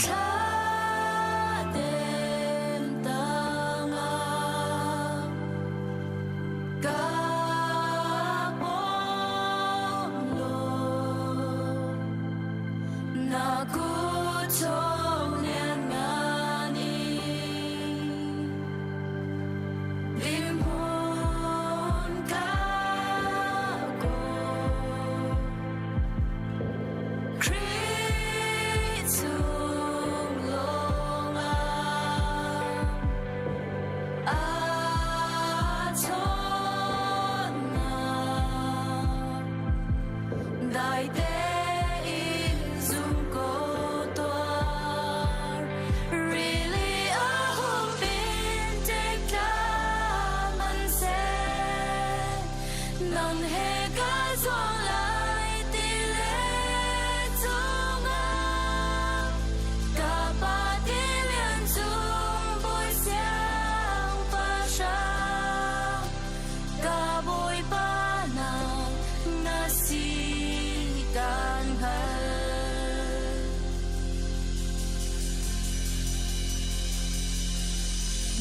thladem tangah ka bawm law na kut chung lianngan in dinhmun ka kawl. Khrih chung lawngah aa chawnnak dai tein zum ko tuar. Rili a hup in ṭek man seh, nang he ka zuang lai ti le cungah ka pa tilian cung bawi siangpahrang ka bawipa nang na si kan hngalh.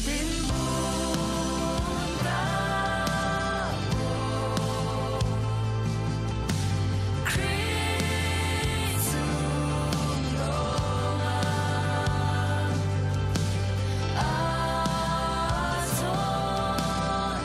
Dinhmun ka Khrih cung lawngah aa chawnnak.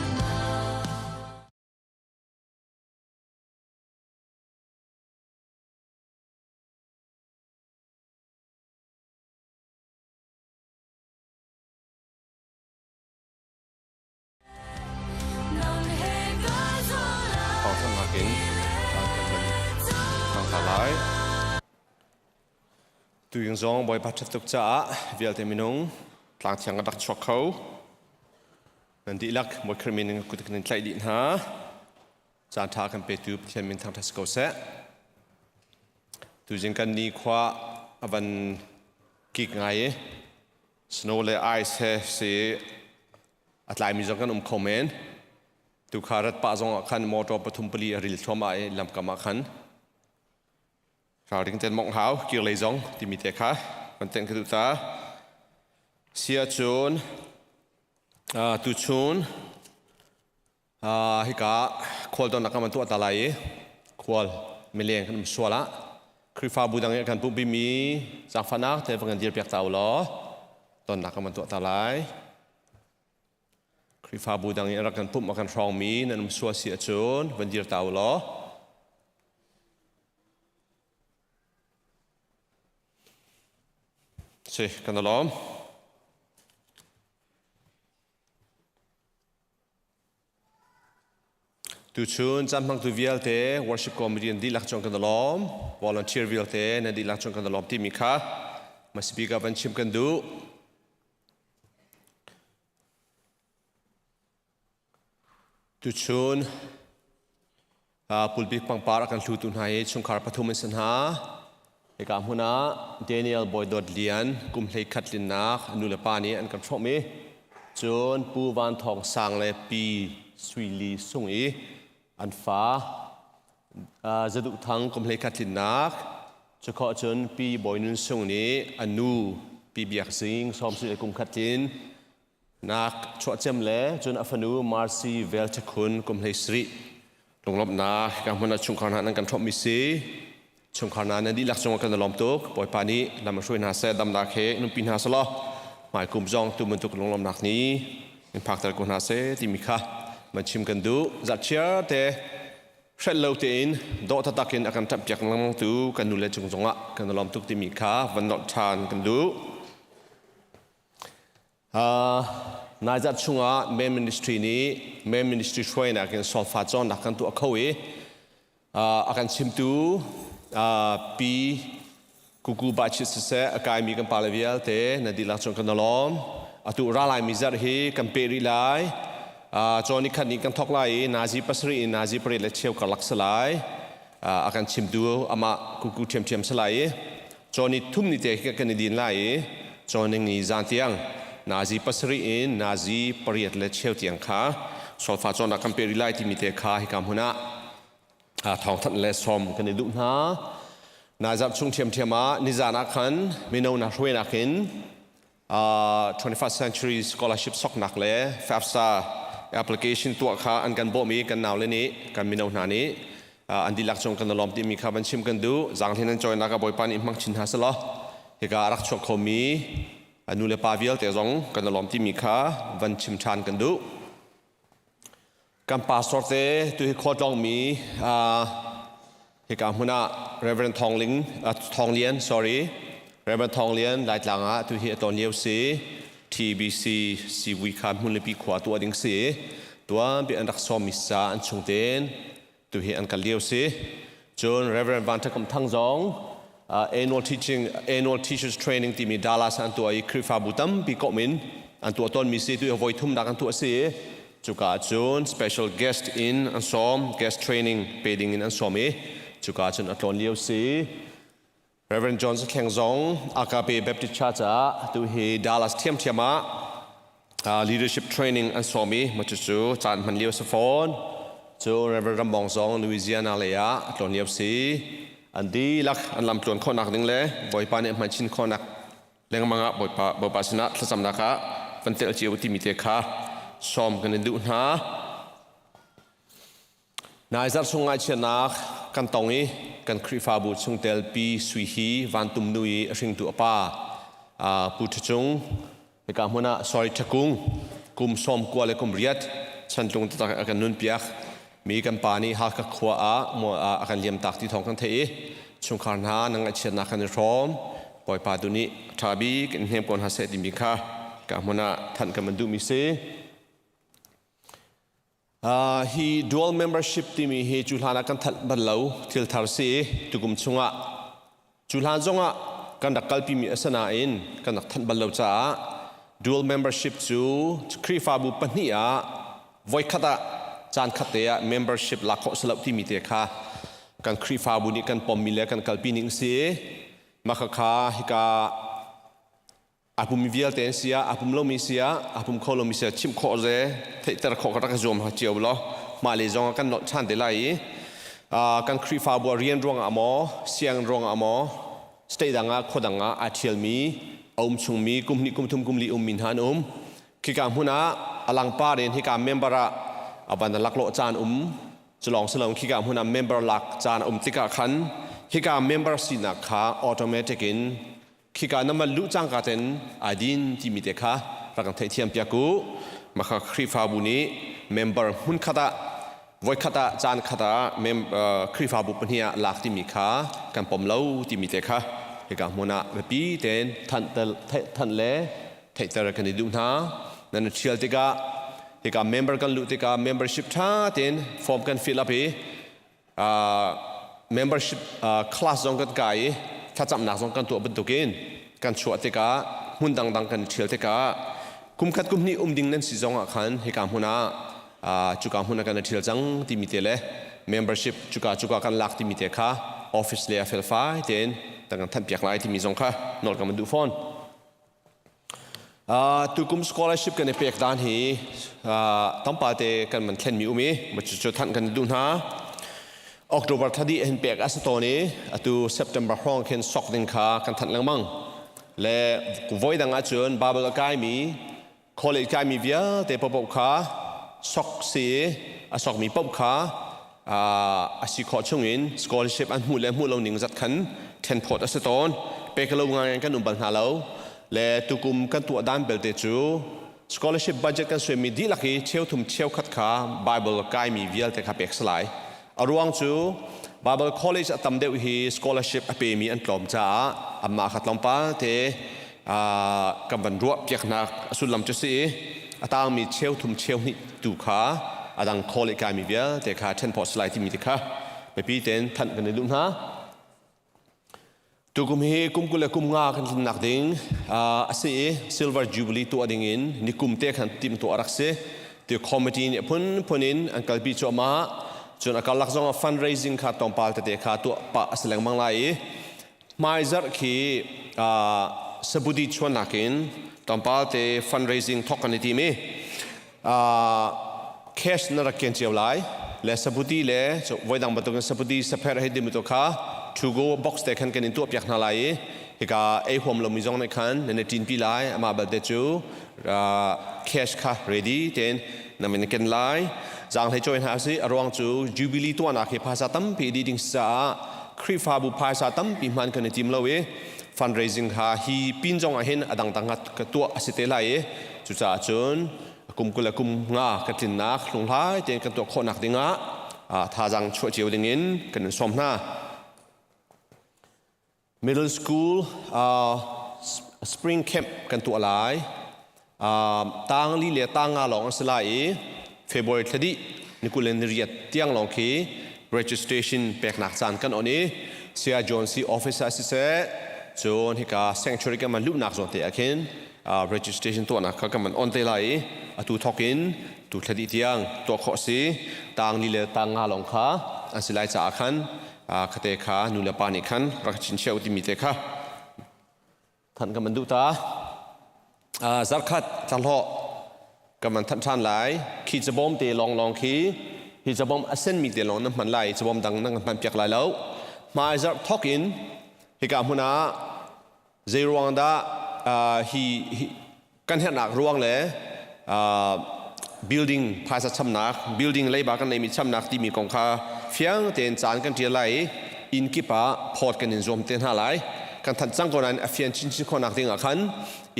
Thawngthanhnak in kan thangtha lai. Tuying zong Bawipa ṭhat tuk caah vialte minung tlangthiang kan rak chuak kho. Nan dihlak Bawi Khrih min in kut kan in tlaih dih hna. Caan ṭha kan petu Pathian min thangṭhat si ko seh. Tuzing kan ni khua a van kik ngai i snow le ice he si a tlaimi zong kan um kho men. Tukha rat pah zong ah khan motor pathum pali a ril thluahmah i lamkam ah khan ralring ten mongh hau kir lei zong timi te kha kan tenh ka duh ta. Sia cun tuchun Hika khual tonnak kan van tuah ta lai i khual mileng kan um sual ah Khrihfabu dang i kan pumhpimi zaangfahnak te van kan dirpiak ta u law tonnak kan van tuah ta lai. Khrihfabu dang i rak kan pumh a kan hrawngmi nan um sual si ahcun van dir ta u law. Si, kan i lawm. Tuchun caan hmangtu vialte worship committee nan dihlak cung kan i lawm. Volunteer vialte nan dihlak cung kan i lawm timi kha hmasabik ah van chim kan duh. Tuchun pulpit pangpar a kan hlutu hna hi chungkhar pathum an si hna. Hika hmun ah Daniel Bawi Dawt Lian kum 11 tlinnak a nu le pa nih an kan hrawmh i cun Pu Van Thawng Sang le Pi Sui Li Sung i an fa Zaduh Thang kum 11 tlinnak cukhawh cun Pi Bawi Nun Sung nih a nu Pi Biak Zing sawmsui le kum khat tlin nak chuahcem le cun a fanu Marcy Velchakhun kum 17 lunglawmhnak ka hmun ah chungkhar hna nan kan ṭhawmhmi si chungkhar hna nan dihlak cungah kan i lawm tuk Bawipa nih lam hruai hna seh damnak he nunpi hna selaw hmaikum zong tu bantuk lunglawmhnak ni in phakter ko hna seh timi kha man chim kan duh zarhchiar te hrelh lo tein dawh taktak in a kan ṭamhpiak lengmang tu kan nu le cung zongah kan i lawm tuk timi kha van nolh ṭhan kan duh. Naizat chungah Main Ministry nih Main Ministry hruainak in solfa cawnnak kan tuah kho i a kan chimtu Pi Kuku Bachit siseh a kaimi kan pale vialte na dihlak cung kan lawm. Atu ra laimi zarh hi kan peh rih lai. Cawn ni khat ni kan thok lai i nazi pasarih in nazi pariat le cheu karlak si lai. A kan chimtu amah Kuku ṭhiamṭhiam si lai i Cawn ni thum ni te khi kan i din lai i cawn ni zan tiang nazi pasarih in nazi pariat le cheu tiang kha solfa cawnnak kan pe rih lai timi te kha hika hmun ah thawngthanh le sawm kan i duh hna. Nai zarh chung ṭhiamṭhiam ah nizan ah khan mino hna hruainak in 21st Century Scholarship soknak le FAFSA application tuah kha an kan bawmh i kan naule nih kan mino hna nih an dihlak cung kan i lawm timi kha van chim kan duh. Zaanghlin an cawinak ah Bawipa nih hmang chin hna selaw hika a rak chuak khomi nu le pa vialte zong kan i lawm timi kha van chim ṭhan kan duh. Kan pastor te tu hi khualtlawngmi hika hmun ah Reverend Thawng Ling Thawng Lian sorry Reverend Thawng Lian Laitlang ah tu hi a tlawn lio si TBC Civui kha hmunlipi khua tuah ding si tuanpi an rak sawmmi ca an chung ten tu hi an kal lio si cun Reverend Van Thakum Thang zong annual teaching annual teachers training timi Dallas an tuah i Khrihfabu tampi komh in an tuah tawnmi si tu hi voi thumnak an tuah si cuka cun special guest in an sawm guest training pe ding in an sawm i cuka cun a tlawn lio si Reverend John Thleng zong Agape Baptist Church ah tu hi Dallas thiamthiam ah leadership training an sawm i ma cucu caan hman lio si fawn. Cu Reverend Rambong zong Louisiana lei ah a tlawn lio si. An dihlak an lam tluan khawhnak ding le Bawipa nih hman chin khawhnak lengmang ah Bawipa Bawipa sinah thlacamnak ah van tel cio timi te kha sawm kan in duh hna. Nai zarh chung ngaihchiatnak kan tong i kan Khrihfabu chungtel Pi Sui Hi Vantum nu i a hringtu a pa Pu Ṭha Cung hika hmun ah sorry Ṭha Kung kum 90 le kum riat chantlung taktak a kan nunpiak mi kan pa nih Hakha khua ah a kan liamtak ti thawng kan theih i chungkhar hna na ngaihchiatnak kan i hrawm. Bawipa tu nih ṭha bik in hnem ko hna seh timi kha ka hmun ah thanh kan van duhmi si. Hi dual membership timi hi cu hlan ah kan thanh bal lo thil thar si i tukum chungah cu hlan zongah kan rak kalpimi a si nain kan rak thanh bal lo caah dual membership cu Khrihfabu pahnih ah voikhat ah caan khat te ah membership lak khawh si lo timi te kha kan Khrihfabu nih kan pommi le kan kalpi ning si i mah khakha hika A pum vialte an si ah, a pum lomi si ah, a pum kho lomi si ah chimh khawh ze theihter khawh ka rak zuam cio law mah le zong ah kan nolh ṭhan te lai i kan Khrihfabu ah rian ruangah maw, sianginn ruangah maw, state dang ah khua dang ah aa ṭhialmi, a um chungmi kum hnih kum thum kum li ummi hna an um. Khika hmun ah a langpar in hika member ah a van laklawh caan um. Cu lawng si lo khika hmun ah member lak caan a um tikah khan hika member sinak kha automatic in Khika na mal luh cangka ten ai din timi te kha rak kan theihthiam piak u. Maka Khrihfabu nih member hmun khat ah voikhat ah caan khat ah Khrihfabu pahnih ah lak timi kha kan pom lo timi te kha hika hmun ah biapi tein thanh le theihter kan i duh hna. Nan thial tikah hika member kan luh tikah membership tha tein form kan fill up i membership class zong kan kai i thlacamnak zong kan tuah bantukin kan chuah tikah hmun dangdang kan i ṭhial tikah kum khat kum hnih um ding nan si zong ah khan hika hmun ah cuka hmun ah kan i ṭhial cang timi te le membership cuka cuka kan lak timi te kha office le a felfai tein kan thanh piak lai timi zong kha nawl kan duh fawn. Tukum scholarship kan i pek dan hi tampate kan man thlenmi um i cucu thanh kan duh hna. October thla dih hin pek a si tawn i atu September hrawng khin sok ding kha kan thanh lengmang. Le voi dang ahcun Bible a kaimi, college kaimi vialte paohpaoh kha sok si i a sokmi paoh kha a si khawh chungin scholarship an hmuh le hmuh lo ning zat khan ṭhenphawt a si tawn. Pek lo ngai kan um bal hna lo. Le tukum kan tuah dan belte cu scholarship budget kan suaimi dihlak hi cheuthum cheukhat kha Bible kaimi vialte kha pek si lai. A ruang cu Bible college a tam deuh hi scholarship a pemi an tlawm caah anmah kha tlawmpal te kan van ruah piaknak a sullam cu si i a tangmi cheuthum cheuhnih tu kha a dang college kaimi vialte kha ṭhenphawt si lai timi te kha biapi tein thanh kan i duh hna. Tukum hi kum 20 le kum nga kan tlinnak ding a si i Silver Jubilee tuah ding in nikum te khan timhtuah a rak si. Ti committee nih phunphun in an kalpi cuahmah. Cun a karlak zong ah fundraising kha tlawmpal tete kha tuah pah a si lengmang lai i hmaizarh khi sabudi chuannak in tlawmpal te fundraising thawk kan i tim i cash na rak ken cio lai le sabuti le voidang bantukin sabuti sapher hei dim tu kha To go box te khan kan in tuah piak hna lai i hika ei huam lomi zong nih khan nan i ṭinpi lai. Amah belte cu cash kha ready tein na min ken lai. Zaanghlei cawi hna usih. A ruang cu Jubilee tuahnak hi phaisa tampi dih ding caah Khrihfabu phaisa tampi hman kan i tim lo i fundraising kha hi pin zong ah hin a dangdang ka tuah a si te lai i cucaah cun kum 20 le kum nga kan tlinnak hlunghlai tein kan tuah khawhnak dingah thazaang chuah cio dingin kan in sawm hna. Middle school spring camp kan tuah lai. Tangli le tanga lawng a si lai i February thla dih ni 28 tiang lawng khi registration peknak caan kan on i Saya John C office ah siseh cun hika sanctuary kan man luhnak zawn te ah khin registration tuahnak kha kan man on te lai i atu thawk in tu thla dih tiang tuah khawh si. Tang li le tang nga lawng kha an si lai caah khan khate kha nu le pa nih khan rak chin cheu timi te kha thanh kan man duh ta. Zarkhat tlahlawh kan man thanh ṭhan lai. Khi cabawm te lawng lawng khi, hi cabawm a senmi te lawng na hman lai, cabawm dang na hman piak lai lo. Hmai zarh thawk in hika hmun ah zei ruang dah hi kan herhnak ruang le building phaisa chamnak, building leiba kan neimi chamnak timi kong kha fiang tein caan kan ṭial lai i inn kip ah phawt kan in zuam te hna lai. Kan thanh cang ko nain a fian chinchin khawhnak ding ah khan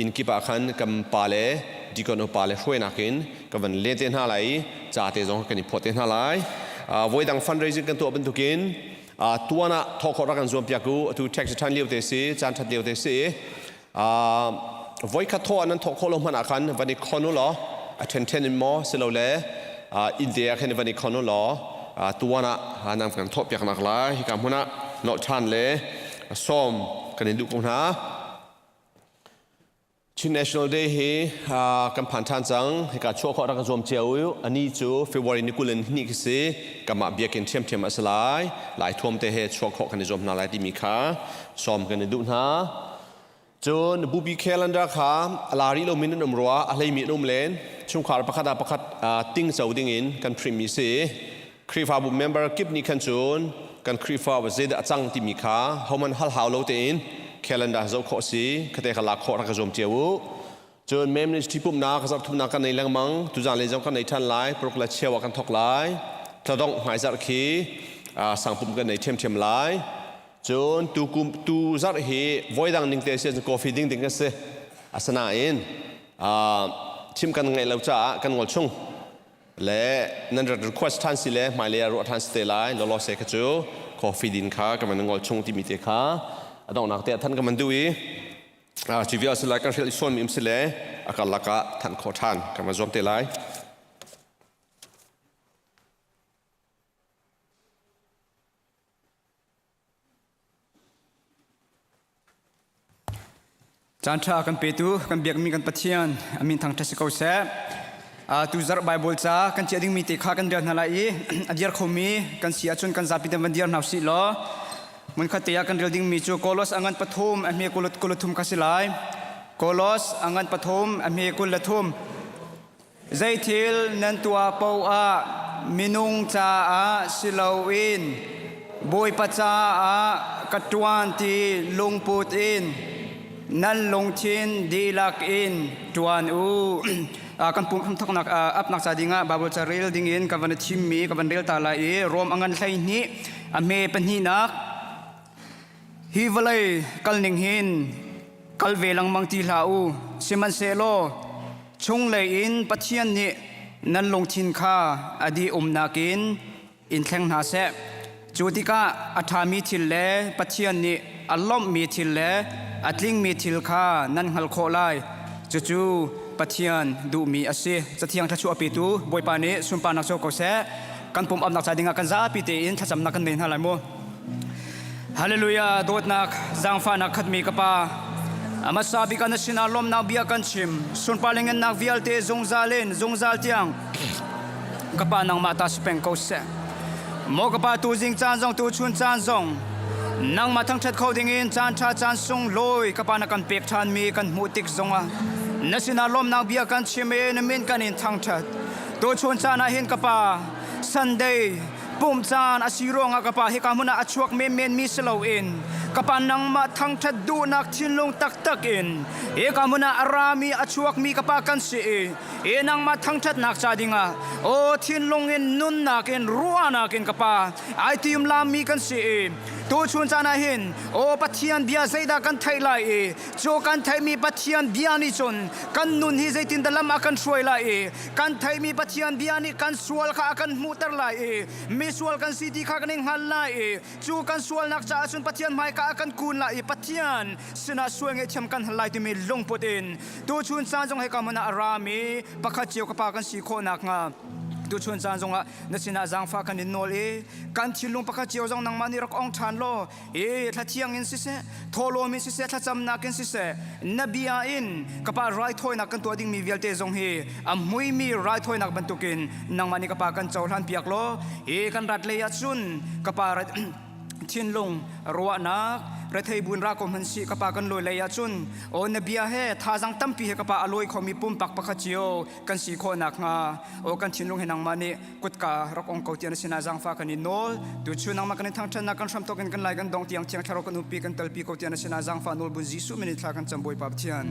inn kip ah khan kan pa le deacon upa le hruainak in kan van len te hna lai i ca te zong kan i phawt te hna lai. Voidang fundraising kan tuah bantukin tuan ah thawh khawh rak kan zuam piak u. Atu tax return lio te si, caan ṭhat lio te si. Voikhat thawh ah nan thawh khawh lo hmanh ah khan van i khon u law, a ṭhenṭhen in maw silole inn te ah khan van i khon u law, tuan ah nan kan thawh piak nak lai hika hmun ah nolh ṭhan le sawm kan in duh ko hna. Chin National Day hi kan phan ṭhan cang. Hika chuah khawh rak ka zuam cio u. Ani cu February ni 22 khi si. Kamah biakinn ṭhiamṭhiam a si lai. Lai thuam te he chuah khawh kan i zuam hna lai timi kha sawm kan i duh hna. Cun bupi calendar kha a la rih lomi nan um rua, a hleimi an um len. Chungkhar pakhat ah pakhat ting co dingin kan print mi si. Khrihfabu member kip nih khan cun kan Khrihfabu zeidah a cang timi kha homan hal hau lo tein calendar zoh khawh si. Khate kha lak khawh rak ka zuam cio u. Cun mem ministry pumhnak zarhthumnak kan nei lengmang. Tuzan le zong kan nei ṭhan lai. Paruk le cheu ah kan thawk lai. Thladongh hmaizarh khi sangpum kan nei ṭhiamṭhiam lai. Cun tu kum tu zarh hi voidang ning te si coffee ding ding kan si. Asinain chim kan ngaih lo caah kan ngol chung. Le nan rat request ṭhan si le hmailei ah ruah ṭhan si te lai. Lawlaw se kha cu coffee din kha kan van ngol chung timi te kha a donghnak te ah than kan van duh i cu vial si lai. Kan hrilh i suanmi um si le a karlak ah thanh khawh ṭhan kan van zuam te lai. Caan ṭha kan petu kan biakmi kan Pathian a min thangṭhat si ko seh. Tu zarh Bible ca kan chiah dingmi te kha kan rel hna lai i a diar khomi kan si ahcun kan zapi te van diar hna usih law hmunkhat te ah kan rel dingmi cu Kolos a ngan pathum a hme 23 kha si lai. Kolos a ngan pathum a hme 23. Zeithil nan tuah paoh ah minung caah si loin Bawipa caah ka ṭuan ti lungput in nan lungthin dihlak in ṭuan u. Kan pum hramthawknak apnak ca dingah Baibal ca rel dingin ka van i thimmi ka van rel ta lai i Rom a ngan 12 a hme pahnihnak. Hi vawlei kalning hin kal ve lengmang ti hlah u. Sihmanhsehlaw chunglei in Pathian nih nan lungthin kha a dih umnak in in thleng hna seh. Cu tikah a ṭhami thil le Pathian nih a lawmhmi thil le a tlingmi thil kha nan hngalh khawh lai. Cucu Pathian duhmi a si. Cathiang thluachuah petu Bawipa nih sunparnak co ko seh. Kan pum amnak ca dingah kan zapi tein thlacamnak kan nei hna lai mu. Hallelujah. Dawtnak zaangfahnak khatmi ka pa, a hmasa bik ah na sinah lawmnak bia kan chim. Sunpar le ngennak vialte zungzal in zungzal tiang ka pa nangmah ta si peng ko seh. Maw ka pa, tu zing caan zong, tu chun caan zong nangmah thangṭhat kho dingin caan ṭha caan sung lawi ka pa na kan pek ṭhanmi kan hmuh tik zongah na sinah lawmnak bia kan chim i na min kan in thangṭhat. Tu chun caan ah hin ka pa, Sunday. Pumh caan a si ruangah ka Pa hika hmun ah a chuak menmen mi si loin ka Pa nangmah thangṭhat duhnak thinlung taktak in hika hmun ah a rami a chuakmi ka Pa kan si i i nangmah thangṭhatnak ca dingah aw thinlung in nunnak in ruahnak in ka Pa ai tim lammi kan si i tuchun caan ah hin aw Pathian bia zeidah kan theih lai i cu kan theihmi Pathian bia nih cun kan nun hi zeitindah lam a kan hruai lai i kan theihmi Pathian bia nih kan sual kha a kan hmuhter lai i misual kan si ti kha kan i hngal lai i cu kan sualnak caah cun Pathian hmaika ah kan kun lai i Pathian sinah sual ngaihthiam kan hal lai timi lungput in tuchun caan zong hika hmun ah a rami pakhat cio ka pa kan si khawh nakhnga tuchun caan zongah na sinah zaangfah kan in nawl i kan thinlung pakhat cio zong nangmah nih rak ong ṭhan law e thlathiang in siseh thawhlawm in siseh thlacamnak in siseh na bia in ka pa raithawinak kan tuah dingmi vialte zong hi a hmuimi raithawinak bantukin nangmah nih ka pa kan cohlan piak law hi kan rat lei ahcun ka pa thinlung ruahnak rethei buin ra ko hmanh si ka pa kan lawi lei ahcun aw na bia he thazang tampi he ka pa a lawi khomi pumpak pakhat cio kan si khawh nakhnga aw kan thinlung he nangmah nih kutka rak ong ko tiah na sinah zaangfah kan i nawl. Tuchun nangmah kan in thangṭhatnak kan hramthawk in kan lai kan dong tiang thiang thlarau kan umpi kan talpi ko tiah na sinah zaangfah nawl bun Jesuh min in thla kan cam Bawipa Pathian.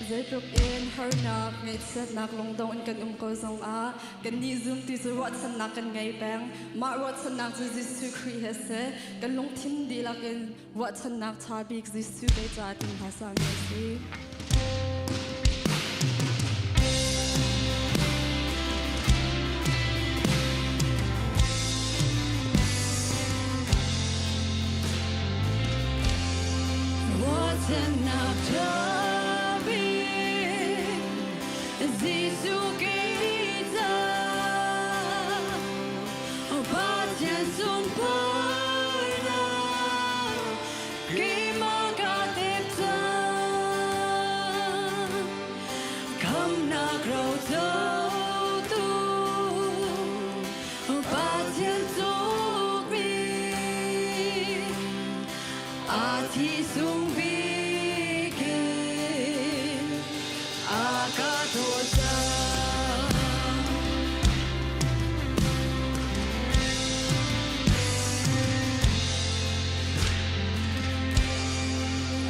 Zeitluk in harnak, ngaihchiatnak, lungdong in kan um ko zongah kannih zumtu cu ruahchannak kan ngei peng. Mah ruahchannak cu Jesuh Khrih he si. Kan lungthin dihlak in ruahchannak ṭha bik Jesuh kei caah ting hna sah mi a si. Ruahchannak ṭha bik Jesuh kei caah Pathian sunparnak keimah ka tep cang. Khamnak rocotu Pathian cukmi a thi sung bik in a ka dawt cang.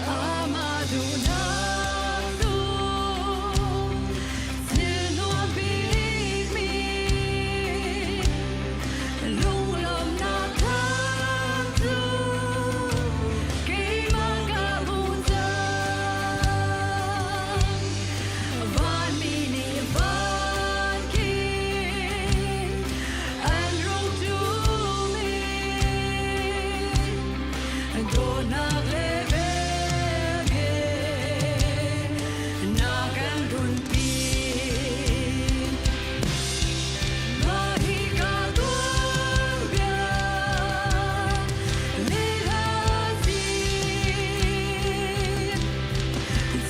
Amah duhnak cu thil nuam bikmi lunglawmhnak thlam cu keimah ka hmu cang. Vanmi nih van khin an rung ṭum i dawtnak le vel he na kan runpi. Mah hi ka tuanbia lila si.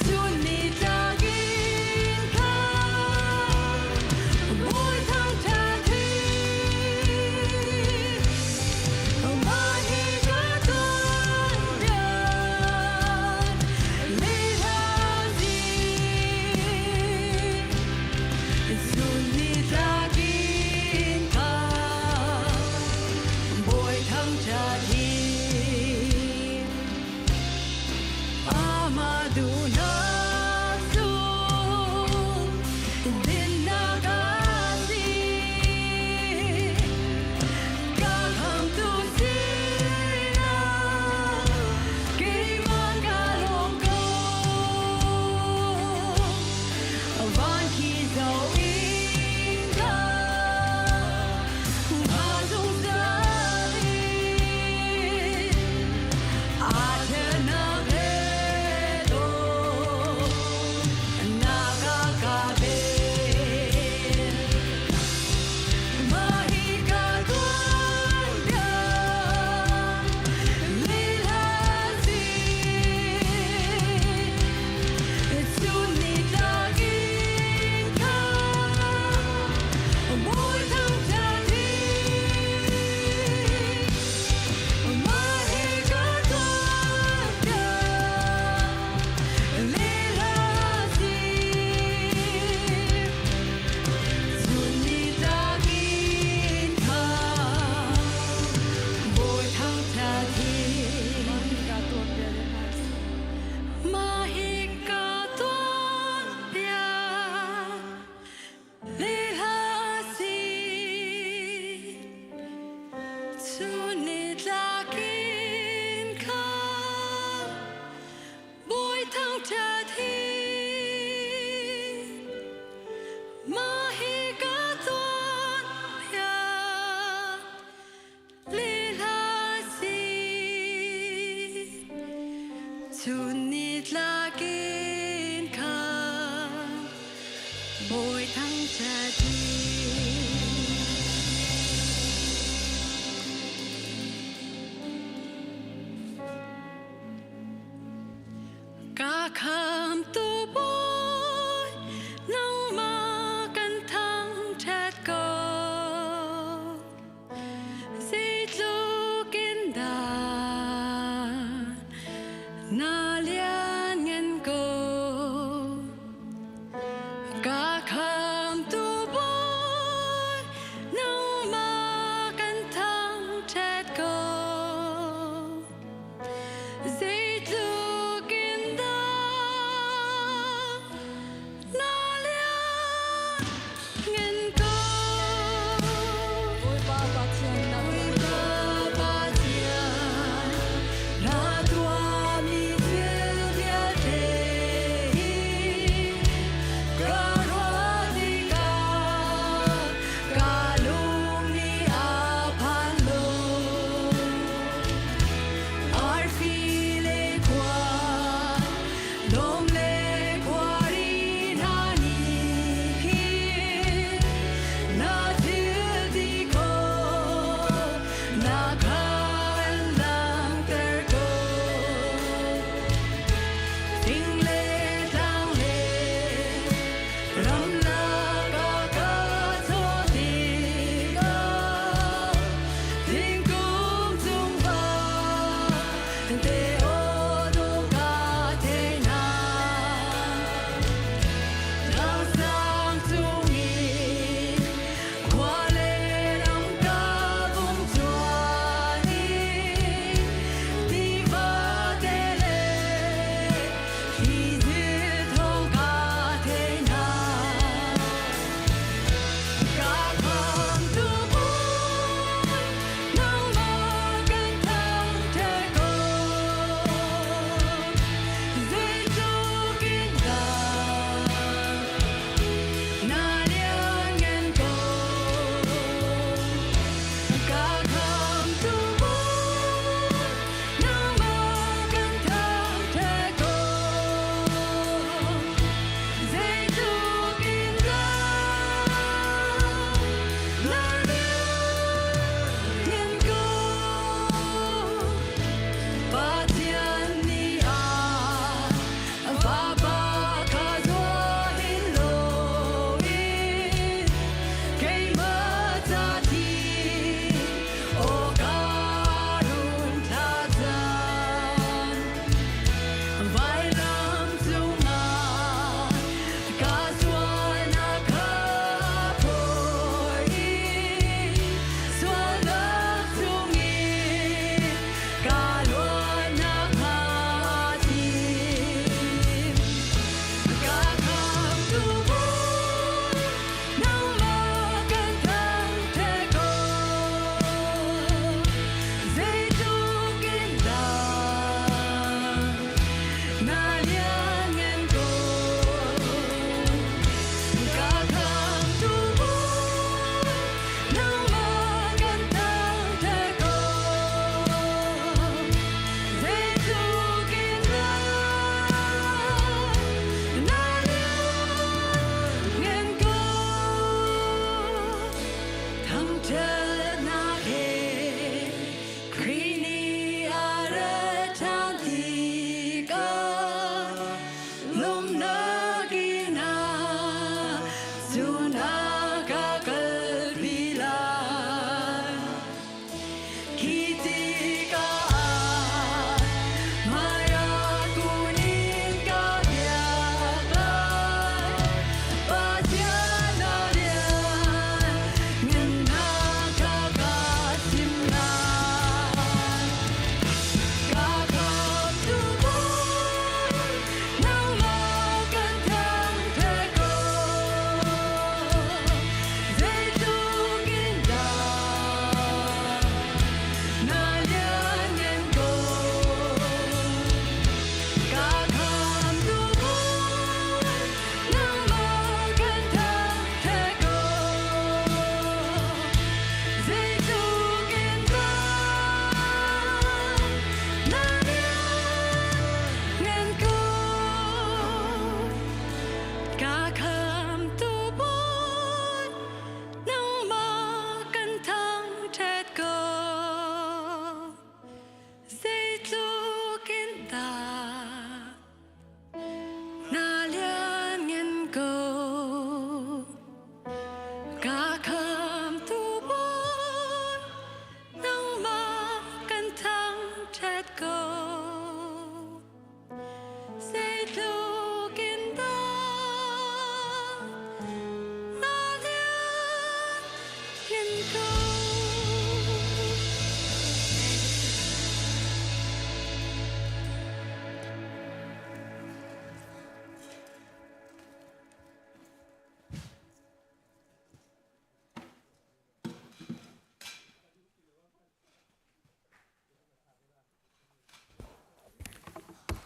Chun ni tlak in khan bawi thangṭhat hi. Mah hi ka tuanbia lila si. Chun ni tlak in khan bawi thangṭhat hi. Amah duhnak cu dinnak a si. Ka khamtu sinah keimah ka lawm ko. Van khi zoh in ka hma zungzal in aa ṭhennak le dawtnak a ka pek. Mah hi ka tuanbia lila si. Chun ni tlak in khan bawi thangṭhat hi. Mah hi ka tuanbia lila si. Chun ni tlak in khan bawi thangṭhat hi. Mah hi ka tuanbia lila si. Mah hi ka tuanbia lila si. Chun ni tlak in khan bawi thangṭhat hi. Mah hi ka tuanbia lila si. Chun ni tlak in khan bawi thangṭhat hi. Ka khamtu Bawi, nangmah kan thangṭhat ko. Zeitluk in dah na lianngan ko. Ka khamtu Bawi, nangmah kan thangṭhat ko. Zeitluk in dah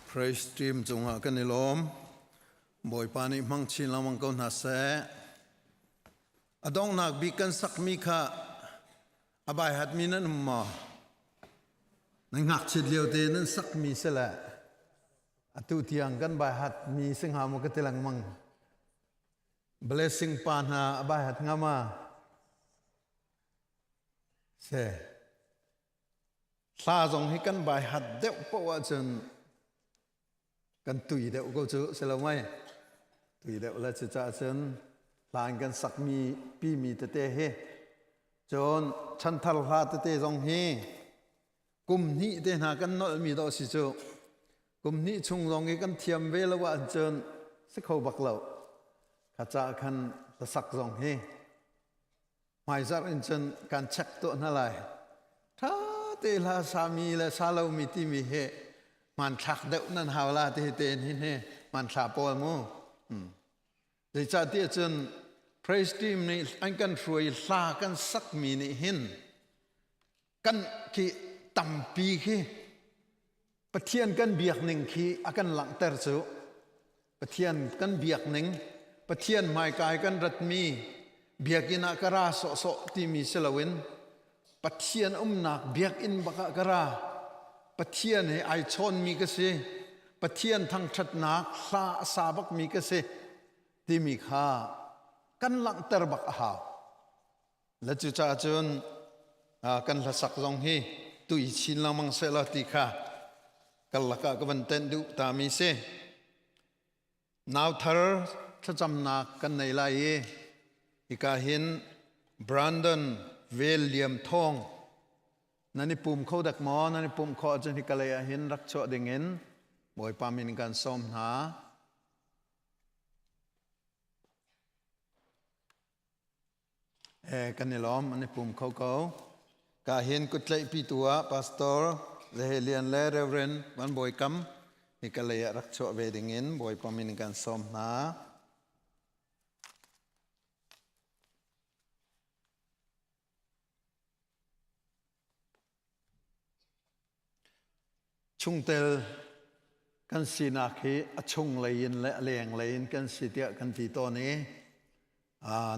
Praise team cungah kan i lawm. Bawipa nih hmang chin lengmang ko hna seh. A donghnak bik kan sakmi kha a baihatmi nan um maw? Nan ngakchiat lio te nan sakmi si le atu tiang kan baihatmi si hnga maw ka ti lengmang. Blessing pa hna a baihat hnga ma? Se. Hla zong hi kan baihat deuh poah ahcun kan tui deuh ko cu si lo mei tui deuh le cucaah cun hla in kan sakmi pimi tete hi cun chanthar hla tete zong hi kum hnih te hna kan nolhmi dawh si cu kum hnih chung zong i kan thiam ve lo ahcun si kho bak lo kha caah khan hlasak zong hi Hmaizarh in cun kan check tuah hna lai. Ṭha te hla sami le sa lomi timi hi hmanthlak deuh nan hau la ti te hin hi hmanthla pawl mu. Zeicahtiah cun praise team nih an kan hruai hla kan sakmi nih hin kan khi tampi khi Pathian kan biak ning khi a kan langhter cu Pathian kan biak ning Pathian hmaikai kan ratmi biakinn ah ka ra sawhsawh timi si loin Pathian umnak biakinn bak ah ka ra Pathian he ai chawnmi ka si Pathian thangṭhatnak hla a sa bakmi ka si timi kha kan langhter bak a hau Le cucaah cun kan hlasak zong hi tui chin lengmang sehlaw ti kha karlak ah ka van tenh duh tami si. Nauthar thlacamnak kan nei lai i hika hin Brandon Vel Liam Thawng nan i pum kho dak maw? Nan i pum khawh ahcun hika lei ah hin rak chuah dingin Bawipa min kan sawm hna. Kan i lawm, an i pum kho ko. Ka hin kutlaihpi tu ah Pastor Zahe Lian le Reverend Van Bawi Kam hi ka lei ah rak chuah ve ding in Bawipa min kan sawm hna. Chungtel kan sinak hi a chunglei in le a lenglei in kan si tiah kan ti tawn i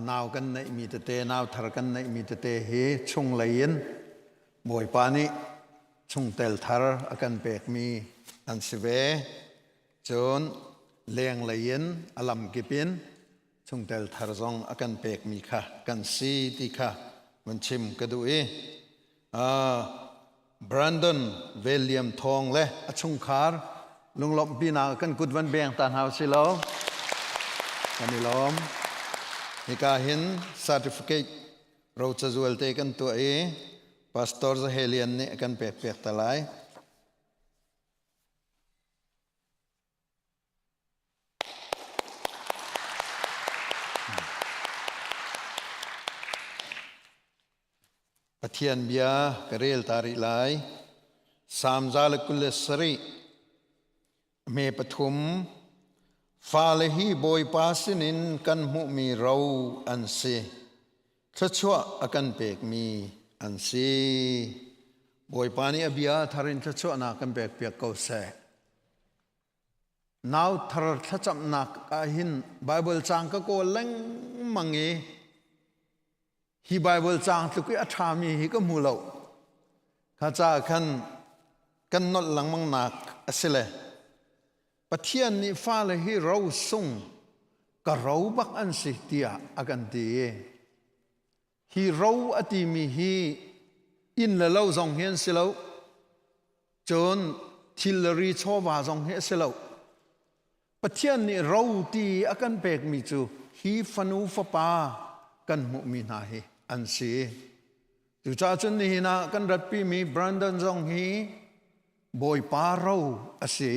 nau kan neihmi tete, nau thar kan neihmi tete hi chunglei in Bawipa nih chungtel thar a kan pekmi an si ve. Cun lenglei in a lamkip in chungtel thar zong a kan pekmi kha kan si ti kha van chim ka duh i Brandon William Thawng le a chungkhar lunglawmhpinak kan kut van beng ta hna si lo kan i lawm hika hin certificate rocazual te kan tuah i Pastor Zahelian nih a kan pek piak ta lai. Pathian bia ka rel ta rih lai. Salm 127 me pathum fale hi Bawipa sinin kan hmuhmi ro an si. Thluachuah a kan pekmi an si. Bawipa nih a bia thar in thluachuahnak kan pekpiak ko seh. Nau thar thlacamnak ah hin Bible caang ka kawl lengmang i hi Bible caang tluk i a ṭhami hi ka hmu lo. Kha caah khan kan nolh lengmang nak a si le Pathian nih fale hi ro sung ka ro bak an si tiah a kan ti i hi ro a timi hi inn le lo zong hi an si lo Cun thil le ri chawva zong hi a si lo. Pathian nih ro ti a kan pekmi cu hi fanu fapa kan hmuhmi hna hi an si. Cucaah cun nihin ah kan ratpimi Brandon zong hi Bawipa ro a si.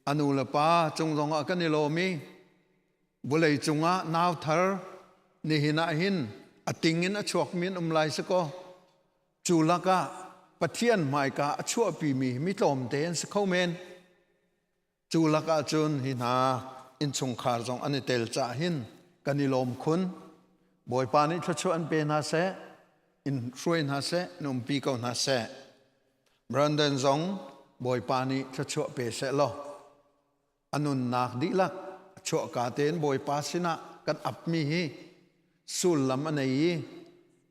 A nu le pa cung zongah kan i lawm i vawlei cungah nau thar nihin ah hin a ting in a chuakmi an um lai si kaw Cu lakah Pathian hmaika a chuahpimi mi tlawmte an si kho men. Cu lakah cun hi hna innchungkhar zong an i tel cah hin kan i lawm khun. Bawipa nih thluachuah an pe hna seh, in hruai hna seh, in umpi ko hna seh. Brandon zong Bawipa nih thluachuah pe seh law a nunnak dihlak a chuahka tein Bawipa sinah kan apmi hi sullam a nei i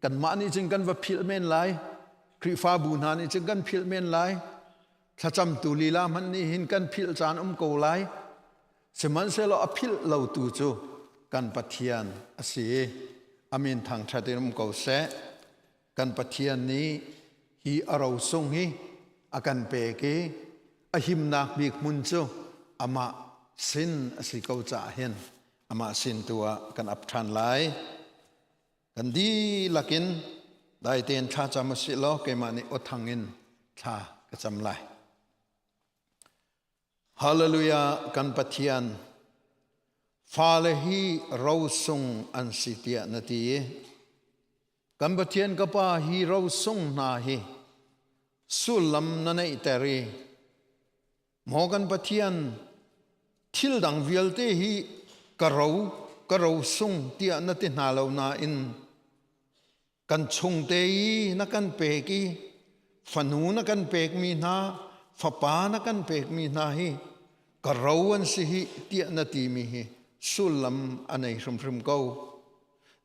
kanmah nih cun kan va philh men lai Khrihfabu hna nih cun kan philh men lai thlacamtu lila hmanh nih hin kan philh caan um ko lai sihmanhsehlaw a philh lotu cu kan Pathian a si i a min thangṭhat in um ko seh kan Pathian nih hi a rosung hi a kan pek i a himnak bik hmun cu amah sin a si ko caah hin amah sin tu ah kan ap ṭhan lai. Kan dihlak in dai tein thla cam u sih law keimah nih aw thang in thla ka cam lai. Hallelujah kan Pathian fale hi rosung an si tiah na ti i kan Pathian ka Pa hi rosung hna hi sullam na neihter i Maw kan Pathian, thil dang vialte hi ka ro, ka ro sung tiah na ti hna lo nain kan chungte i na kan pek i fanu na kan pekmi hna, fapa na kan pekmi hna hi ka ro an si hi tiah na timi hi sullam a nei hrimhrim ko.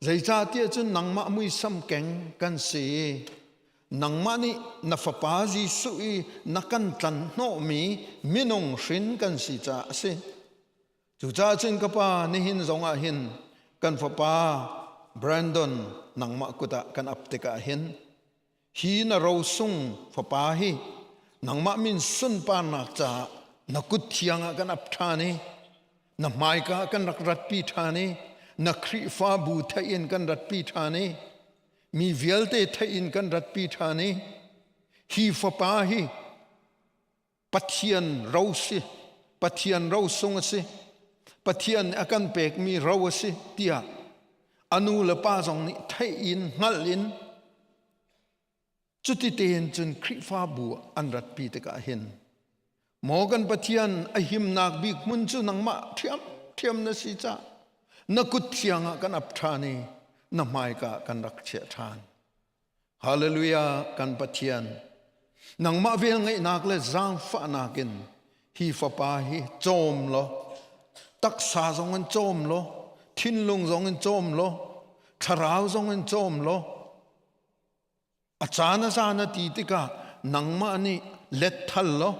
Zeicahtiah cun nangmah muisam keng kan si i nangmah nih na fapa Jesuh i na kan tlan hnawhmi minung hrin kan si caah a si. Cucaah cun ka pa nihin zongah hin kan fapa Brandon nangmah kut ah kan ap tikah hin hi na rosung fapa hi nangmah min sunparnak caah na kut thiang ah kan ap ṭhan i na hmaika ah kan rak ratpi ṭhan i na Khrihfabu theih in kan ratpi ṭhan i mi vialte theih in kan ratpi ṭhan i hi fapa hi Pathian ro si Pathian ro sung a si Pathian a kan pekmi ro a si tiah a nu le pa zong nih theih in hngalh in Cuti tein cun Khrihfabu an ratpi tikah hin maw kan Pathian a himnak bik hmun cu nangmah ṭhiamṭhiam na si cah na kut thiang ah kan ap ṭhan i na hmaika kan rak chiah ṭhan. Hallelujah kan Pathian nangmah velngeihnak le zaangfahnak in hi fapa hi cawm law taksa zong in cawm law thinlung zong in cawm law thlarau zong in cawm law A caan a zan a ti tikah nangmah nih let thal law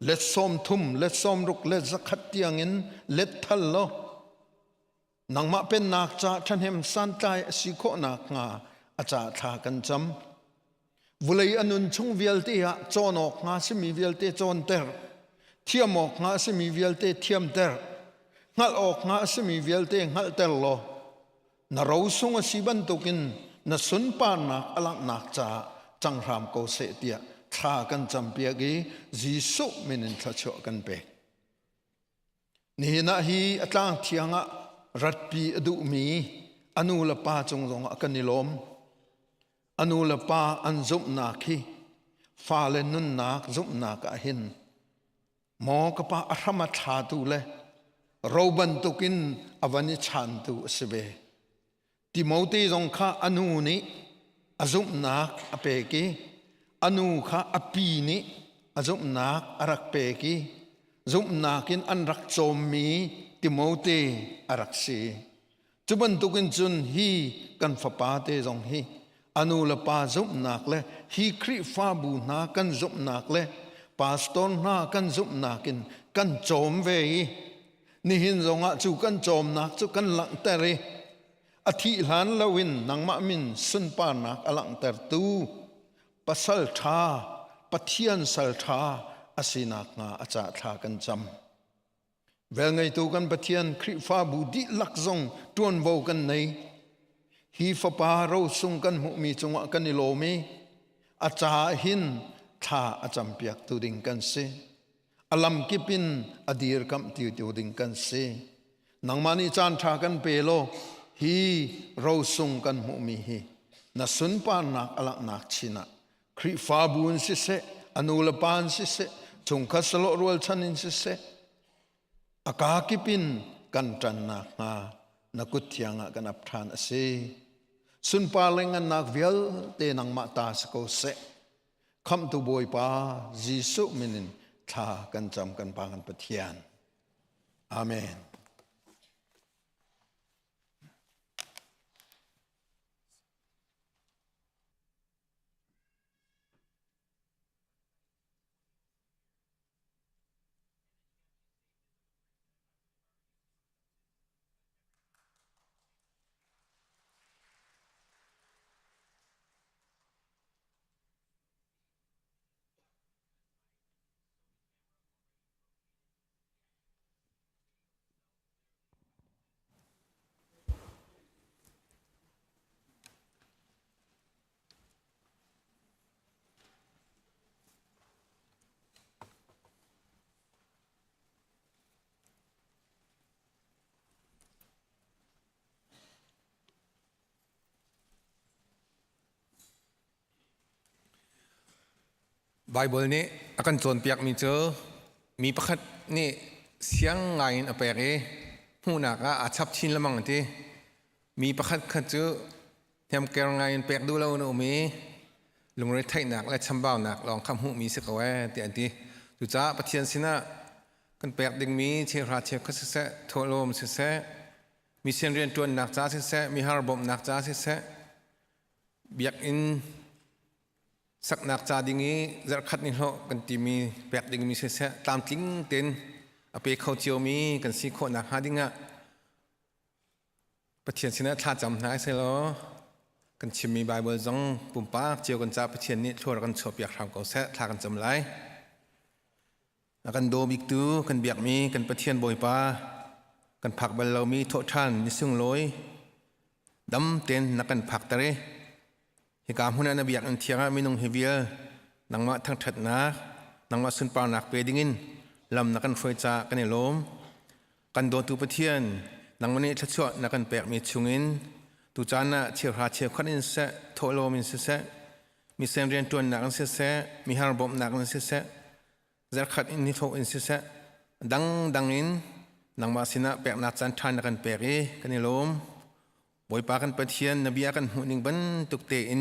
let 30, let 60, let 100 tiangin let thal law nangmah pennak ca ṭhahnem santlai a si khawh nakhnga a ca thla kan cam. Vulei a nun chung vialte ah cawn awk hnga simi vialte cawnter, thiam awk hnga simi vialte thiamter, hngalh awk hnga simi vialte hngalhter law Na rosung a si bantukin na sunparnak a langhnak caah cang hram ko seh tiah thla kan campiak i Jesuh min in thluachuah kan pek. Nihin ah hi a tlang thiang ah ratpi a duhmi a nu le pa cung zongah kan i lawm. A nu le pa an zumhnak hi fale nunnak zumhnak ah hin Maw ka pa a hram a thlatu le ro bantukin a van i chantu a si ve. Timote zong kha a nu nih a zumhnak a pek i a nu kha a pi nih a zumhnak a rak pek i zumhnak in an rak cawmmi Timote a rak si. Cu bantukin cun hi kan fapa te zong hi a nu le pa zumhnak le hi Khrihfabu hna kan zumhnak le pastor hna kan zumhnak in kan cawm ve i nihin zongah cu kan cawmnak cu kan langhter i a thih hlan loin nangmah min sunparnak a langhtertu pasal ṭha Pathian sal ṭha a si nakhnga a cah thla kan cam. Velngeitu kan Pathian Khrihfabu dihlak zong ṭuanvo kan nei. Hi fapa rosung kan hmuhmi cungah kan i lawm i a caah hin thla a campiaktu ding kan si. A lamkip in a dirkamh tu ding kan si. Nangmah nih caan ṭha kan pe law hi rosung kan hmuhmi hi na sunparnak a langhnak chin ah Khrihfabu in siseh, a nu le pa in siseh, chungkhat salawh rualchan in siseh, a kaa kip in kan ṭan nakhnga na kut thiang ah kan ap ṭhan a si. Sunpar le ngannak vialte nangmah ta si ko seh. Khamhtu Bawipa Jesuh min in thla kan cam kan Pa kan Pathian. Amen. Baibal nih a kan cawnpiakmi cu mi pakhat nih siang ngaiin a pek i hmuhnak ah aa chap chin lengmang a ti. Mi pakhat khat cu hnemker ngaiin pek duh lo in a um i lungretheihnak le chambaunak lawng kha hmuhmi si ko ee tiah an ti. Cucaah Pathian sinah kan pek dingmi cheuhra cheukhat siseh, thawhlawm siseh, mission rianṭuannak ca siseh, mihar bawmhnak ca siseh, biakinn saknak ca ding i zarhkhat ni hlawh kan timi pek dingmi siseh, tlamtling tein a pe kho ciomi kan si khawh nakhnga dingah Pathian sinah thlacam hna sehlaw kan chimmi Baibal zong pumpak cio kan ca Pathian nih thlua kan chuahpiak hram ko seh thla kan cam lai. A kan daw biktu kan biakmi kan Pathian Bawipa kan phak bal lomi thawhṭhan ni sunglawi dam tein na kan phakter i hika hmun ah na biakinn thiang ah minung hi vial nangmah thangṭhatnak nangmah sunparnak pe dingin lam na kan hruai caah kan i lawm. Kan dawtu Pathian, nangmah nih thluachuah na kan pekmi chungin tucaan ah cheuhra cheukhat in siseh, thawhlawm in siseh, misen rianṭuannak in siseh, mihar bawmhnak in siseh, zarkhat in nithawh in siseh, dangdang in nangmah sinah peknak caan ṭha na kan pek i kan i lawm. Bawipa kan Pathian na bia kan hmuh ning bantuk tein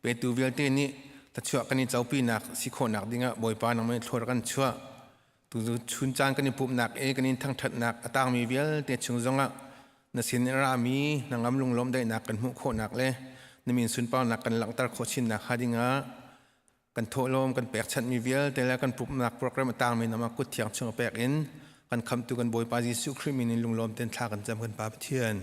petu vialte nih thluachuah kan i copinak si khawhnak dingah Bawipa nangmah nih thlua kan chuah. Tu chun caan kan i pumhnak i kan in thangṭhatnak a tangmi vialte chung zongah na sin in rami na ngam lunglawm daihnak kan hmuh khawhnak le na min sunparnak kan langhter khawh chinnak hnga dingah kan thawhlawm kan pekchanhmi vialte le kan pumhnak program a tangmi nama kut thiang chung a pek in kan khamtu kan Bawipa Jesuh Khrih min in lunglawm ten thla kan cam kan Pa Pathian.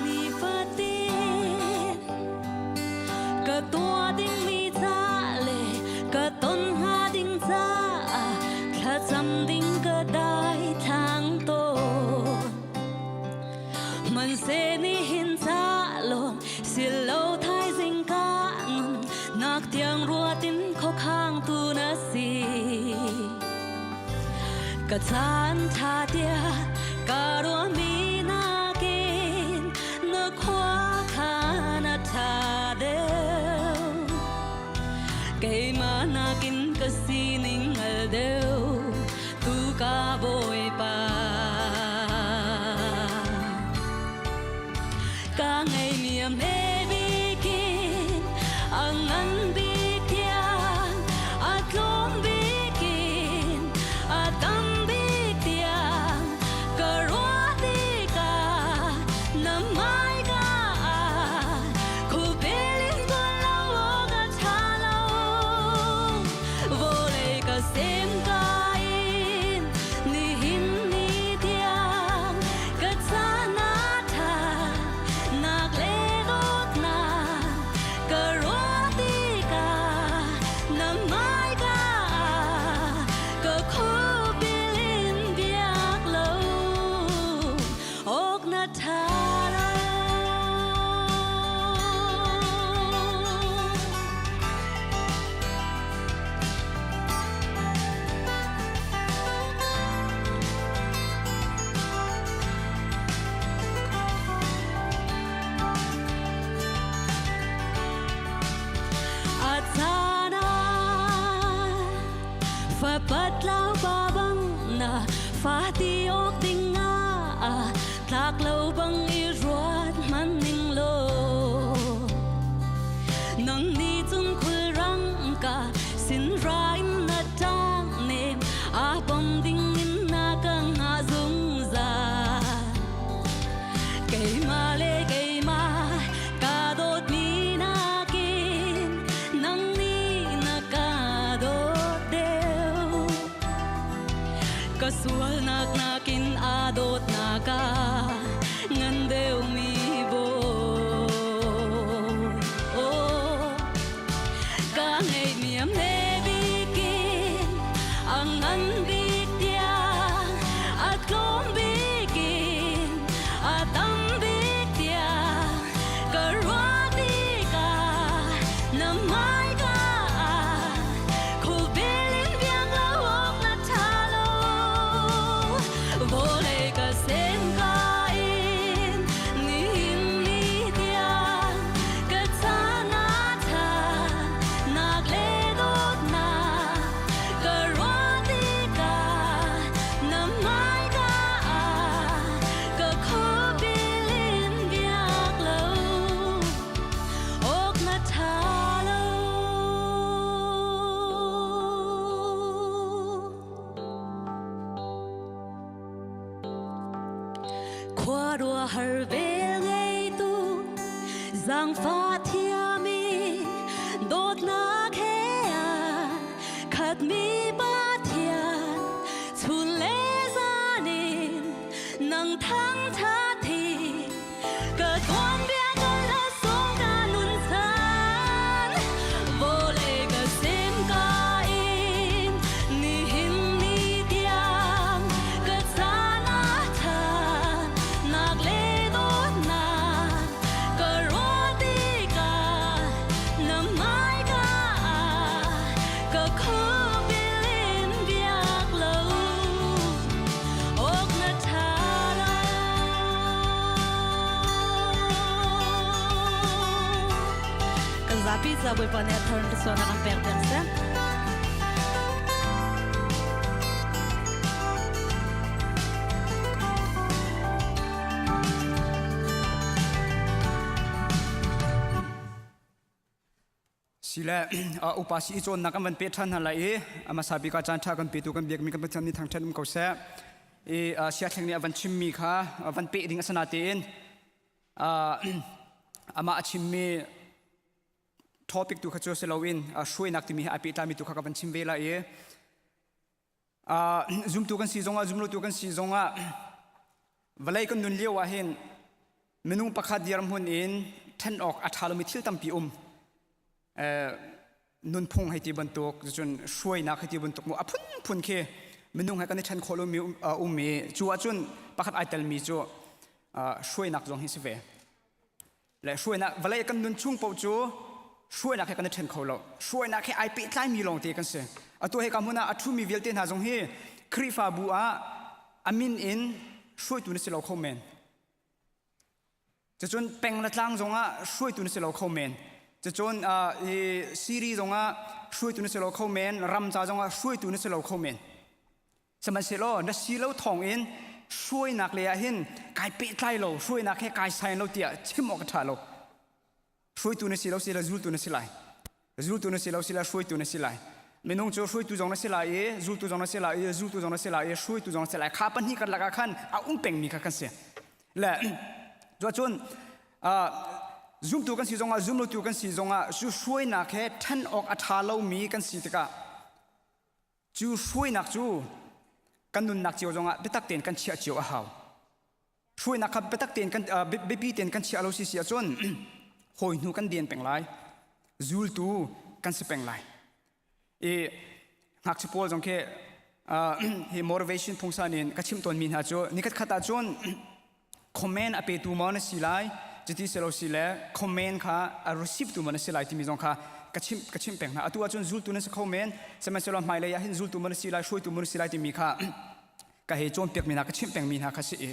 Nifatin ka tuah dingmi ca le ka ton hnga ding caah thlacam ding ka dai thlang tawn. Hmanhseh nihin ca lawng silo thaizing ka nun nak tiang ruatin khuakhang tu na si. Ka caan tha tiah ka ruahmi nakin na khua kha na tha deuh. Keimah nakin ka sining al deuh tu ka Bawipa. Ka ngeimi a hme bikin a ngan bik tiang a tlawm bikin a tam bik tiang ka ruah tikah na hmaika ah khupil in tuan lo awk a ṭha lo. Vawlei ka sem ka in nihin ni tiang ka caan a ṭha nak le dawt. Fa ti awk ding ah tlak lo bang i ruat hman ning law nang ni cung khulrang ka sin ra in na tang nem a pom ding in na ka nga zungzal keimah le keimah ka dawtmi nakin nang nih na ka dawt deuh ka sualnak nakin aa dawtnak ah ngan deuhmi bawi oh ka ngeihmi a hme bikin a ngan bik tiang a tlawm bikin a tam bik tiang ka ruah tikah na hmaika ah khubil in biak lo awk na ṭha lo vawlei ka sem ka in nihin ni tiang ka chan ah ṭha nak le dawtnak ka ruah tikah na hmaika ah ka khuabil in biak lo awk na ṭha lo. Khuaruahhar vel ngeitu zaangfah thiami dawtnak he a khatmi Pathian chun le zan in nang thangṭhat hi ka tuanbia ka la sung ka nun chan vawlei ka sem ka in nihin ni tiang ka caan ah ṭhan nak le dawtnak ka ruah tikah na hmaika ah ka khuabil in biak lo awk na ṭha lo. Kan zapi ca Bawipa nih a thar in sualnak an pek piak seh. Sile upa si i cawnnak an van pe ṭhan hna lai i a hmasa bik ah caan ṭha kan petu kan biakmi kan Pathian nih thangṭhat um ko seh. I siathleng nih a van chimmi kha van peh ding a si natein amah a chimmi topic tu kha cu si loin hruainak timi he ai pehtlami tu kha ka van chim ve lai i zumtu kan si zongah zumlotu kan si zongah vawlei kan nun lio ah hin minung pakhat dirhmun in ṭhen awk a ṭha lomi thil tampi um nunphung hei ti bantuk cun hruainak hei ti bantuk mu a phunphun khi minung he kan i ṭhen khawh lomi um i cu ahcun pakhat ai telmi cu hruainak zong hi si ve le hruainak vawlei kan nun chung paoh cu hruainak he kan i ṭhen kho lo hruainak he ai pehtlaimi lawngte kan si atu hika hmun ah a ṭhumi vialte hna zong hi Khrihfabu ah a min in hruaitu na si lo kho men cucun peng le tlang zongah hruaitu na si lo kho men cucun i Siri zongah hruaitu na si lo kho men ram ca zongah hruaitu na si lo kho men Sihmanhsehlaw na si lo thawngin hruainak lei ah hin kai pehtlai lo, hruainak he kai sain lo tiah chim awk a ṭha lo. Hruaitu na si lo sila zultu na si lai. Zultu na si lo sila hruaitu na si lai. Minung cu hruaitu zong na si lai i zultu zong na si lai i zultu zong na si lai i hruaitu zong na si lai. Kha pahnih karlak ah khan a um pengmi kha kan si. Le cuahcun zumtu kan si zongah zumlotu kan si zongah cu hruainak he ṭhen awk a ṭha lomi kan si tikah Cu hruainak cu kan nunnak cio zongah biatak tein kan chiah cio a hau. Hruainak kha biatak tein kan biapi tein kan chiah lo si si ahcun hawi hnu kan den peng lai. Zultu kan si peng lai. I ngakchia pawl zong khi hi motivation phungsan in ka chimh tawnmi hna cu nikhat khat ahcun comment a petu maw na si lai cuti si lo si le comment kha a receive tu maw na si lai timi zong kha ka chimh ka chimh peng hna atu ahcun zultu na si kho men sihmanhsehlaw hmailei ah hin zultu maw na si lai hruaitu maw na si lai timi kha ka hei cawnpiak mi hna ka chimh peng mi hna kha si i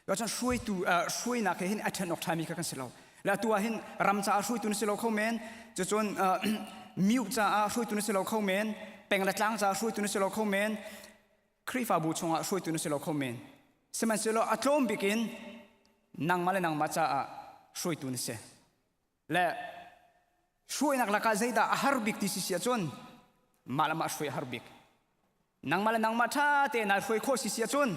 cun hruaitu hruainak he hin a ṭhen awk ṭhami kha kan si lo le atu ah hin ram caah hruaitu na si lo kho men cucun miuk caah hruaitu na si lo kho men peng le tlang caah hruaitu na si lo kho men. Khrihfabu chungah hruaitu na si lo kho men. Sihmanhsehlaw a tlawm bik in nangmah le nangmah caah hruaitu na si. Le hruainak lakah zeidah a har bik ti si si ahcun mah le mah hruai a har bik. Nangmah le nangmah ṭha tein naa hruai khawh si si ahcun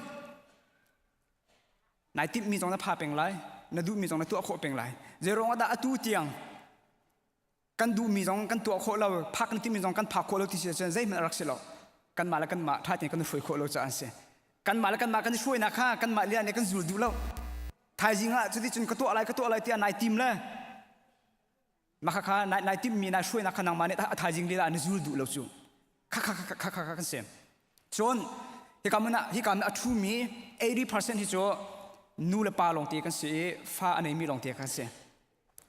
nai timhmi zong na pha peng lai, na duhmi zong na tuah khawh peng lai. Zeiruang ah dah atu tiang kan duhmi zong kan tuah khawh lo phak kan timi zong kan phak khawh lo ti si ahcun zeihmanh a rak si lo kanmah le kanmah ṭha tein kan i hruai khawh lo caah an si kanmah le kanmah kan i hruainak kha kanmah lian nih kan zul duh lo thaizing ah cuticun ka tuah lai ka tuah lai tiah nai tim le mah kha nai timmi nai hruainak kha nangmah nih a thaizing lila na zul duh lo cu kha kha kha kha kha kan si cun hika hmun ah hika a ṭhumi 80% hi cu nu le pa lawngte kan si i fa a neimi lawngte kan si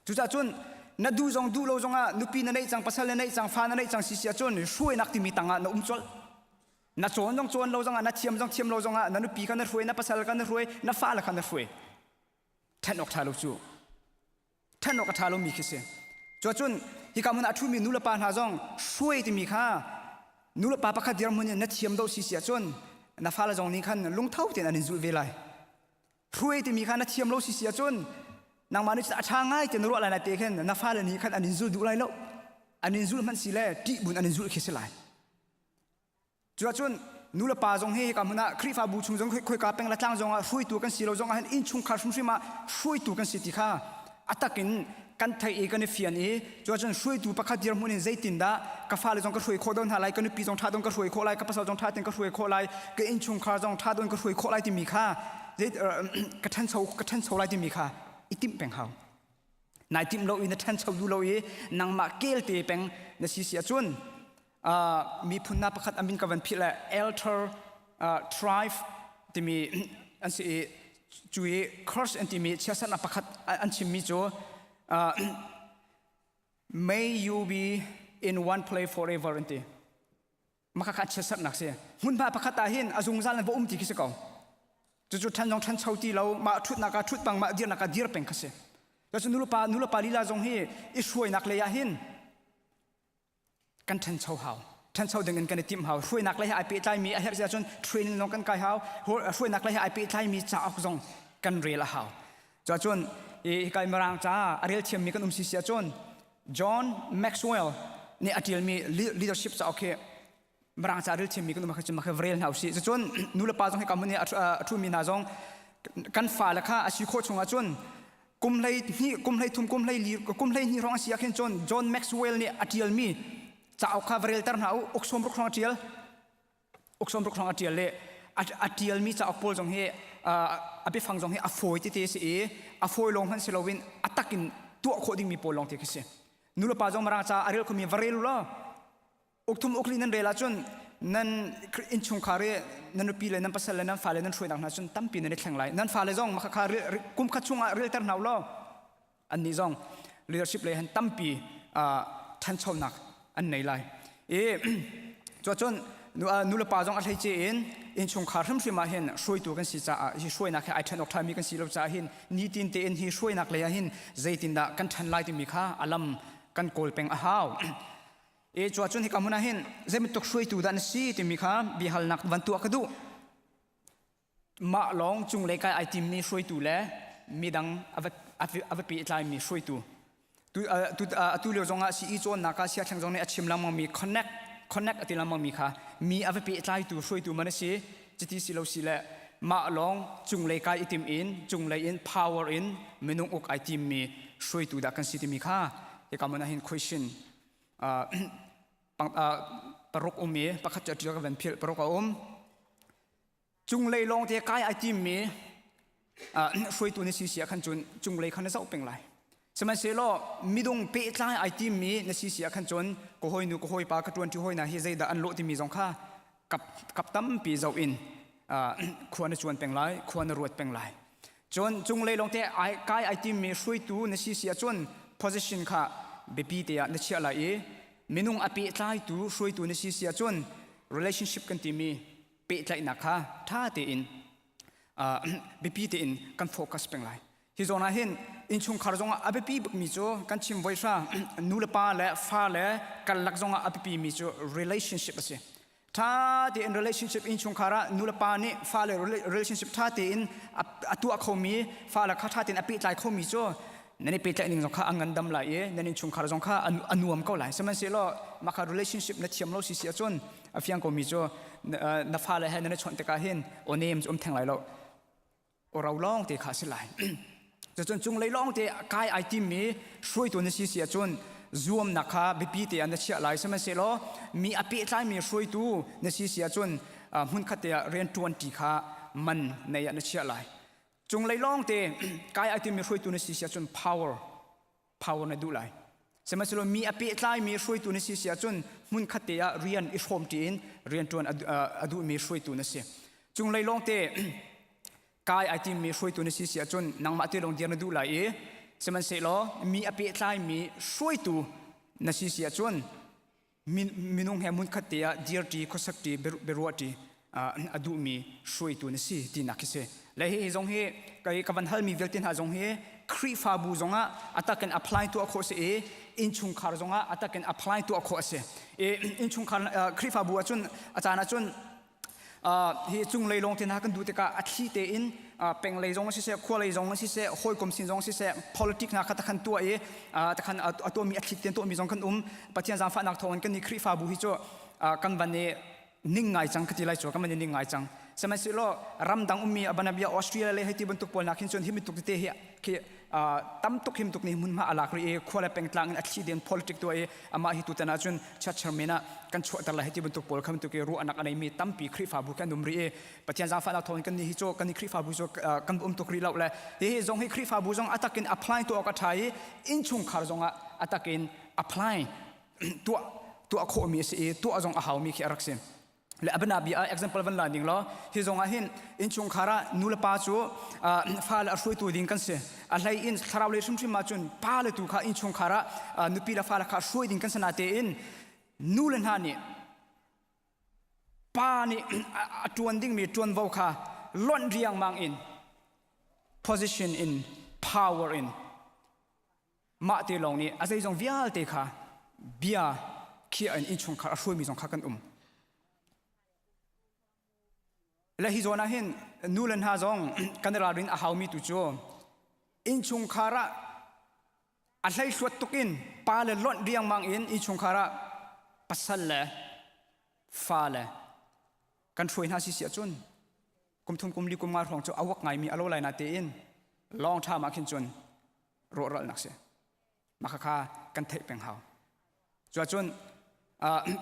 Cucaah cun na duh zong duh lo zongah nupi na neih cang, pasal na neih cang, fa na neih cang si si ahcun hruainak timi tangah na um colh. Na cawn zong cawn lo zongah, na thiam zong thiam lo zongah, na nupi kha na hruai, na pasal kha na hruai, na fale kha na hruai. Ṭhen awk ṭha lo cu. Ṭhen awk a ṭha lomi khi si. Cuacun hika hmun ah a ṭhumi nulepa hna zong hruai timi kha nulepa pakhat dirhmun in na thiam do si si ahcun na fale zong nih khan lungtho tein an in zulh ve lai. Hruai timi kha na thiam lo si si ahcun nangmah nih a ṭha ngai te na ruah lai na te khin na fale nih khan an in zul duh lai lo. An in zul hmanh si le ṭih bun an in zulh khi si lai. Cuahcun nu le pa zong hi hika hmun ah Khrihfabu chung zong khoika peng le tlang zong ah hruaitu kan si lo zong ah hin innchungkhar hrimhrim ah hruaitu kan si ti kha a tak in kan theih i kan i fian i cuahcun hruaitu pakhat dirhmun in zeitindah ka fale zong ka hruai khawh deuh hna lai ka nupi zong ṭha deuh ka hruai khawh lai ka pasal zong ṭha tein ka hruai khawh lai ka innchungkhar zong ṭha deuh ka hruai khawh lai timi kha ka ṭhancho ka ṭhancho lai timi kha i timh peng hau nai timh lo i na ṭhancho duh lo i nangmah kelte peng na si si ahcun miphun na pakhat amin ka van philh le elter tribe timi an si i cu i curse an timi chiasatnak pakhat an chimmi cu may you be in one place forever an ti maka kha chiasatnak si hmunhma pakhat ah hin a zungzal in va um ti khi si ko cucu ṭhan zong ṭhancho ti lo mah ṭhutnak ah ṭhut bang mah dirnak ah dir peng kha si cucu nulepa nulepa lila zong hi i hruainak lei ah hin kan ṭhancho hau ṭhancho ding in kan i timh hau hruainak lei he ai pehtlaimi a herh si ahcun training zong kan kai hau hruainak lei he ai pehtlaimi cauk zong kan rel a hau cuahcun hika mirang ca a rel thiammi kan um si si ahcun John Maxwell nih a ṭialmi leadership cauk hi Mirang ca rel thiammi kan um ahcun mah rel hna usih. Cucun nu le pa zong hika hmun i a ṭhumi hna zong kan fale kha a si khawh chung ahcun kum hlei hnih kum hlei thum kum hlei li kum hlei hnih hrawng a si ah khin cun John Maxwell nih a ṭialmi cauk kha va relter hna u uk sawm ruk hrawng a ṭial uk sawm ruk hrawng a ṭial le a ṭialmi cauk pawl zong hi a biafang zong hi a fawi tete a si i a fawi lawng hmanh si loin a tak in tuah khawh dingmi pawl lawng te khi si nu le pa zong mirang ca a rel khomi va rel u law Ukthum ukli nan rel ahcun nan innchungkhar i nan nupi le nan pasal le nan fale nan hruainak hna cun tampi nan i thleng lai. Nan fale zong mah kha kum khat chungah relter hna u law annih zong leadership lei han tampi ṭhanchonak an nei lai. I cuacun nu le pa zong a hleice in innchungkhar hrimhrim ah hin hruaitu kan si caah hi hruainak he ai ṭhen awk ṭhami kan si lo caah hin nitin tein hi hruainak lei ah hin zeitindah kan ṭhan lai timi kha a lam kan kawl peng a hau. E cu ahcun hika hmun ah hin zeibantuk hruaitu dah na si timi kha biahalnak van tuah ka duh. Mah lawng cunglei kai ai timmi hruaitu le midang a va pehtlaimi hruaitu. Atu lio zongah CE cawnnak ah Siathleng zong nih a chim lengmangmi connect connect a ti lengmangmi kha mi a va pehtlaitu hruaitu man a si. Cuti si lo si le mah lawng cunglei kai i tim in cunglei in power in minung uk ai timmi hruaitu dah kan si timi kha hika hmun ah hin question paruk um i pakhat cu a ṭial ka van philh paruk a um cunglei lawng te kai ai timmi hruaitu na si si ah khan cun cunglei kha na zoh peng lai sihmanhsehlaw midung pehtlai ai timmi na si si ah khan cun ka hawinu ka hawipa ka ṭuanṭi hawi hna hi zeidah an lawh timi zong kha kap kap tampi zoh in khua na cuan peng lai khua na ruat peng lai Cun cunglei lawngte kai ai timmi hruaitu na si si ahcun position kha biapi te ah na chiah lai i minung a pehtlaitu hruaitu na si si ahcun relationship kan timi pehtlaihnak kha ṭha tein biapi tein kan focus peng lai. Hi zawn ah hin innchungkhar zongah a biapi bikmi cu kan chim voi hra nu le pa le fa le karlak zongah a biapi mi cu relationship a si. Ṭha tein relationship innchungkhar ah nulepa nih fale relationship ṭha tein a tuah khomi fale kha ṭha tein a pehtlai khomi cu nan i pehtlaih ning zong kha a ngandam lai i nan innchungkhar zong kha a nuam ko lai. Sihmanhsehlaw mah kha relationship na thiam lo si si ahcun a fiang komi cu na fale he nan i chawnh tikah hin aw nem cu um theng lai lo. ro lawng te kha a si lai. Cucun cunglei lawng te kai ai timmi hruaitu na si si ahcun zuamnak kha biapi te ah na chiah lai. Sihmanhsehlaw mi a pehtlaimi hruaitu na si si ahcun hmunkhat te ah rian ṭuanṭi kha man nei ah na chiah lai. Cunglei lawng te kai ai timmi hruaitu na si si ahcun power power na duh lai. Sihmanhsehlaw mi a pehtlaimi hruaitu na si si ahcun hmunkhat te ah rian i hrawmṭi in rianṭuan a duhmi hruaitu na si. Cunglei lawngte kai ai timmi hruaitu na si si ahcun nangmah te lawng dir na duh lai i sihmanhsehlaw mi a pehtlaimi hruaitu na si si ahcun minung he hmunkhat te ah dirṭi khuasakṭi biaruahṭi a duhmi hruaitu na si tinak khi si le hi zong hi kai ka van halmi vialte hna zong hi Khrihfabu zongah a takin apply tuah khawh si i innchungkhar zongah a takin apply tuah khawh a si i innchungkhar Khrihfabu ahcun a caan ahcun hi cunglei lawng te hna kan duh tikah a thli tein penglei zong siseh khualei zong siseh hawikom sin zong siseh politic hna kha takhan tuah i takhan a tuahmi a thli tein tuahmi zong kan um Pathian zaangfahnak thawngin kan nih Khrihfabu hi cu kan van i ning ngai cang ka ti lai cu kan van i ning ngai cang sihmanhsehlaw ramdang ummi abanabia Australia le hei ti bantuk pawl nak hin cun hi bantuk tete hi khi tam tuk him tuk nih hmunhma a lak rih i khua le pengtlang in a thli den politic tuah i amah hi tutan ahcun church chairman ah kan chuahter lai hei ti bantuk pawl kha bantuk i ruahnak a neimi tampi Khrihfabu kan um rih i Pathian zaangfahnak thawngin kan nih hi cu kan nih Khrihfabu cu kan um tuk rih lo le hihi zong hi Khrihfabu zong a takin apply tuah awk a ṭha i innchungkhar zong ah a takin apply tuah tuah khawhmi a si i tuah zong a haumi khi a rak si. Le abana bia ah example van la ding law hi zong ah hin innchungkhar ah nu le pa cu fale a hruaitu ding kan si a hlei in thlarau lei hrimhrim ah cun pa le tu kha innchungkhar ah nupi le fale kha hruai ding kan si na tein nu le hna nih pa nih a ṭuan dingmi ṭuanvo kha lonh riangmang in position in power in mah te lawng nih a zeizong vialte kha bia khiah in innchungkhar a hruaimi zong kha kan um. Le hi zawn ah hin nu le hna zong kan i ralrin a haumi tu cu innchungkhar ah a hleihluat tuk in pa le lonh riangmang in innchungkhar ah pasal le fa le kan hruai hna si si ahcun kum thum kum li kum nga hrawng cu a wak ngaimi a lo lai na tein long time ah khin cun rawhralnak si mah kha kan theih peng hau cuacun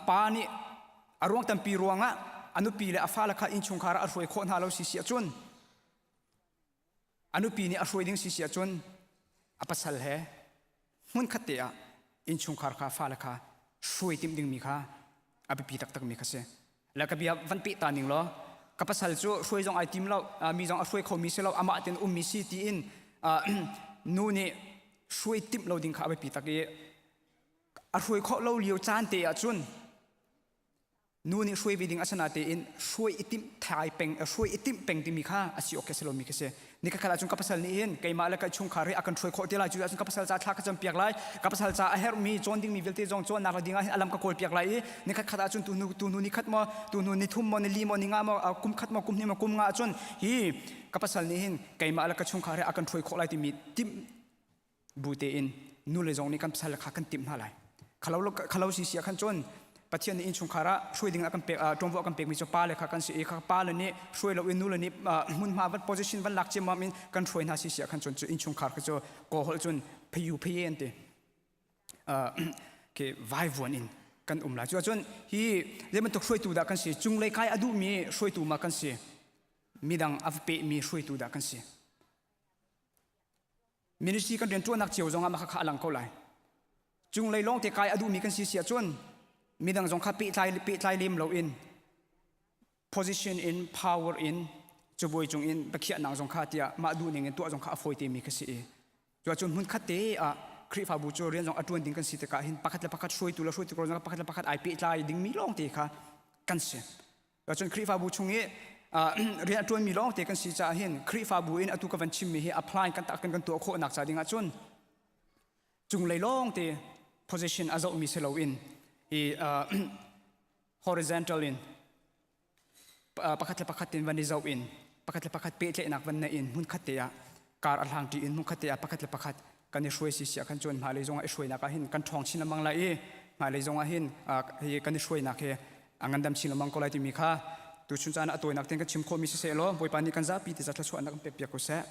pa nih a ruang tampi ruangah a nupi le a fale kha innchungkhar ah a hruai khawh hna lo si si ahcun a nupi nih a hruai ding si si ahcun a pasal he hmunkhat te ah innchungkhar kha fale kha hruai timh dingmi kha a biapi taktakmi kha si le ka bia van peh ta ning law ka pasal cu hruai zong ai tim lo mi zong a hruai khomi si lo amah ten ummi si tiin nu nih hruai timh lo ding kha a biapi tak i a hruai khawh lo lio caan te ah cun Nu nih hruai ve ding a si natein hruai i timh thai peng hruai i timh peng timi kha a si awk khi a si lomi khi si. Ni khat ahcun ka pasal nih hin keimah le ka chungkhar hi a kan hruai khawh te lai cu ahcun ka pasal ca thla ka cam piak lai ka pasal ca a herhmi cawn dingmi vialte zong cawnnak le ding ah hin a lam ka kawl piak lai i ni khat khat ahcun tu hnu tu hnu ni khat maw tu hnu ni thum maw ni li maw ni nga maw kum khat maw kum hnih maw kum nga ahcun hi ka pasal nih hin keimah le ka chungkhar hi a kan hruai khawh lai timi timh bu tein nule zong nih kan pasal kha kan timh hna lai khalo khalo si si ah khan cun Pathian nih innchungkhar ah hruai ding a kan pek ṭuanvo a kan pekmi cu pa le kha kan si i kha pa le nih hruai lo in nule nih hmunhma van position van lak ciammam in kan hruai hna si si ah khan cun cu innchungkhar kha cu kaw holh cun phayu phaye an ti ke vaivuan in kan um lai cu ahcun hi zei bantuk hruaitu dah kan si cunglei kai a duhmi hruaitu ma kan si midang a va pehmi hruaitu dah kan si Ministry kan rianṭuannak cio zongah mah kha a lang ko lai. Cunglei lawngte kai a duhmi kan si si ahcun midang zong kha pehtlai pehtlai lem loin position in power in cabuai cung in biakhiahnak zong kha tiah mah duh ning in tuah zong kha a fawi temi kha si i cuahcun hmun khat te ah Khrihfabu cu rian zong a ṭuan ding kan si tikah hin pakhat le pakhat hruaitu le hruaitu zong pakhat le pakhat ai pehtlai dingmi lawngte kha kan si. Cun Khrihfabu chung i rian a ṭuanmi lawngte kan si caah hin Khrihfabu in atu ka van chimmi hi apply kan tak kan tuah khawhnak ca dingah cun cunglei lawngte position a zohmi si loin i horizontal in. Pakhat le pakhat in van i zoh in pakhat le pakhat pehtlaihnak van neih in hmunkhat te ah kar a hlang ṭi in hmunkhat te ah pakhat le pakhat kan i hruai si siah khan cun hmailei zongah i hruainak ah hin kan ṭhawng chin lengmang lai i hmailei zongah hin hi kan i hruainak hi a ngandam chin lengmang ko lai timi kha tuchun caan ah a tawinak tein kan chim khawhmi siseh law Bawipa nih kan zapi te ca thluachuahnak kan pekpiak ko seh.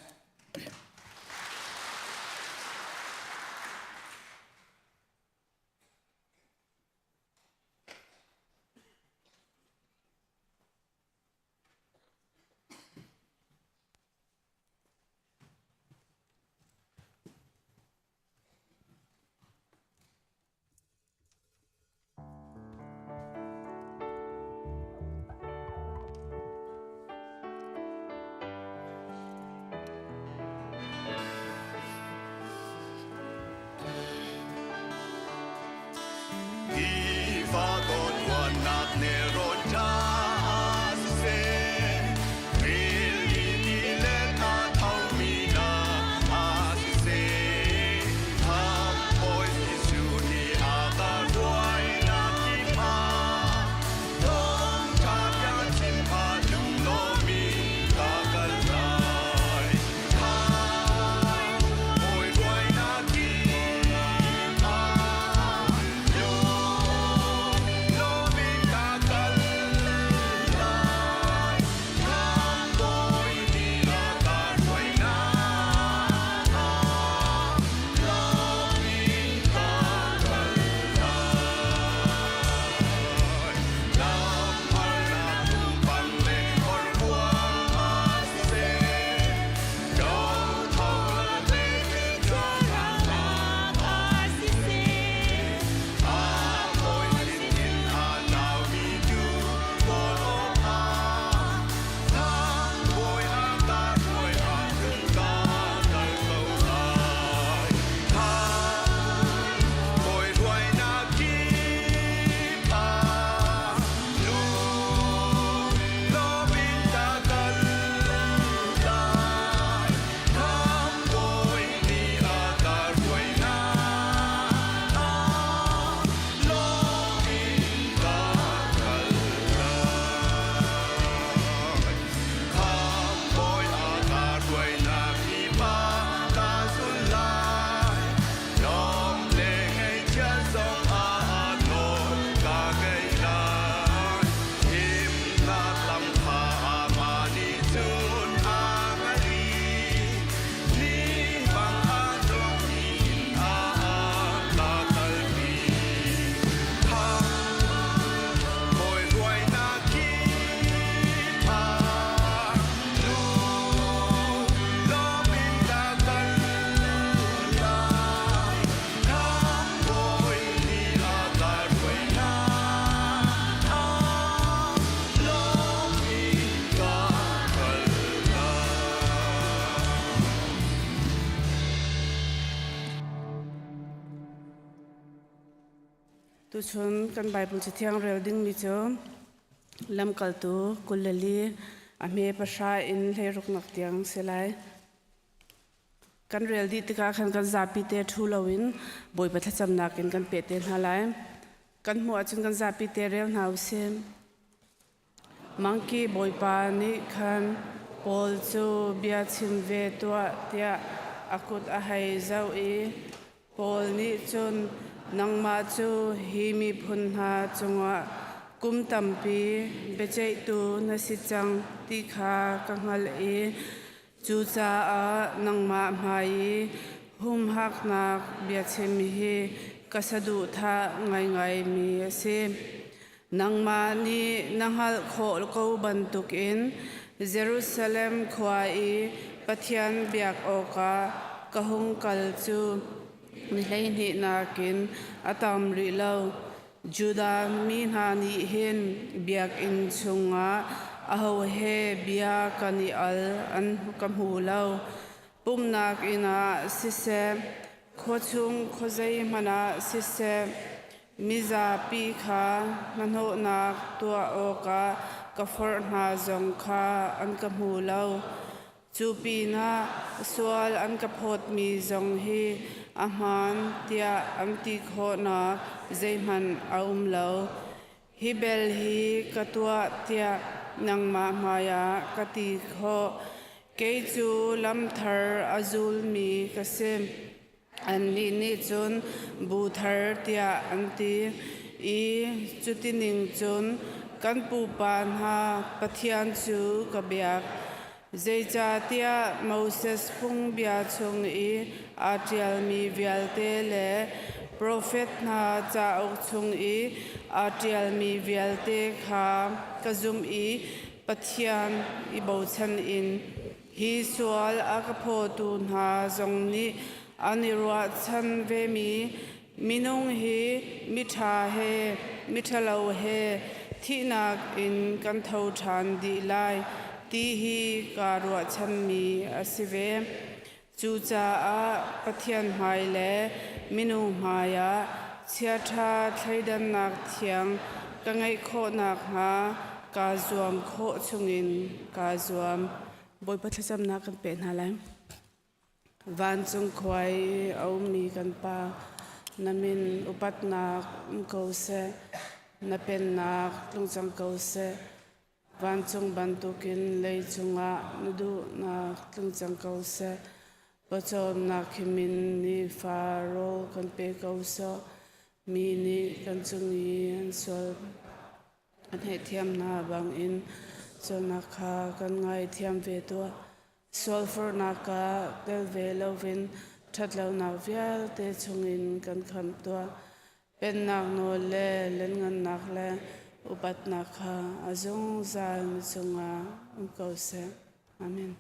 Tuchun kan Bible Cathiang rel dingmi cu Lamkaltu 24 a hme pahra in hleiruknak tiang si lai. Kan rel dih tikah khan kan zapi te ṭhu loin Bawipa thlacamnak in kan peh te hna lai. Kan hmuh ahcun kan zapi te rel hna usih. Mangki bawipa nih khan Paul cu bia chim ve tuah tiah a kut a hei zoh i Paul nih cun nangmah cu hi miphun hna cungah kum tampi biaceihtu na si cang ti kha ka hngalh i Cucaah nangmah hmai i humhaknak biachim hi ka saduhthah ngaingaimi a si. Nangmah nih na hngalh khawh ko bantukin Jerusalem khua i Pathian biak awkah ka hung kal cu ni 12 nakin a tam rih lo. Judah mi hna nih hin biakinn chungah aho he bia kan i al an ka hmu lo. Pumhnak inn ah siseh, khuachung khuazei hmanh ah siseh, mizapi kha hnahnawhnak tuah awkah ka forh hna zong kha an ka hmu lo. Cu pinah sual an ka phawtmi zong hi a hmaan tiah an ti khawhnak zeihmanh a um lo. Hi bel hi ka tuah tiah. nangmah hmaiah ka ti khawh. Kei cu lam thar a zulmi ka si. Annih nih cun bu thar tiah an ti i cutining cun kan pupa hna Pathian cu ka biak. Zeicahtiah Moses phungbia chung i aa ṭialmi vialte le profet hna cauk chung i aa ṭialmi vialte kha ka zumh i Pathian i bochan in hi sual a ka phawtu hna zong nih an i ruahchan vemi Minung hi miṭha he miṭhalo he thihnak in kan tho ṭhan dih lai ti hi kaa ruahchanmi a si ve. Cucaah Pathian hmai le minung hmaiah chiaṭha thleidannak thiang ka ngeih khawh nakhnga kaa zuam khawh chungin kaa zuam. Bawipa thlacamnak kan peh hna lai. Vancung khua i a ummi kan Pa, na min upatnak um ko seh, na pennak tlung cang ko seh. Vancung bantukin leicung ah na duhnak tlung cang ko seh. Pawcawmnak himin nifa rawl kan pe ko sawh. Mi nih kan cung i an sual An ngaihthiam hna bangin sualnak kha kan ngaithiam ve tuah. Sualforhnak ah tel ve loin ṭhatlonak vialte chungin kan khamh tuah. Pennak nawl le lianngannak le upatnak kha a zungzal na cungah um ko seh. Amen.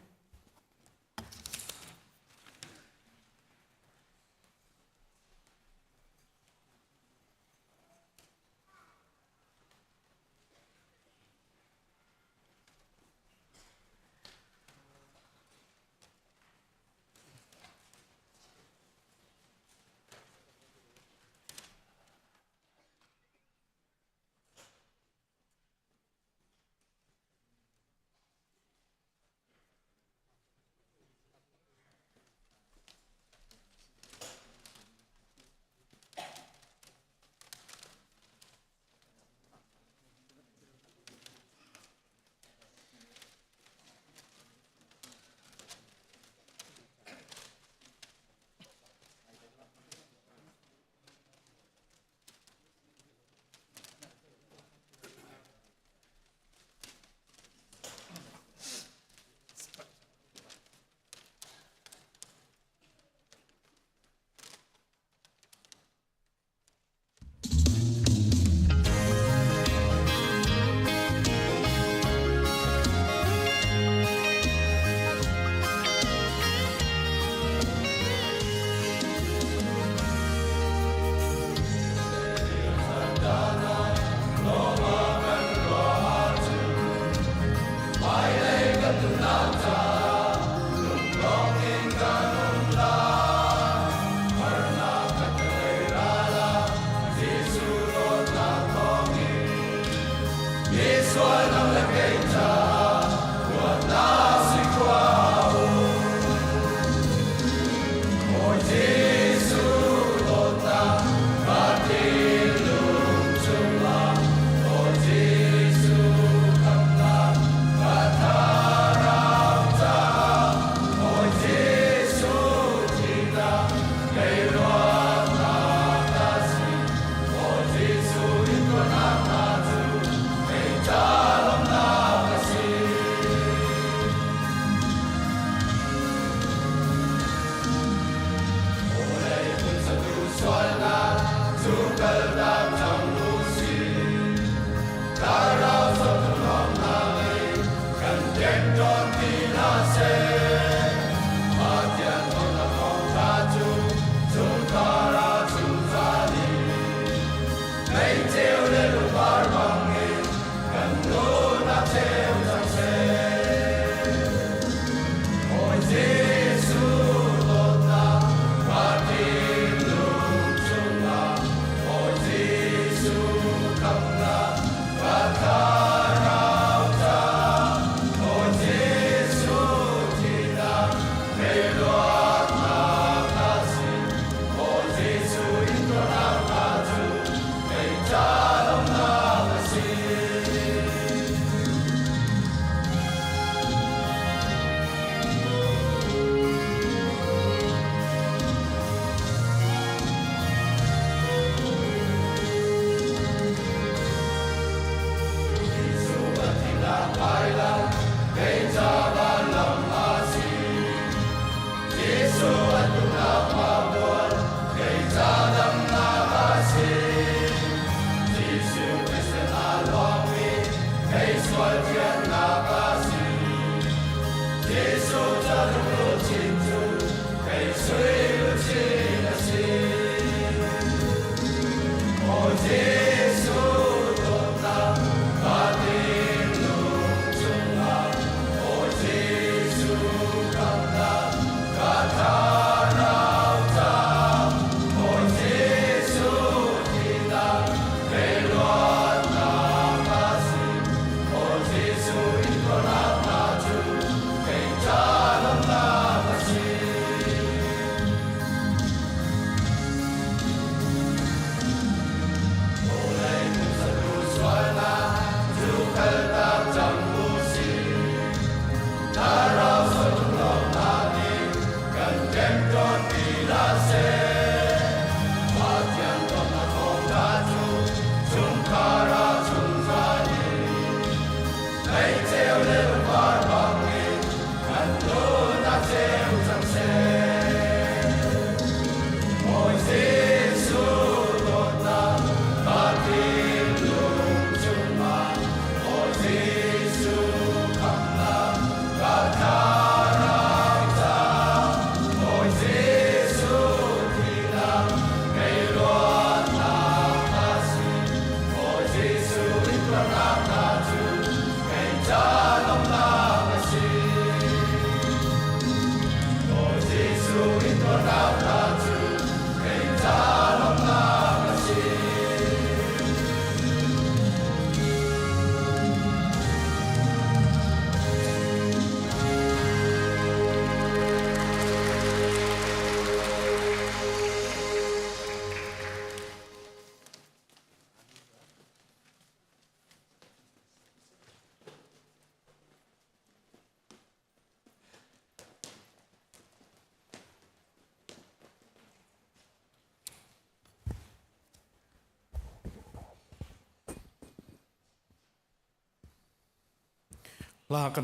Hla kan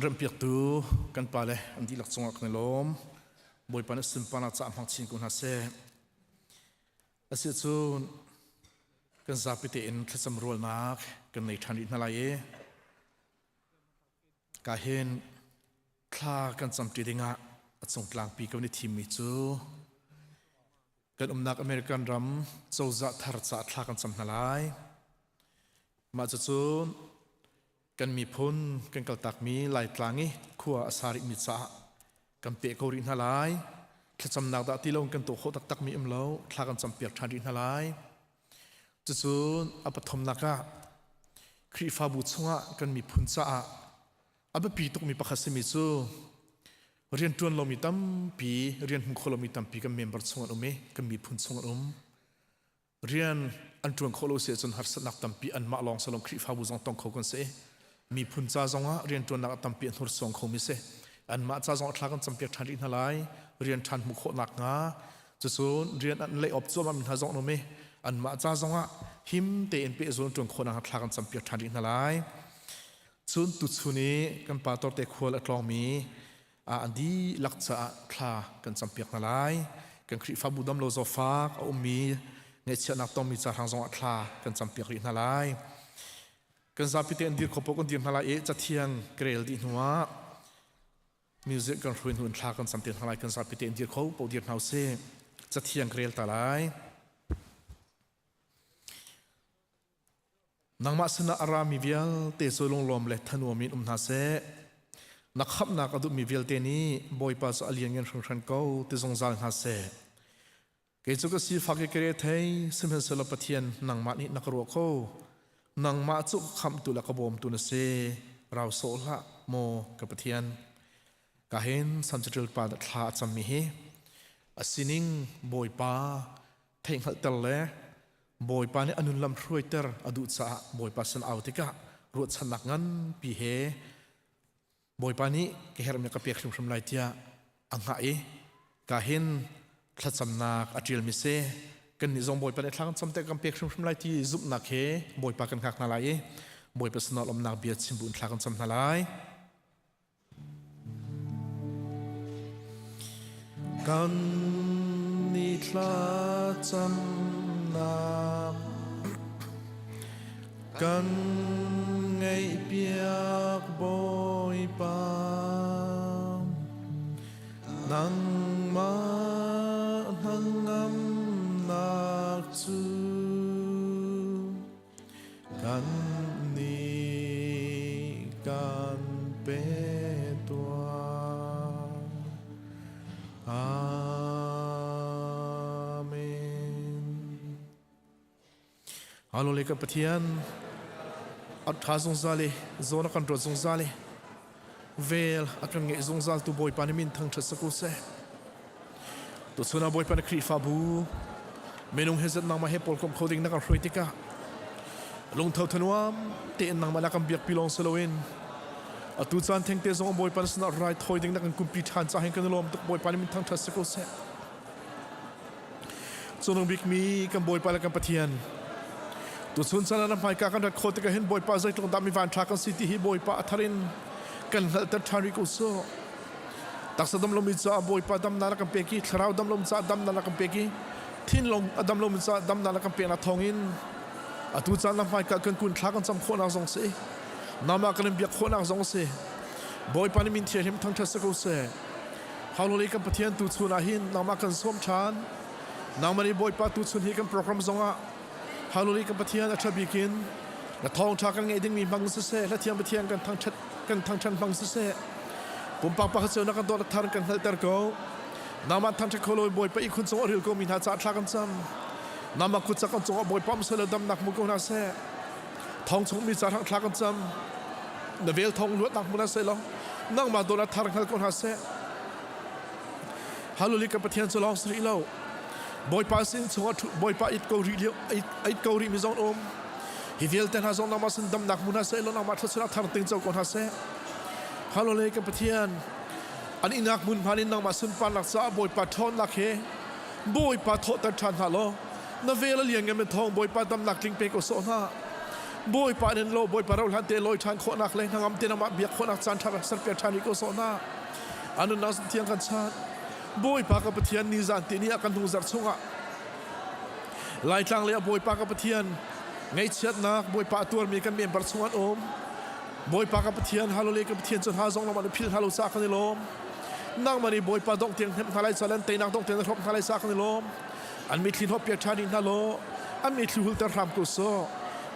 remhpiaktu kan pale an dihlak cungah kan i lawm. Bawipa nih sunparnak caah hmang chin ko hna seh. Asicun kan zapi tein thlacam rualnak kan nei ṭhan rih hna lai i ka hin thla kan camṭi dingah a cung tlangpi kan i thimmi cu kan umnak American ram cozah thar caah thla kan cam hna lai. Mah cucu kan miphun kan kaltakmi Laitlang i khua a sa rihmi caah kan peh ko rih hna lai. Thlacamnak dah ti lo kan tuah khawh taktakmi um lo, thla kan campiak ṭhan rih hna lai. Cucu a pathumnak ah Khrihfabu chungah kan miphun caah a biapi tukmi pakhat simi cu rianṭuan lomi tampi, rian hmu kho lomi tampi kan member chung an um i kan miphun chung an um. Rian an ṭuan khawh lo si ahcun harsatnak tampi anmah lawng si lo Khrihfabu zong tong kho kan si. Miphun ca zongah rianṭuannak a tampi an hnursuang khomi si. Anmah ca zong a thla kan campiak ṭhan rih hna lai. Rian ṭhan hmuh khawh nakhnga cucun rian an lei awp cuahmah mi hna zong an um i anmah ca zongah him tein pehzul ṭuan khawh nakhnga thla kan campiak ṭhan rih hna lai. Cun tuchun i kan pastor te khual a tlawngmi an dihlak caah thla kan campiak hna lai. Kan Khrihfabu damlo zawfak a ummi ngaihchiatnak tongmi ca hrang zongah thla kan campiak rih hna lai. Kan zapi te an dir kho paoh kan dir hna lai i cathiang ka rel dih hnuah music kan hruai hnu in thla kan cam te hna lai. Kan zapi te an dir kho paoh dir hna usih. Cathiang ka rel ta lai. Nangmah sinah a rami vialte cu lunglawm le thanuam in um hna seh. Na khamhnak a duhmi vialte nih Bawipa cu a lianngan hringhran ko ti zungzal hna seh. Kei cu ka sifak i ka rethei, sihmanhsehlaw Pathian nangmah nih na ka ruah kho. Nangmah cu ka khamhtu le ka bawmtu na si. Rau sawh hlah, maw ka Pathian. Ka hin Salm pa thla a cammi hi a sining Bawipa theihhngalhter le Bawipa nih a nun lam hruaiter a duh caah Bawipa sin au tikah ruahchannak nganpi he Bawipa nih ka herhmi ka pek hrimhrim lai tiah a hngah i ka hin thlacamnak a ṭialmi si kannih zong Bawipa nih thla kan cam te kan pek hrimhrim lai ti zumhnak he Bawipa kan hngak hna lai i Bawipa sinah lawmhnak bia chim bu in thla kan cam hna lai. Kan ni thlacamnak kan ngaihpiak Bawipa nangmah hnangamnak cu Kan nih kan pe tuah. Amen. Hallelujah ka Pathian a ṭha zungzal i zawn a kan ruat zungzal i vel a kan ngeih zungzal tu Bawipa nih min thangṭhat sak u seh. Tuchun ah Bawipa na Khrihfabu minung he zat nangmah he pawl komh kho ding na kan hruai tikah lungtho thanuam tein nangmah na kan biakpi lawng si loin Atu caan thengte zong Bawipa na sinah raithawi ding na kan kumpi ṭhan ca hin kan i lawm tuk. Bawipa nih min thangṭhat si ko seh. Cungnung bikmi kan Bawipa le kan Pathian, tuchun caan ah na hmaika kan rat khawh tikah hin Bawipa zeitluk dah mi vanṭha kan si ti hi Bawipa a thar in kan hngalhter ṭhan rih ko sawh. Taksa dam lomi caah Bawipa damnak na kan pek i thlarau dam lomi caah damnak na kan pek i thinlung a dam lomi caah damnak na kan peknak thawngin atu caan na hmaika kan kun thla kan cam khawhnak zong si nangmah kan in biak khawhnak zong si Bawipa nih min thianghlim thangṭhat si ko seh. Hallelujah kan Pathian tu chun ah hin nangmah kan sawm ṭhan. Nangmah nih Bawipa tu chun hi kan program zongah Hallelujah kan Pathian a ṭha bik in na thawngṭha kan ngeih dingmi hmang siseh, hlathiang Pathian kan thangṭhat kan thangṭhan hmang siseh, pumpak pakhat cio na kan dawt thar kan hngalhter ko. Nangmah thangṭhat kho lo Bawipa ihkhun cung a ril ko mi hna caah thla kan cam. Nangmah kut cak kan cungah Bawipa um seh law damnak hmu ko hna seh. Thong chung mi ca hrang thla kan cam. Na vel thong luatnak hmu hna seh law nangmah dawt thar hngal ko hna seh. Hallelujah ka Pathian cu lawng si rih lo. Bawipa sin chungah Bawipa it ko rih lio it ko rih mi zong um. Hi vialte hna zong nangmah sin damnak hmu hna seh law nangmah thluachuah thar ting co ko hna seh. Hallelujah ka Pathian an inak hmun hman in nangmah sunparnak caah Bawipa ṭhawnnak he Bawipa thawhter ṭhan hna law na vel a lian ngan thawng Bawipa damnak tling pe ko sawh hna. Bawipa nin lo Bawipa ro hlan te lawi ṭhan khawhnak le hnangam te nangmah biak khawhnak caan ṭha rak serpiak ṭhan rih ko sawh hna. A nunnak thiang kan chan. Bawipa ka Pathian ni zan te ni a kan hnung zarh chungah Laitlang le a Bawipa ka Pathian ngaihchiatnak Bawipa a tuarmi kan member chung an um. Bawipa ka Pathian hallelujah ka Pathian cu hna zong lamah na philh hna lo caah kan i lawm. Nangmah nih Bawipa dongh tiang hnemh hna lai ca le an teinak dongh tiang na hrawmh hna lai caah kan i lawm. An mitthli hnawhpiak ṭhan rih hna law an mitthli hulter hram ko sawh.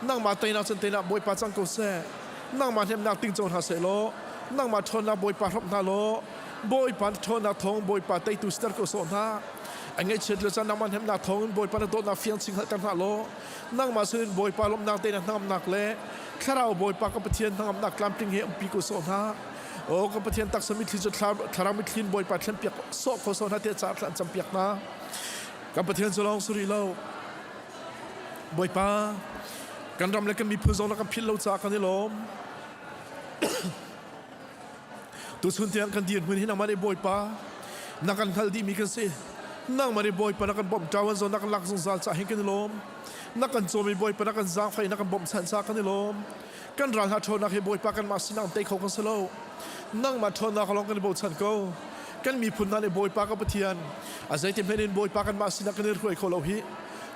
Nangmah teinak cun teinak Bawipa cang ko seh. Nangmah hnemhnak ting co hna seh law nangmah ṭhawnnak Bawipa hrawmh hna law Bawipa na ṭhawnnak thawng Bawipa teitu siter ko sawh hna. An ngaihchiat lio caan nangmah hnemhnak thawngin Bawipa na dawtnak fiang ching hngalhter hna law nangmah sinin Bawipa lawmhnak teinak hnangamnak le Thlarau Bawipa ka Pathian hnangamnak tlamtling he umpi ko sawh hna. Aw ka Pathian taksa mitthli cu thlarau mitthli in Bawipa thlenpiak sawh ko sawh hna tiah ca an campiak hna. Kan Pathian cu lawng si rih lo. Bawipa, kan ram le kan miphun zong na kan philh lo caah kan i lawm. Tuchun tiang kan dirhmun hi nangmah nih Bawipa na kan hngalh dihmi kan si. Nangmah nih Bawipa na kan bawmh ṭawan zawn na kan lak zungzal caah hin kan i lawm. Na kan cawm i Bawipa na kan zaangfah i na kan bawmhchanh caah kan i lawm. Kan ral hna ṭhawnnak hi Bawipa kanmah sinah tei kho kan si lo. Nangmah ṭhawnnak lawng kan i bochan ko. Kan miphun hna nih Bawipa ka Pathian, a zeiti hmanh in Bawipa kanmah sinah kan i hruai kho lo hi.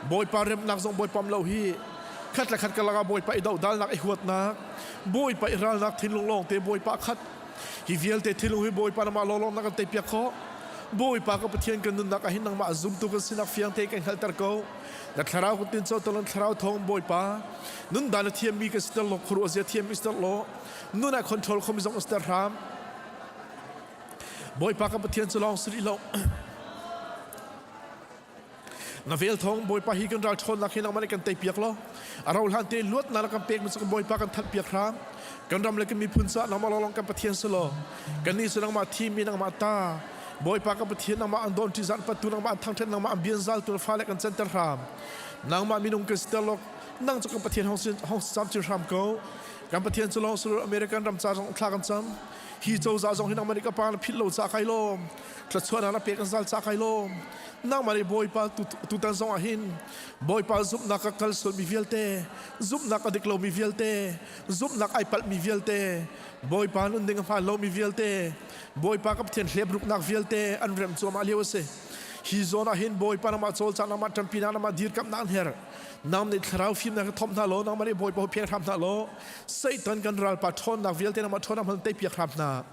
Bawipa remnak zong Bawipa um lo hi. Khat le khat ka lakah Bawipa i dohdalnak i huatnak, Bawipa i ralnak thinlung lawngte Bawipa khat. Hi vialte thinlung hi Bawipa nangmah lawnglawng na kan teipiak khawh. Bawipa ka Pathian kan nunnak ah hin nangmah zumtu kan sinak fiang te kan hngalhter ko. Na thlarau kan tin co talan thlarau thawng Bawipa nun dan a thiammi kan siter law khuaruah zia thiammi siter law nun ah control khomi zong siter hram. Bawipa kan Pathian cu lawng si rih lo. Na vel thawng Bawipa hi kan ral ṭhawnnak hi nangmah nih kan teipiak law a ro hlan te luatnak na kan pek mi cu kan Bawipa kan thanhpiak hram. Kan ram le kan miphun caah nangmah lawnglawng kan Pathian si law kannih cu nangmah thimmi nangmah ta Bawipa kan Pathian nangmah an dawn ṭihzah an pattu nangmah an thangṭhat nangmah an bianzaltu na fale kan canter hram. Nangmah minung kan siter law nang cu kan Pathian hong hong camcin hram ko. Kan Pathian cu lawng si American ram ca zong thla kan cam. Hi cozah zong hi nangmah nih ka pa na philh lo ca kai lawm. Thluachuahnak na pek an zal ca kai lawm. Nangmah nih Bawipa tutan zong ah hin Bawipa zumhnak ka kal sualmi vialte, zumhnak a dik lomi vialte, zumhnak ai palhmi vialte, Bawipa nun ding a hmaan lomi vialte, Bawipa ka Pathian hlepruknak vialte an rem cuahmah lio a si. Hi zawn ah hin Bawipa nangmah cawlcang, nangmah ṭampinak, nangmah dirkamhnak an herh. Nang nih thlarau fimnak ka thomh hna law, nangmah nih Bawipa phiang hram hna law, Satan kan ralpa ṭhawnnak vialte nangmah ṭhawnnak hman teipiak hram hna.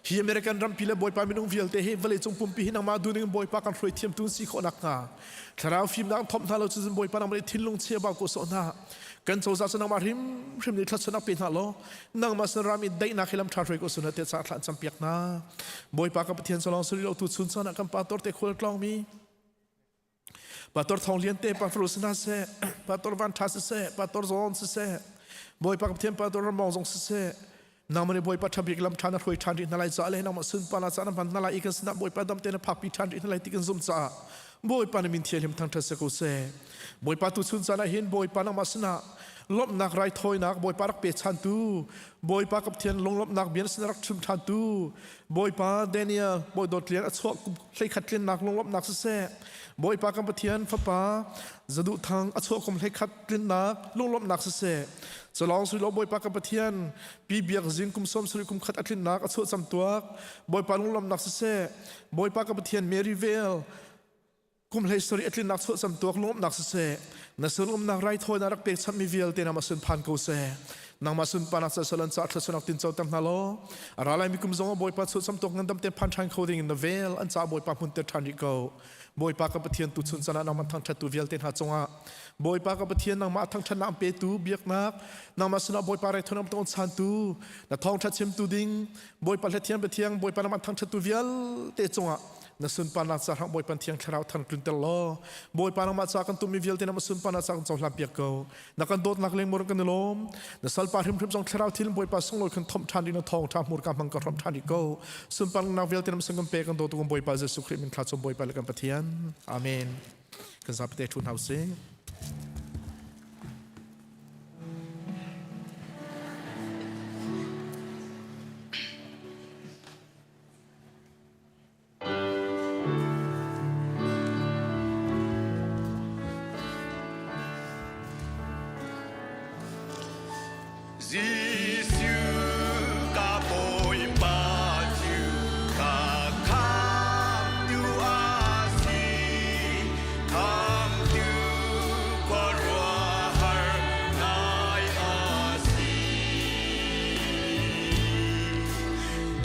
Hi American rampi le Bawipa minung vialte hi vawleicung pumpi hi nangmah duhning in Bawipa kan hruai thiamtu si khawh nakhnga thlarau fimnak thomh hna lo cun Bawipa nangmah nih thinlung chia bau ko sawh hna. Kan cozah cu nangmah hrimhrim nih thluachuahnak pe hna law nangmah sin ram i daihnak hi lam ṭha hruai ko sun te caah thla an campiak hna. Bawipa ka Pathian cu lawng suri lo tu chun caan ah kan pastor te khual tlawngmi Pastor Thawng Lian te Pastor si hna seh, Pastor Van Tha siseh, Pastor Zawn siseh, Bawipa ka Pathian Pastor Ramong zong siseh, nangmah nih Bawipa ṭha bik lam ṭha na hruai ṭhan rih hna lai caah le nangmah sunparnak caah na hman hna lai i kan sinah Bawipa dam te na phakpi ṭhan rih hna lai ti kan zumh caah. Bawipa na min thianghlim thangṭhat si ko seh. Bawipa tu chun caan ah hin Bawipa nangmah sinah lawmhnak raithawinak Bawipa rak pe ṭhantu Bawipa ka Pathian lunglawmhnak bia na sin rak chim ṭhantu Bawipa Daniel Bawi Dawt Lian a chuah kum 11 tlinnak lunglawmhnak siseh Bawipa kan Pathian fapa Zaduh Thang a chuah kum 11 tlinnak lunglawmhnak siseh Culawng sui lo Bawipa kan Pathian Pi Biak Zing kum 70 kum khat a tlinnak a chuah camtuak Bawipa lunglawmhnak siseh Bawipa ka Pathian Mary Vale kum hlei sarih a tlinnak chuah camtuak lungumnak siseh na sinumnak raithawinak rak pekchanhmi vialte nangmah sin phan ko seh. Nangmah sunparnak ca salan ca thluachuahnak tin co ter hna law a ra laimi kum zong ah Bawipa chuah camtuak ngandam te phan ṭhan kho ding in na vel an ca Bawipa hmun ter ṭhan rih ko. Bawipa ka Pathian tu chun chan ah nangmah thangṭhattu vialte hna cungah Bawipa ka Pathian nangmah thangṭhatnak an petu biaknak nangmah sinah Bawipa raithawinak ton chantu na thawngṭha chimtu ding Bawipa hlethiam Pathian Bawipa nangmah thangṭhattu vialte cungah na sunparnak ca hrang Bawipa thiang thlarau thang tlunter law Bawipa nangmah ca kan tummi vialte na sunparnak ca kan cohlan piak ko. Na kan dawtnak lengmur kan i lawm. Na salpa hrimhrim zong thlarau thil Bawipa sunglawi khan thomh ṭhan ding na thawng ṭha hmurka hmang ka hrawmh ṭhan rih ko. Sunparnak vialte na sung kan pe kan dawtu kan Bawipa Jesuh Khrih min thla cung Bawipa le kan Pathian. Amen. Kan zapite ṭhu hna usih. Jesuh ka Bawipa cu ka khamtu a si. Khamtu khuaruahhar ngai a si.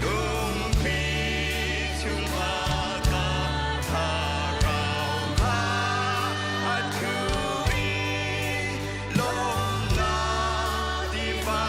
Lungpi chungah ka thlarau kha a thu i lawmhnak tiva.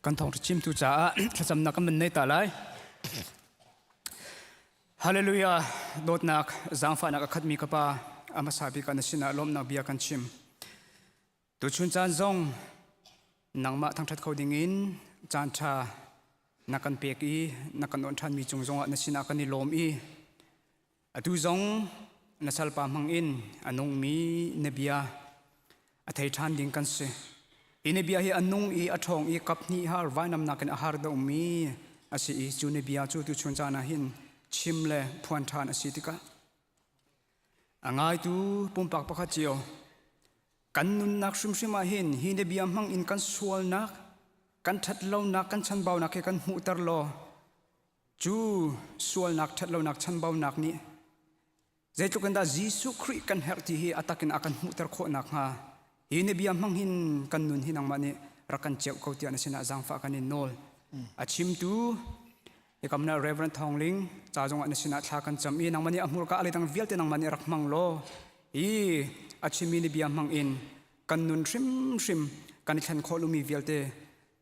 Kan thawngṭha chimtu caah thlacamnak kan van nei ta lai. Hallelujah! Dawtnak, zaangfahnak a khatmi ka Pa, a hmasa bik ah na sinah lawmhnak bia kan chim. Tuchun caan zong nangmah thangṭhat kho dingin caan ṭha na kan pek i na kan onh ṭhanmi cung zongah na sinah kan i lawm i atu zong na salpa hmangin a nungmi na bia a thei ṭhan ding kan si. Hi na bia hi a nung i a ṭhawng i kap hnih har vainamnak in a har deuhmi a si i cu na bia cu tuchun caan ah hin chim le phuan ṭhan a si tikah A ngaitu pumpak pakhat cio kan nunnak hrimhrim ah hin hi na bia hmang in kan sualnak, kan ṭhatlonak, kan chanbaunak hi kan hmuhter law cu sualnak, ṭhatlonak, chanbaunak nih zeitluk in dah Jesuh Khrih kan herh ti hi a takin a kan hmuhter khawh nakhnga hi na bia hmang hin kan nun hi nangmah nih rak kan ceuh ko tiah na sinah zaangfah kan in nawl. A chimtu Hikam na Reverend Thawng Ling ca zongah na sinah thla kan cam i nangmah nih a hmurka a leidang vialte nangmah nih rak hmang law hi a chimmi ni bia hmang in kan nun hrimhrim kan i thlen khawh lomi vialte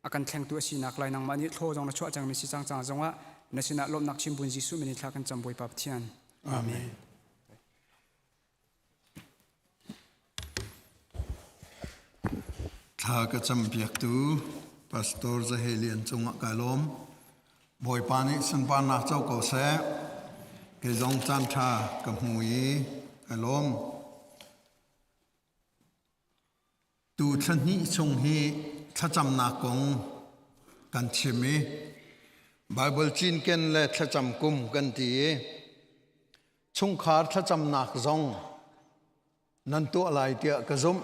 a kan thlengtu a sinak lai nangmah nih thlaw zong na chuah cangmi si cang cang zongah na sinah lawmhnak chim bun Jesuh min in thla kan cam Bawipa Pathian. Amen. Thla ka campiaktu Pastor Zahe Lian cungah kai lawm. Bawipa nih sunparnak co ko seh. Kei zong caan ṭha ka hmu i kai lawm. Tu thla hnih chung hi thlacamnak kong kan chim i Baibal cinken le thlacam kum kan ti i Chungkhar thlacamnak zong nan tuah lai tiah ka zumh.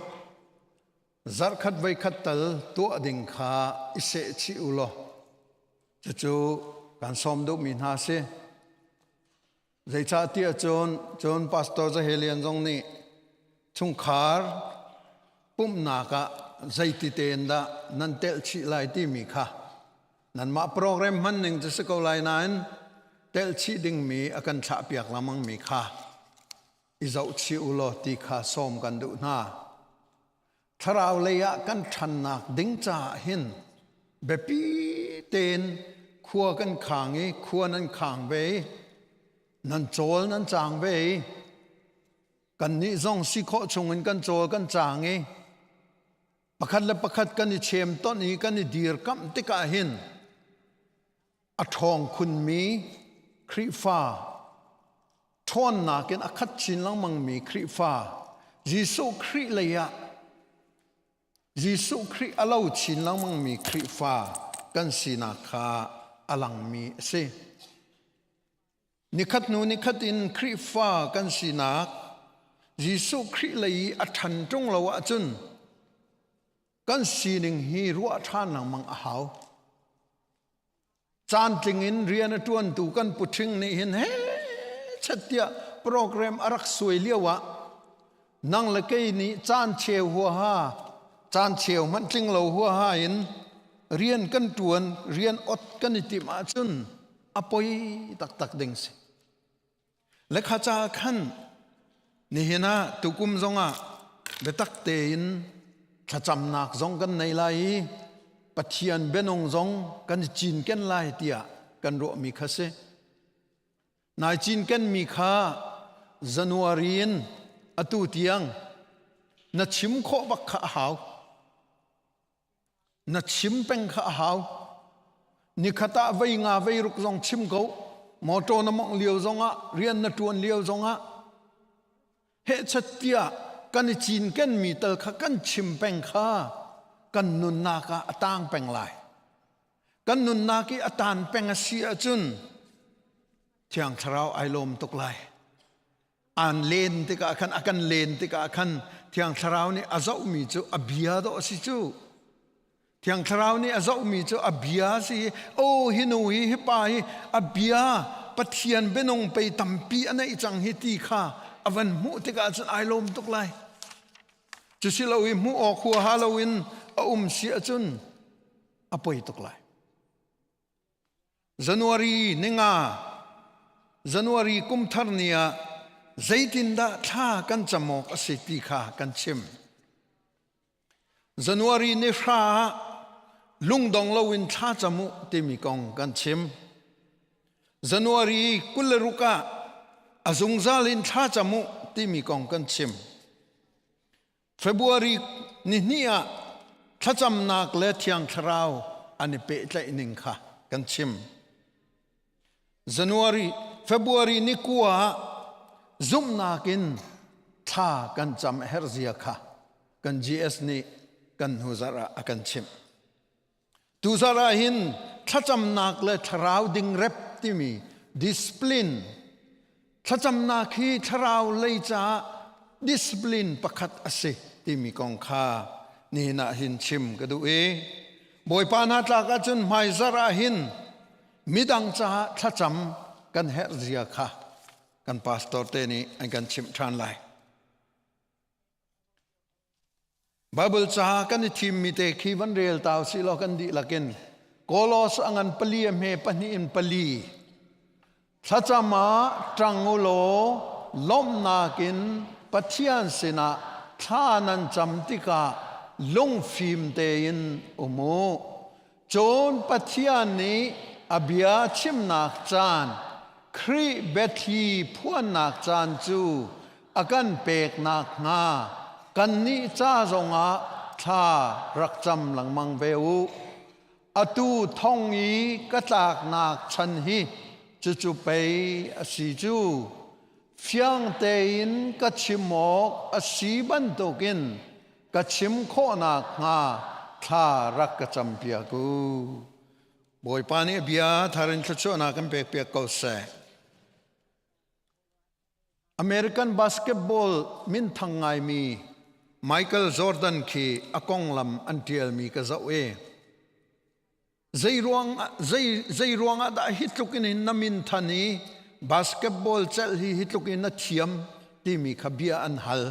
Zarhkhat voikhat tal tuah ding kha i sehchih u law cucu kan sawm duhmi hna si. Zeicahtiah cun cun Pastor Zahelian zong nih chungkhar pumhnak ah zeiti tein dah nan telh chih lai timi kha Nanmah program hman ning cu si ko lai nain telhchih dingmi a kan thlahpiak lengmangmi kha i zohchih u law ti kha sawm kan duh hna. Thlarau lei ah kan ṭhannak ding caah hin biapi tein khua kan khang i khua nan khang ve i nan cawl nan caang ve i kannih zong si khawh chungin kan cawl kan caang i Pakhat le pakhat kan i chem tonh i kan i dirkamh tikah hin a ṭhawng khunmi Khrihfa ṭhawnnak in a khat chin lengmangmi Khrihfa Jesuh Khrih lei ah Jesuh Khrih a lo chin lengmangmi Khrihfa kan sinak kha a langmi a si. Nikhat hnu nikhat in Khrihfa kan sinak Jesuh Khrih lei i a ṭhan ṭung lo ahcun kan sining hi ruah ṭhan lengmang a hau. Caantling in rian a ṭuantu kan puṭhing nih hin he chet tiah program a rak suai lio ah nang le kei nih caan cheu huaha caan cheu hmanh tling lo huaha in rian kan ṭuan rian ot kan i timh ahcun a poi taktak ding si. Le kha ca khan nihin ah tukum zongah biatak tein thlacamnak zong kan nei lai i Pathian bianung zong kan i cinken lai tiah kan ruahmi kha si. Nai cinkenmi kha January in atu tiang na chim khawh bak kha a hau. Na chim peng kha a hau. Nikhat ah vei nga vei ruk zong chim ko. Motor na mongh lio zongah, rian na ṭuan lio zongah hehchat tiah kan i cinkenmi tal kha kan chim peng kha kan nunnak ah a tang peng lai. Kan nunnak i a tan peng a si ahcun Thiang Thlarau ai lawm tuk lai. Aan len tikah khan a kan len tikah khan Thiang Thlarau nih a zohmi cu a bia dawh a si cu. Thiang Thlarau nih a zohmi cu a bia a si i oh hi nu hi hi pa hi a bia Pathian bianung pei tampi a neih cang hi ti kha a van hmuh tikah cun ai lawm tuk lai. Cu si lo i hmuh awk huaha loin a um si ahcun a poi tuk lai. January ninga January kumthar ni ah zeitindah thla kan cam awk a si ti kha kan chim. January ni hra ah lungdong loin thla cam u timi kong kan chim. January 26 ah a zungzal in thla cam u timi kong kan chim. February nihnih ah thlacamnak le Thiang Thlarau an i pehtlaih ning kha kan chim. January February ni kua ah zumhnak in thla kan cam herh zia kha kan GS nih kan hnu zarh ah a kan chimh. Tu zarh ah hin thlacamnak le thlarau dingrep timi discipline thlacamnak hi thlarau lei caah discipline pakhat a si timi kong kha nihin ah hin chim ka duh i Bawipa hna tlak ahcun hmaizarh ah hin midang caah thlacam kan herh zia kha kan pastor te nih an kan chimh ṭhan lai. Bible ca kan i thimmi te khi van rel ta usih law kan dihlak in Kolos a ngan pali a hme pahnih in pali thlacam ah ṭang u law lawmhnak in Pathian sinah thla nan cam tikah lungfim tein um u. Cun Pathian nih a bia chimnak caan Khrih biathli phuannak caan cu a kan pek nakhnga kannih ca zongah thla rak cam lengmang ve u. Atu thong i ka tlaknak chan hi cucu pei a si cu. Fiang tein ka chim awk a si bantukin ka chim khawh nakhnga thla rak ka campiak u. Bawipa nih a bia thar in thluachuahnak kan pekpiak ko seh. American basketball minthang ngaimi Michael Jordan khi a konglam an ṭialmi ka zoh i zei ruang ah dah hi tluk in na min than i basketball celh hi hi tluk in na thiam timi kha bia an hal.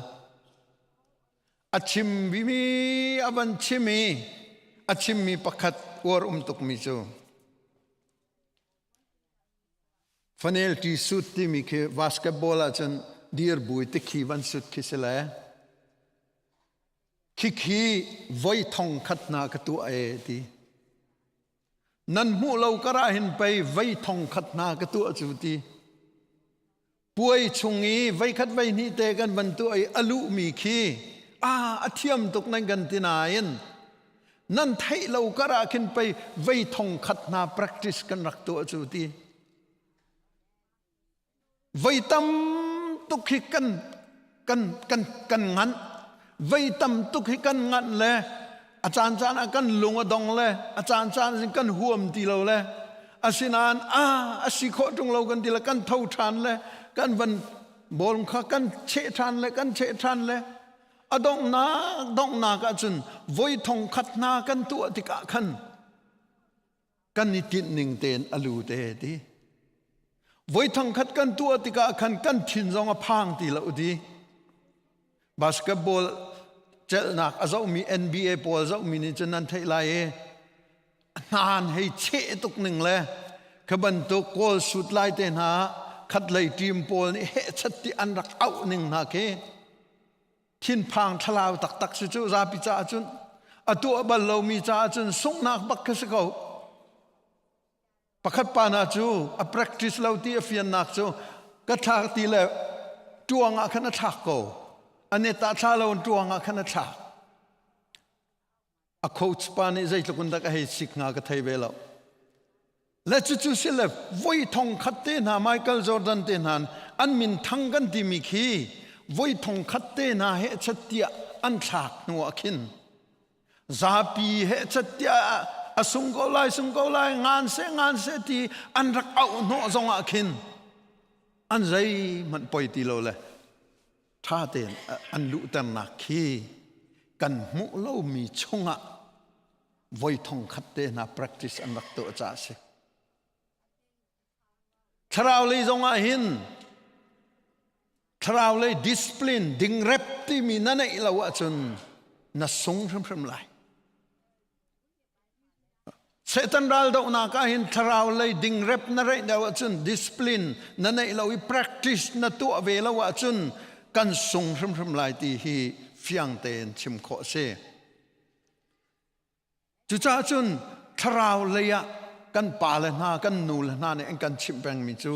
A chimmi a van chim i a chimmi pakhat uar um tukmi cu fanel ṭi sut timi khi basketball ahcun dir bui tikhi van sut khi si le khikhi voi thong khat hna ka tuah e ti nan hmuh lo kar ah hin pei vei thong khat hna ka tuah cu ti puai chung i veikhat veihnih te kan van tuah i a luhmi khi a a thiam tuk nan kan ti nain nan theih lo kar ah khin pei vei thong khat hna practice kan rak tuah cu ti Voi tam tuk hi kan kan kan kan nganh. Voi tam tuk hi kan nganh le a caan caan ah kan lung a dong le a caan caan in kan huam ti lo le asinain a a si khawh ṭung lo kan ti le kan tho ṭhan le kan van bawlung kha kan cheh ṭhan le kan cheh ṭhan le a donghnak donghnak ahcun voi thong khat hna kan tuah tikah khan kan i tinh ning tein a lu te ti voi thangkhat kan tuah tikah khan kan thin zong a phang ti lo ti basketball celhnak a zohmi NBA pawl zohmi nih cun nan theih lai i hnan hei cheh tuk ning le kha bantuk kawl sut lai te hna khatlei team pawl nih hehchat ti an rak auh ning hna khi thinphang thlalau taktak si cu zapi caah cun a tuah bal lomi caah cun sunghnak bak khi si ko pakhat pa na cu a practice lo ti a fiannak cu ka thlak ti le tuang ah khan a thlak ko ane ta thla lo tuang ah khan a thlak a coach pa nih zeitluk in dak a hei sik hnga ka thei ve lo Le cucu si le voi thong khat te hna Michael Jordan te hna an min thang kan timi khi voi thong khat te hna he chat tiah an thlak hnu ah khin zapi he chat tiah a sung ko lai sung ko lai ngan se ngan se ti an rak auh hnawh zong ah khin an zeihmanh poi ti lo le ṭha tein an luhternak khi kan hmuh lomi chungah voi thong khat te hna practice an rak tuah caah a si. Thlarau lei zong ah hin thlarau lei discipline dingrep timi na neih lo ahcun na sung hrimhrim lai. Satan ral dohnak ah hin thlarau lei dingrep na reih lo ahcun discipline na neih lo i practice na tuah ve lo ahcun kan sung hrimhrim lai ti hi fiang tein chim khawh a si. Cucaah cun thlarau lei ah kan pale hna kan nule hna nih an kan chimh pengmi cu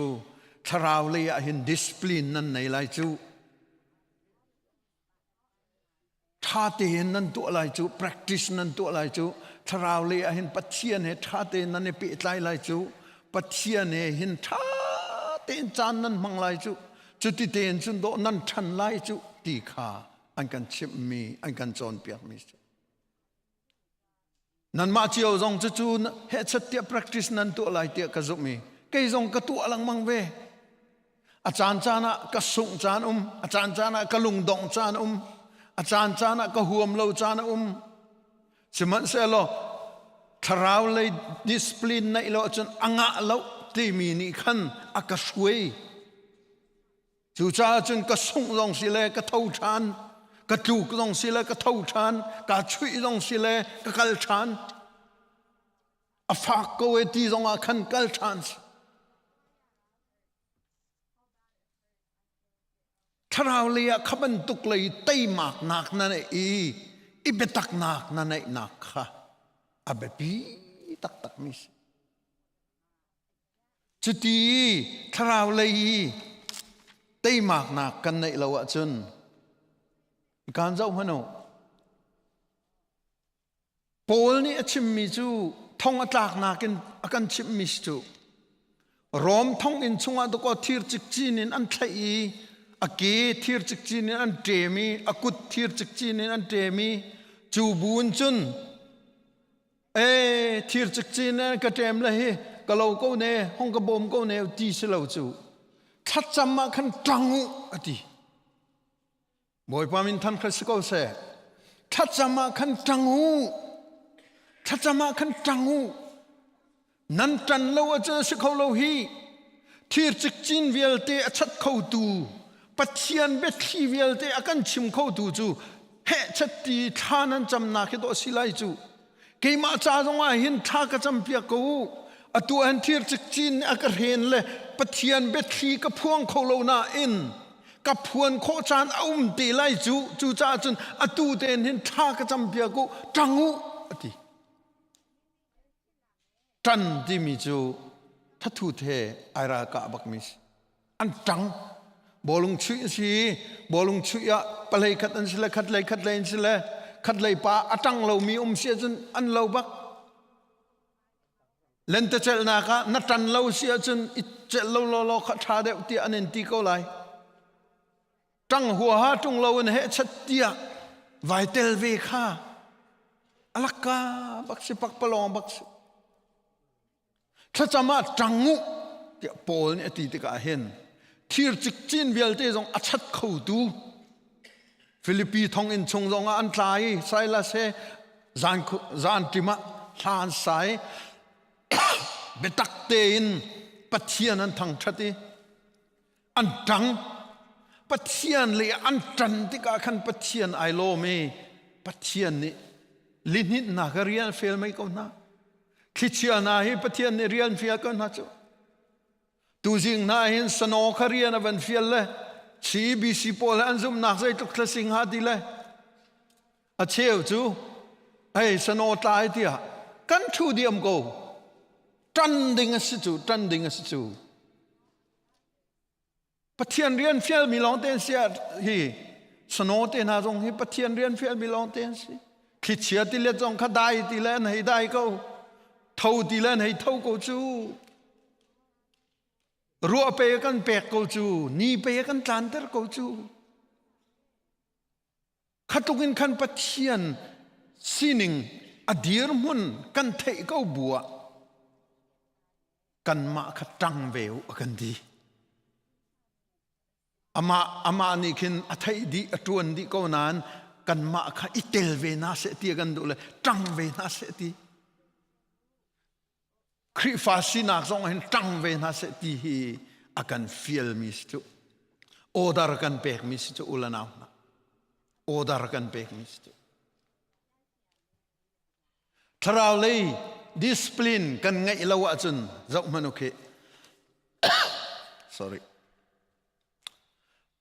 thlarau lei ah hin discipline nan nei lai cu. Ṭha tein nan tuah lai cu, practice nan tuah lai cu, thlarau lei ah hin Pathian he ṭha tein nan i pehtlai lai cu, Pathian he hin ṭha tein caan nan hmang lai cu, cuti tein cun dawh nan ṭhan lai cu ti kha an kan chimhmi, an kan cawnpiakmi si. Nanmah cio zong cucu hehchat tiah practice nan tuah lai tiah ka zumh i kei zong ka tuah lengmang ve. A caan caan ah ka sungh caan um, a caan caan ah ka lungdongh caan um, a caan caan ah ka huam lo caan a um. Sihmanhsehlaw thlarau lei discipline neih lo ahcun a ngah lo timi nih khan a ka hruai. Cucaah cun ka sungh zong si le ka tho ṭhan, ka tluk zong si le ka tho ṭhan, kaa chuih zong si le ka kal ṭhan. A fak ko e ti zong ah khan kal ṭhan si. Thlarau lei ah kha bantuk lei teimaknak na neih i i biataknak na neihnak kha a biapi taktakmi si. Cuti thlarau lei i teimaknak kan neih lo ahcun kan zoh hmanh u. Paul nih a chimmi cu thong a tlaknak in a kan chimhmi si cu Rom thonginn chungah dakaw thir cikcin in an thlaih i a ke thir cikcin in an ṭem i a kut thir cikcin in an ṭem i cu bu in cun e thir cikcin in ka ṭem le hi ka lo ko ne hong ka bawm ko ne ti si lo cu thlacam ah khan ṭang u a ti Bawipa min than kha si ko seh. Thlacam ah khan ṭang u. Thlacam ah khan ṭang u. Nan ṭan lo ahcun a si kho lo hi. Thir cikcin vialte a chat khotu, Pathian biathli vialte a kan chim khotu cu hehchat ti thla nan camnak hi dawh si lai cu. Keimah ca zongah hin thla ka campiak ko u. Atu an thir cikcin a ka hren le Pathian biathli ka phuang kho lo nain ka phuan khawh caan a um te lai cu cucaah cun atu tein hin thla ka campiak u ṭang u a ti. Ṭan timi cu thathut he ai ralkah bakmi si. An ṭang. Bawlung chuih a si i bawlung chuih ah palei khat an si le khat lei khat lei an si le khat lei pa a ṭang lomi um si ahcun an lo bak. Lentecelhnak ah na ṭan lo si ahcun i celh lo lawlaw kha ṭha deuh tiah an in ti ko lai. Ṭang huaha ṭung lo in hehchat tiah vai tel ve kha alakka bak si pakpalawng bak si. Thlacam ah ṭang u tiah Paul nih a ti tikah hin thir cikcin vialte zong a chat khotu Filipi thonginn chung zongah an tla i Silas he zan zan ṭim ah hla an sa i biatak tein Pathian an thangṭhat i an ṭang Pathian le an ṭan tikah khan Pathian ai lawm i Pathian nih lihninhnak a rian fel mei ko hna thlichia hna hi Pathian nih rian fial ko hna cu tuzing hna hin sano kha rian a van fial le CBC pawl he an zumhnak zeitluk thla sing ha ti le a cheu cu hei sano tlai tiah kan thu diam ko ṭan ding a si cu ṭan ding a si cu Pathian rian fialmi lawng te an si hi sano te hna zong hi Pathian rian fialmi lawng te an si. Thlichia tilet zong kha dai ti le an hei dai ko. Tho ti le an hei tho ko cu. Ruah pe kan pek ko cu, ni pe kan tlanter ko cu. Khatluk in khan Pathian sining a dirhmun kan theih ko bu ah kanmah kha ṭang ve u a kan ti. Amah amah nih khin a theih dih a ṭuan dih ko nain kanmah kha i tel ve hna seh ti a kan duh le ṭang ve hna seh ti. Khrihfa sinak zong hin ṭang ve hna seh ti hi a kan fialmi si cu. Order kan pekmi si cu u le nau hna. Order kan pekmi si cu. Thlarau lei discipline kan ngeih lo ahcun zoh hmanh u khi. Sorry.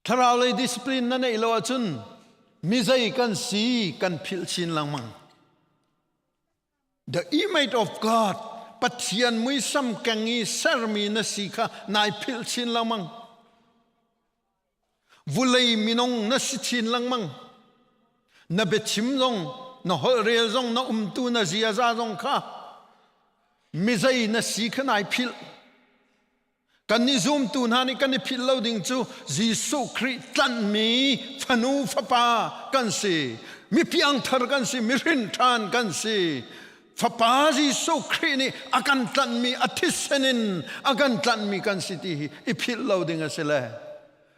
Thlarau lei discipline na neih lo ahcun mi zei kan si kan philh chin lengmang. The image of God, Pathian muisam keng i sermi na si kha nai philh chin lengmang. Vulei minung na si chin lengmang. Na biachim zong, na holhrel zong, na umtu na ziaza zong kha mizei na si kha nai philh. Kan i zumtu hna nih kan i philh lo ding cu Jesuh Khrih tlanhmi fanu fapa kan si. Mi piangthar kan si, mi hrinṭhan kan si. Fapa Jesuh Khrih nih a kan tlanhmi a thisen in a kan tlanhmi kan si ti hi i philh lo ding a si le.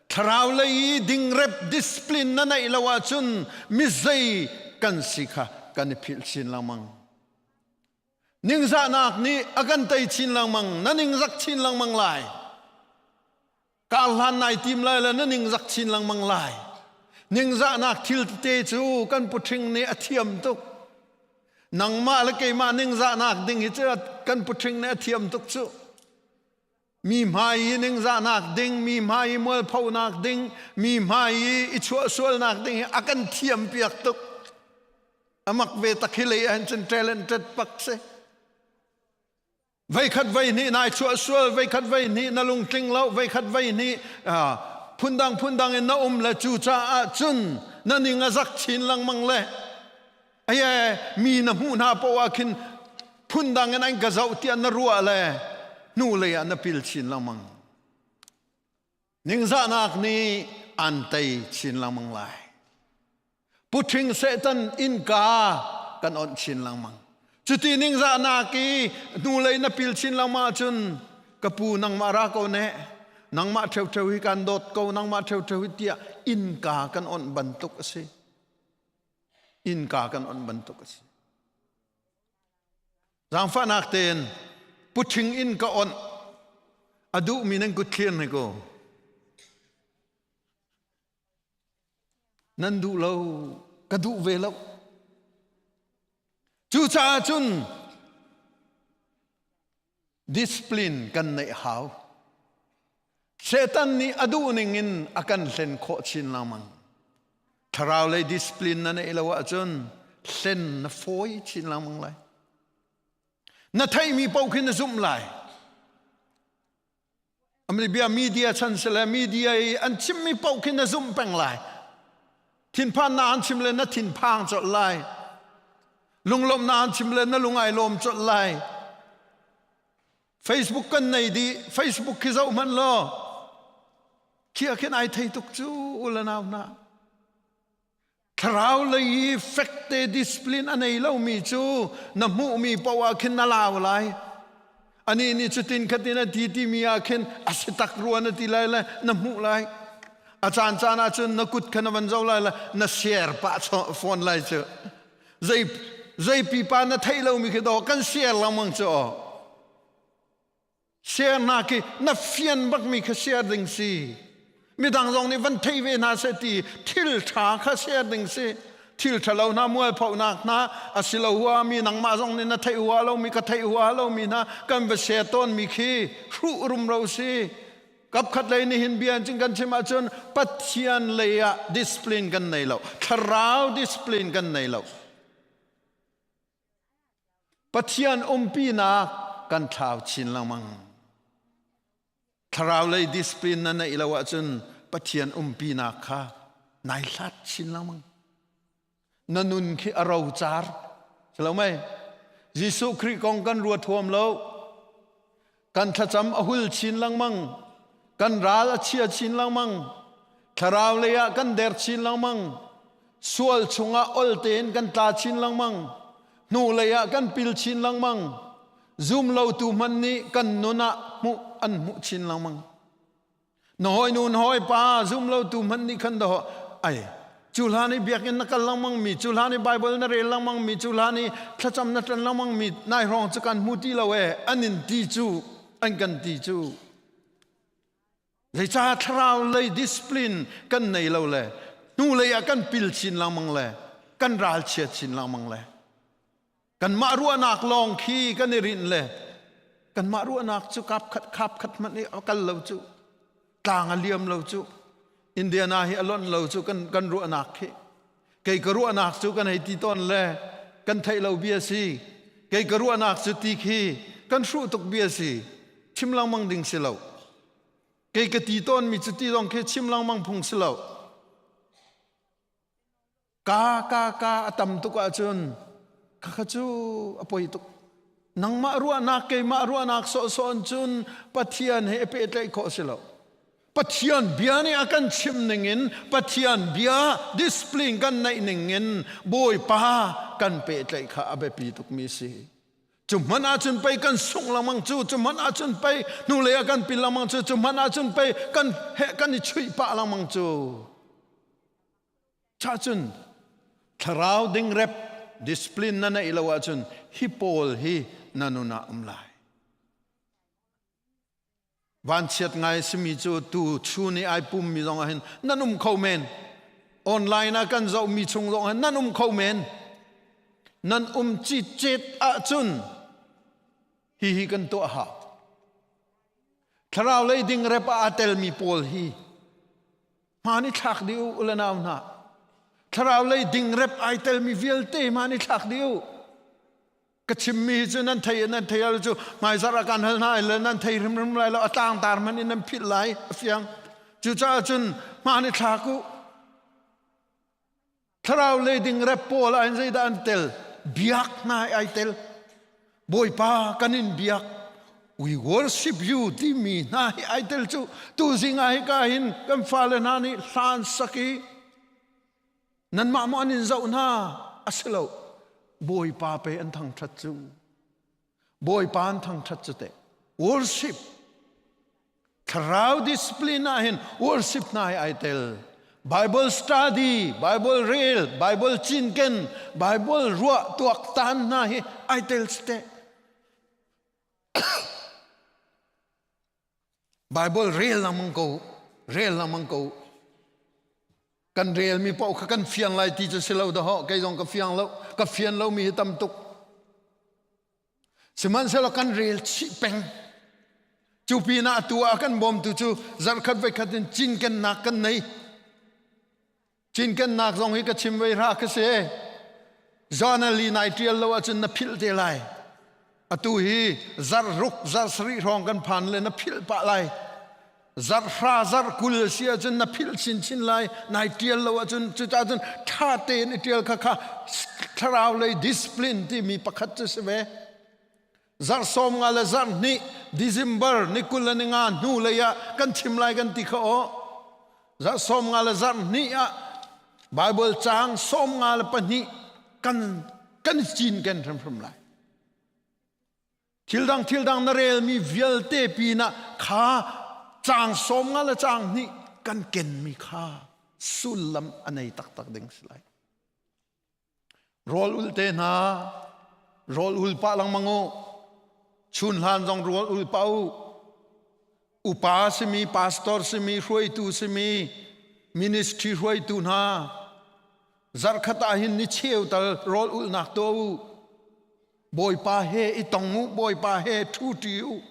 Thlarau lei i dingrep discipline na neih lo ahcun mi zei kan si kha kan i philh chin lengmang. Ningzahnak nih a kan tei chin lengmang, na ningzak chin lengmang lai. Kar hlan nai tim lai le na ningzak chin lengmang lai. Ningzahnak thil tete cu kan puṭhing nih a thiam tuk. Nangmah le keimah ningzahnak ding hi cu kan puṭhing nih a thiam tuk cu. Mi hmai i ningzahnak ding, mi hmai i mualphonak ding, mi hmai i i chuahsualnak ding hi a kan thiam piak tuk. Amak ve tak hi lei ahhin cun talented pak si. Veikhat vei hnih nai chuah sual, veikhat vei hnih na lungtling lo, veikhat vei hnih phundang phundang in na um le cu caah cun na ning a zak chin lengmang le aye mi na hmuh hna poah ah khin phundang in an ka zoh tiah na ruah le hnu lei ah na pil chin lengmang. Ningzahnak nih an tei chin lengmang lai. Puṭhing Satan innka kan onh chin lengmang. Cuti ningzahnak i hnulei na pil chin lengmang ahcun ka pu nangmah ra ko ne, nangmah ṭheuṭheu hi kan dawt ko, nangmah ṭheuṭheu hi tiah innka kan onh bantuk a si. Innka kan onh bantuk a si. Zaangfahnak tein puṭhing in ka onh a duhmi nan kut thlir ne ko. Nan duh lo, ka duh ve lo. Cucaah cun discipline kan neih hau. Satan nih a duh ning in a kan hlen khawh chin lengmang. Thlarau lei discipline na neih lo ahcun hlen na fawi chin lengmang lai. Na theihmi paoh khi na zumh lai. Amli bia media chan sile media i an chimmi paoh khi na zumh peng lai. Thinphan na an chim le na thinphang colh lai. Lunglawmh na an chim le na lung ai lawm colh lai. Facebook kan nei dih Facebook khi zoh hmanh law khi ah khin ai thei tuk cu u le nau hna thlarau lei i fekte discipline a nei lomi cu na hmuhmi paoh ah khin na lau lai ani nih cutin khatin a ti timi ah khin a si tak rua na ti lai le na hmuh lai a caan caan ah cun na kut kha na van zo lai le na share pah fawn lai cu zei zei pipa na theih lomi khi daw kan share lengmang cu aw share na khi na fian bakmi kha share ding si midang zong nih van thei ve hna seh ti thil ṭha kha share ding si thil ṭhalo hna mualphonak hna asilo hua mi nangmah zong nih na theih hua lomi ka theih hua lomi hna kan va share tawnmi khi hruh rumro si Kapkhat lei nih hin bia in kan chim ahcun Pathian lei ah discipline kan nei lo. Thlarau discipline kan nei lo. Pathian umpinak kan thlau chin lengmang. Thlarau lei discipline na neih lo ahcun Pathian umpinak kha nai hlat chin lengmang. Na nun khi a rocar. Si lo mei? Jesuh Khrih kong kan ruat huam lo. Kan thlacam a hul chin lengmang. Kan ral a chia chin lengmang. Thlarau lei ah kan der chin lengmang. Sual chungah ol tein kan tla chin lengmang. Hnu lei ah kan pil chin lengmang. Zum lotu hmanh nih kan nun ah hmuh an hmuh chin lengmang. Na hawinu na hawipa zum lotu hmanh nih khan dawh ai cu hlan i biakinn na kal lengmang mi cu hlan i Bible na rel lengmang mi cu hlan i thlacam na ṭan lengmang mi nai hrawng cu kan hmu ti lo e an in ti cu an kan ti cu zeicah thlarau lei discipline kan nei lo le hnu lei ah kan pil chin lengmang le kan ralchia chin lengmang le Kanmah ruahnak lawng khi kan i rinh le kanmah ruahnak cu kap khat khap khat hmanh i a kal lo cu tlang a liam lo cu Indiana hi a lonh lo cu kan kan ruahnak khi kei ka ruahnak cu kan hei ti tawn le kan theih lo bia si. Kei ka ruahnak cu ti khi kan hruh tuk bia si. Chim lengmang ding si lo. Kei ka ti tawnmi cu ti zong khi chim lengmang phung si lo. Ka ka ka a tam tuk ahcun khakha cu a poi tuk. Nangmah ruahnak keimah ruahnak sawhsawh in cun Pathian he i pehtlaih khawh si lo. Pathian bia nih a kan chim ningin Pathian bia discipline kan neih ningin Bawipa kan pehtlaih kha a biapi tukmi si. Cu hmanh ahcun pei kan sungh lengmang cu, cu hmanh ahcun pei hnulei ah kan pil lengmang cu, cu hmanh ahcun pei kan he kan i chuih pah lengmang cu. Cha cun thlarau dingrep discipline na neih lo ahcun hi pawl hi na nun ah um lai. Vanchiat ngai simi cu tu chun i ai pummi zong ah hin nan um kho men. Online ah kan zohmi chung zong ah nan um kho men. Nan um citcet ahcun hihi kan tuah hau. Thlarau lei dingrep ah aa telmi pawl hi hmaan i thlak dih u u le nau hna. Thlarau lei dingrep ai telmi vialte hmaan i thlak dih u. Ka chimmi hi cu nan thei nan thei al cu hmaizarh ah kan hal hna le nan thei hrimhrim lai lo a tlangtar hmanh in nan philh lai a fiang. Cucaah cun hmaan i thlak u. Thlarau lei ding rep pawl ah hin zeidah an tel? Biak hna ai tel. Bawipa kan in biak. We worship you timi hna hi ai tel cu tuzing ah hika hin kan fale hna nih hlan sak i Nanmah maw an in zoh hna? A si lo. Bawipa pe an thangṭhat cu. Bawipa an thangṭhat cu teh. Worship. Thlarau discipline ah hin worship hna hi ai tel. Bible study, Bible rel, Bible cinken, Bible ruah tuaktan hna hi ai tel teh. Bible rel lengmang ko, rel lengmang ko. Kan relmi paoh kha kan fiang lai ti cu si lo dahawh, kei zong ka fiang lo, ka fian lomi hi tam tuk. Sihmanhsehlaw kan rel chih peng. Cu pinah atu ah kan bawmtu cu zarhkhat voikhat in cinkennak kan nei. Cinkennak zong hi ka chim vei hra ka si. Journal i nai ṭial lo ahcun na philh te lai. Atu hi zarh ruk, zarh sarih hrawng kan phan le na philh pah lai. Zarh hra, zarh 20 a si ahcun na philh chinchin lai. Nai ṭial lo ahcun cucaah cun ṭha tein i ṭial kha kha thlarau lei discipline timi pakhat cu si ve. Zarh 50 le zarh hnih December ni 20 le ni nga hnu lei ah kan chim lai kan ti kha aw. Zarh 50 le zarh hnih ah Bible caang 52 kan kan cinken hrimhrim lai. Thil dang thil dang na relmi vialte pinah kha caang 50 le caang hnih kan kenmi kha sullam a nei taktak ding si lai. Rawl ul te hna, rawl ul pah lengmang u. Chun hlan zong rawl ul pah u. Upa simi, pastor simi, hruaitu simi, ministry hruaitu hna, zarhkhat ah hin ni cheu tal rawl ulnak tuah u. Bawipa he i tong u, Bawipa he ṭhu ṭi u.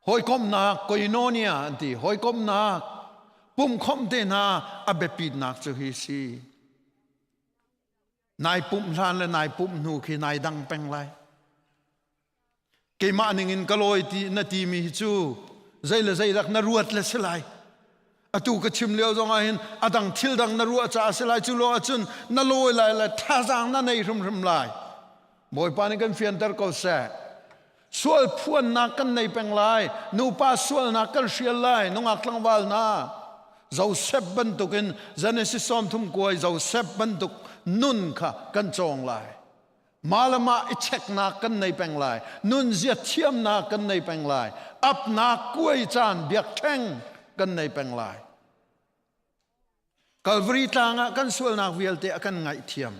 Hawikomhnak koinonia an ti. Hawikomhnak pumkhomh te hna a biapitnak cu hi si. Nai pumh hlan le nai pumh hnu khi nai dang peng lai. Keimah ning in ka lawi ti na ti mi hi cu zei le zei dak na ruat le si lai. Atu ka chim lio zong ah hin a dang thil dang na ruah caah si lai cu lo ahcun na lawi lai le thazaang na nei hrimhrim lai. Bawipa nih kan fianter ko seh. Sual phuannak kan nei peng lai. Nupa sualnak kan hrial lai. Nungak tlangval hna. Joseph bantukin Genesis 30 kuai Joseph bantuk nun kha kan cawng lai. Mah le mah i cheknak kan nei peng lai. Nunzia thiamnak kan nei peng lai. Apnak kuai caan biakṭheng kan nei peng lai. Calvary tlang ah kan sualnak vialte a kan ngaihthiam.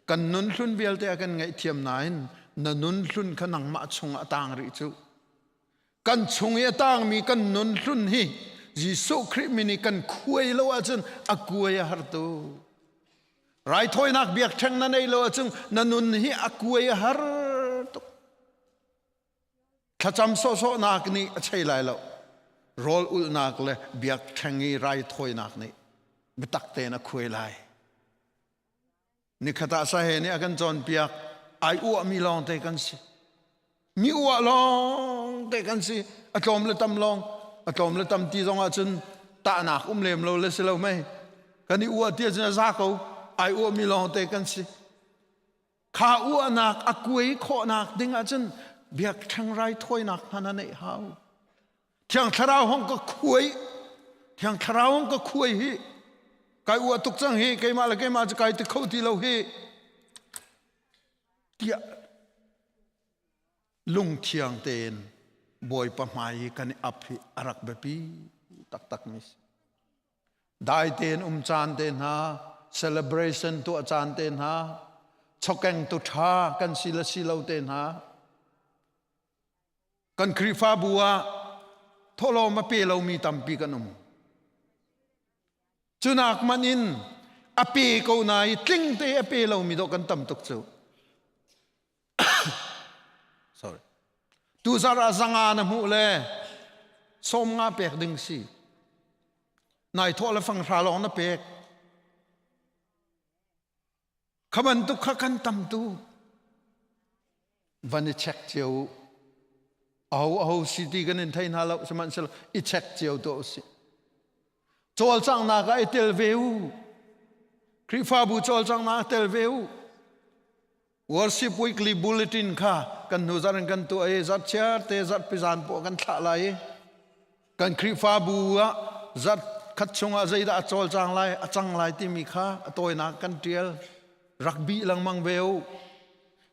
Kan nun hlun vialte a kan ngaihthiam nain na nun hlun kha nangmah chungah a tang rih cu. Kan chung i a tangmi kan nun hlun hi Jesuh Khrih min i kan khuai lo ahcun a kuai a har tu. Raithawinak biakṭheng na nei lo ahcun na nun hi a kuai a har tuk. Thlacam sawhsawhnak nih a chei lai lo. Rawl ulhnak le biakṭheng i raithawinak nih biatak tein a khuai lai. Nikhat ah sahe nih a kan cawnpiak ai uahmi lawngte kan si. Mi uah lawngte kan si. A tlawm le tam lawng, a tlawm le tam ti zong ahcun tahnak um lem lo le si lo mei. Kan i uah ti ahcun a za ko. Ai uahmi lawngte kan si. Kha uahnak a kuai khawhnak ding ahcun biakṭheng raithawinak hna na neih hau. Thiang Thlarau hong ka khuai. Thiang Thlarau hong ka khuai hi. Kai uah tuk cang hi keimah le keimah cu kai ti kho ti lo hi. Tiah lungthiang tein Bawipa hmai i kan i ap hi a rak biapi taktak mi si. Dai tein um caan te hna, celebration tuah caan te hna, chokeng tu ṭha kan si le si lo te hna, Kan Khrihfabu ah thawhlawm a pe lomi tampi kan um. Cunak man in a pe ko na i tling te a pe lomi dawh kan tam tuk cu. Sorry. Tuzar ah zanga na hmuh le sawm nga pek ding si. Nai thawh le fang hra lawng na pek. Kha bantuk kha kan tam tu van i check cio u. Aho aho si ti kan in thei hna lo sihmanhsehlaw i check cio tuah usih. Cawlcanghnak ah i tel ve u. Khrihfabu cawlcanghnak ah tel ve u. Worship Weekly Bulletin kha kan hnu zarh in kan tuah i zarhchiar te zarhpi zan poah kan thlah lai i Kan Khrihfabu ah zarh khat chungah zeidah a cawlcang lai, a cang lai timi kha a tawinak kan ṭial. Rak bih lengmang ve u.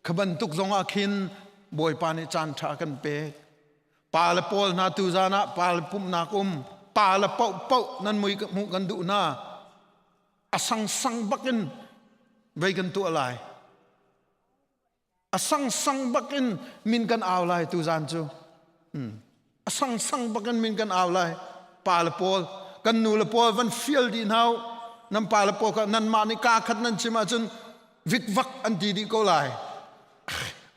Kha bantuk zongah khin Bawipa nih caan ṭha a kan pek. Pa le pawl hna tuzan ah pa le pumhnak um, pa le paohpaoh nan mui hmuh kan duh hna. A sangsang bakin vei kan tuah lai. A sangsang bakin min kan au lai tuzan cu. Hmm. A sangsang bakin min kan au lai. Pa le pawl, kan nu le pawl van fial dih hna u. Nan pa le pawl kha nanmah nih kaa khat nan chim ahcun vikvak an ti dih ko lai.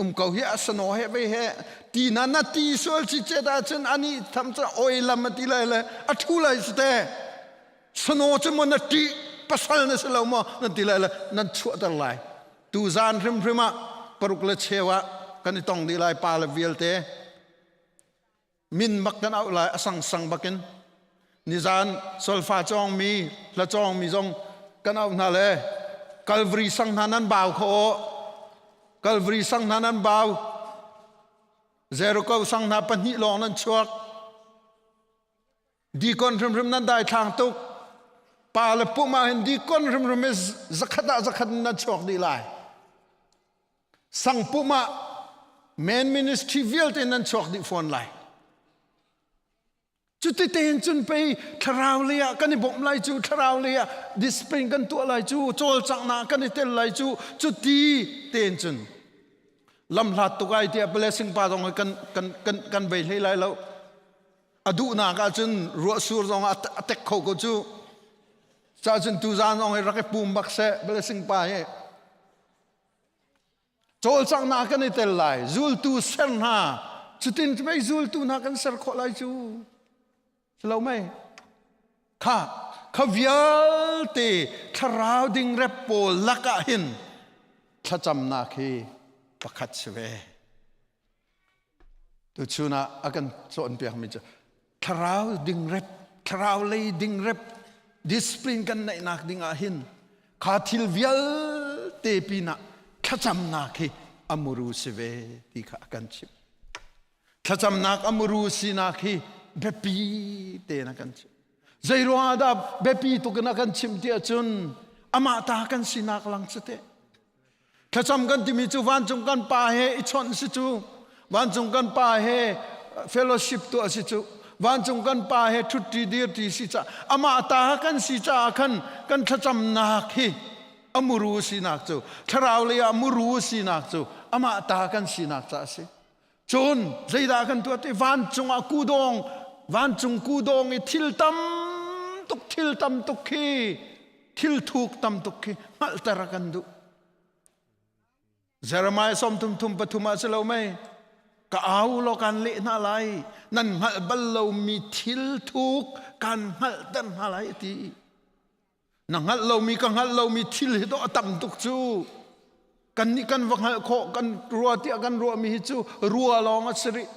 Um ko hi a sano he vei he ti na na ti sual ci cet ahcun ani tham cu oi lam a ti lai le a thu lai si te. Sano cu maw na ṭih pasal na si lo maw nan ti lai le nan chuahter lai. Tuzaan hrimhrim ah paruk le cheu ah kan i tong dih lai pa le vialte. Min bak kan auh lai a sangsang bakin. Nizaan solfa cawngmi, hla cawngmi zong kan auh hna le Calvary sang hna nan bau kho aw. Calvary sang hna nan bau. Jericho sang hna pahnih lawng nan chuak. Dikon hrimhrim nan daithlang tuk. Pa le pum ah hin dikon hrimhrim hi zakhat ah zakhat in nan chuak dih lai. Sang pum ah men ministry vialte nan chuak dih fawn lai. Cuti tein cun pei thlarau lei ah kan i bawmh lai cu, thlarau lei ah discipline kan tuah lai cu, cawlcanghnak kan i tel lai cu, cuti tein cun lamhlat tuk ai tiah blessing pa zong kan kan kan kan bei hlei lai lo. A duhnak ahcun ruahsur zong a tek kho ko cu. Cahcun tuzaan zong hi rak i pum bak seh blessing pa hi. Cawlcanghnak kan i tel lai, zultu ser hna. Cutin mei zultu hna kan ser khawh lai cu. Si lo mei? Kha, kha vialte thlarau dingrep pawl lakah hin thlacamnak hi pakhat si ve. Tuchun ah a kan cawnpiakmi cu thlarau dingrep, thlarau lei dingrep discipline kan neihnak ding ah hin kha thil vialte pinah thlacamnak hi a muru si ve ti kha a kan chimh. Thlacamnak a muru sinak hi biapi tein a kan chimh. Zei ruangah dah biapi tuk in a kan chimh ti ahcun amah ta kan sinak lang cu teh. Thlacam kan timi cu vancung kan Pa he i chawnh si cu vancung kan Pa he fellowship tuah si cu vancung kan Pa he ṭhutti dirṭi si ca amah ta kan si caah khan kan thlacamnak hi a muru sinak cu thlarau lei ah muru sinak cu amah ta kan sinak ca a si cun zeidah kan tuah ti vancung ah kudawng vancung kudawng i thil tam tuk thil tam tuk khi thil thuk tam tuk khi hngalhter a kan duh Jeremiah sawm thum thum pathum ah si lo mei ka au law kan leh hna lai nan hngalh bal lomi thil thuk kan hngalhter hna lai ti. Na hngalh lomi ka hngalh lomi thil hi dawh a tam tuk cu. Kan nih kan va hngalh khawh kan rua tiah kan ruahmi hi cu rua lawng a si rih.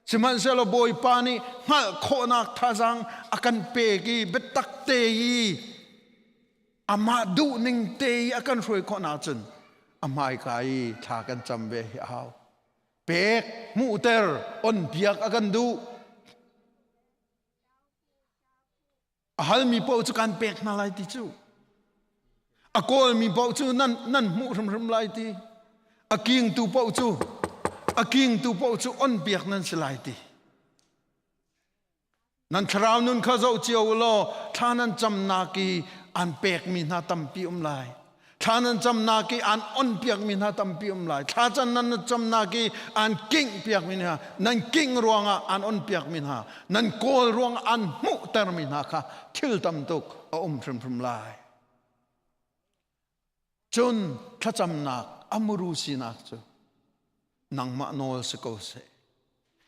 Sihmanhsehlaw Bawipa nih hngalh khawhnak thazaang a kan pek i biatak te i amah duhning te i a kan hruai khawh ahcun a hmaika i thla kan cam ve hi a hau. Pek, hmuhter, onpiak a kan duh. A halmi paoh cu kan pek hna lai ti cu. A kawlmi paoh cu nan, nan hmuh hrimhrim lai ti. A kingtu paoh cu a kingtu paoh cu on piak nan si lai ti. Nan thlarau nun kha zoh cio u law thla nan camnak i an pekmi hna tampi um lai. Thla nan camnak i an on piakmi hna tampi um lai. Thla can nan camnak i an kingh piakmi hna, nan kingh ruangah an on piakmi hna, nan kawl ruangah an hmuhtermi hna kha thil tam tuk a um hrimhrim lai. Cun thlacamnak a muru sinak cu nangmah nawl si ko seh.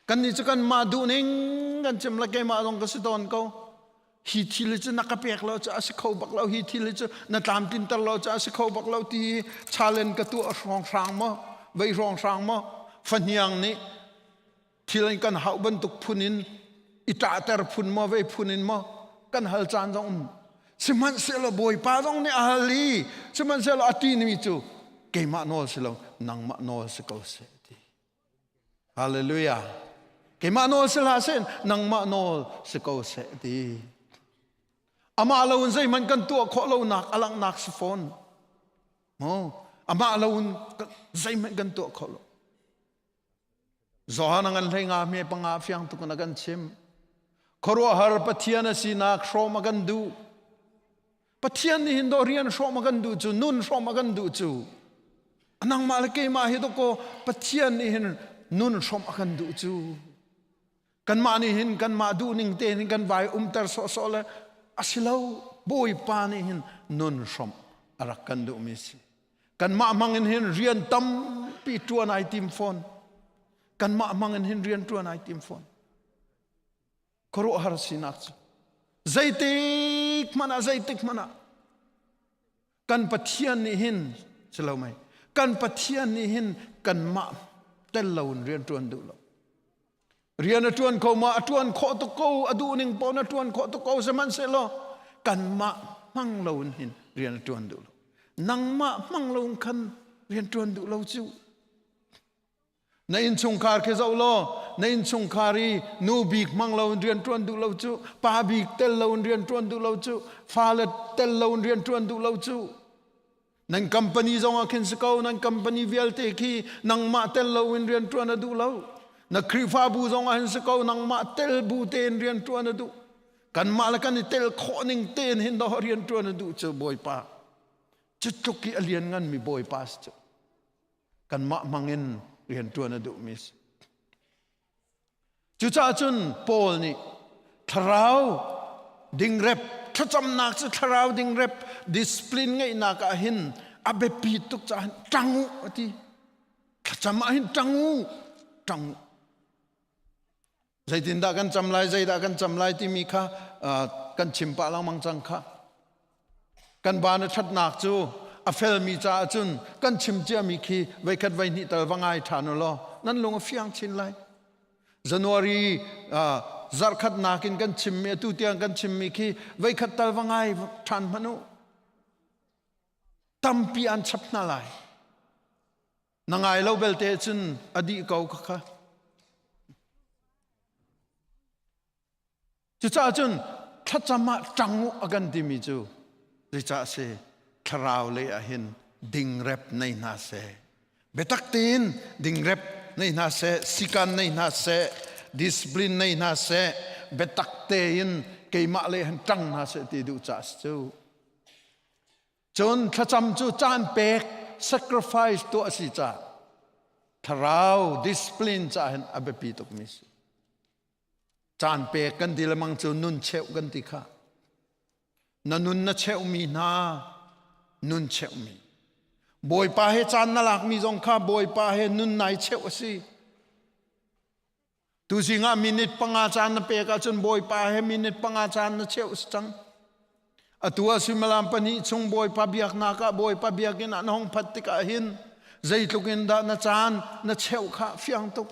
Kannih cu kanmah duhning kan chim le keimah zong ka si tawn ko. Hi thil hi cu na ka pek lo cu a si kho bak lo, hi thil hi cu na tlamtlinter lo cu a si kho bak lo ti challenge ka tuah hrawnghrang maw, vei hrawnghrang maw, fahniang nih thil in kan hauh bantuk phun in i ṭahter phun maw, vei phun in maw, kan hal caan zong um. Sihmanhsehlaw Bawipa zong nih a hal i sihmanhsehlaw a ṭinmi cu keimah nawl si lo, nangmah nawl si ko seh ti. Hallelujah. Keimah nawl si hlah seh, nangmah nawl si ko seh ti. Amah lo in zeihmanh kan tuah khawh lonak a langhnak si fawn. Maw? Amah lo in zeihmanh kan tuah khawh lo. Johan a ngan hlei nga hme panga fiang tuk in a kan chim. Khuaruahhar Pathian a sinak hrawm a kan duh. Pathian nih hin dawh rian hrawm a kan duh cu, nun hrawm a kan duh cu. Nangmah le keimah hi dawkaw Pathian nih hin nun hrawm a kan duh cu. Kanmah nih hin kanmah duhning te hin kan vai umter sawhsawh le a si lo. Bawipa nih hin nun hrawmh a rak kan duhmi si. Kanmah hmang in hin rian tampi ṭuan ai tim fawn. Kanmah hmang in hin rian ṭuan ai tim fawn. Khuaruahhar sinak cu zeitik hmanh ah zeitik hmanh ah kan Pathian nih hin si lo mei kan Pathian nih hin kanmah tel loin rian ṭuan duh lo. Rian a ṭuan kho ma a ṭuan khawh tuk ko a duh ning paoh na ṭuan khawh tuk ko sihmanhsehlaw kanmah hmang loin hin rian a ṭuan duh lo. Nangmah hmang loin khan rian ṭuan duh lo cu. Na innchungkhar khi zoh law na innchungkhar i nu bik hmang loin rian ṭuan duh lo cu pa bik tel loin rian ṭuan duh lo cu fale tel loin rian ṭuan duh lo cu Nan company zong ah khin si ko, nan company vialte khi nangmah tel loin rian ṭuan a duh lo. Na Khrihfabu zong ah hin si ko, nangmah tel bu tein rian ṭuan a duh. Kanmah le kan i tel khawh ning tein hin dawh rian ṭuan a duh cu Bawipa. Cu tluk i a liannganmi Bawipa si cu. Kanmah hmangin rian ṭuan a duhmi si. Cucaah cun Paul nih thlarau dingrep thlacamnak cu thlarau dingrep discipline ngeihnak ah hin a biapi tuk caah hin ṭang u a ti. Thlacam ah hin ṭang u, ṭang u. Zeitindah kan cam lai, zeidah kan cam lai timi kha kan chim pah lengmang cang kha. Kan van a ṭhatnak cu a felmi caah cun kan chim ciami khi voikhat voihnih tal va ngai ṭhan u law nan lung a fiang chin lai. January zarhkhatnak in kan chimmi atu tiang kan chimmi khi voikhat tal va ngai ṭhan hmanh u. Tampi an chap hna lai. Na ngai lo belte cun a dih ko khakha. Cucaah cun thlacam ah ṭang u a kan timi cu zeicah a si? Thlarau lei ah hin dingrep nei hna seh. Biatak tein dingrep nei hna seh, sikan nei hna seh, discipline nei hna seh, biatak tein keimah lei han ṭang hna seh ti duh caah si cu. Cun thlacam cu caan pek sacrifice tuah a si caah thlarau discipline caah hin a biapi tukmi si. Caan pek kan ti lemang cu nun cheuh kan ti kha. Na nun na cheuhmi hna nun cheuhmi. Bawipa he caan na lakmi zong kha Bawipa he nun nai cheuh a si. Tuzing ah minute panga caan na pek ahcun Bawipa he minute panga caan na cheuh si cang. Atu ah suimilam pahnih chung Bawipa biaknak ah Bawipa biakinn ah na hung phat tikah hin zeitluk in dah na caan na cheuh kha fiang tuk.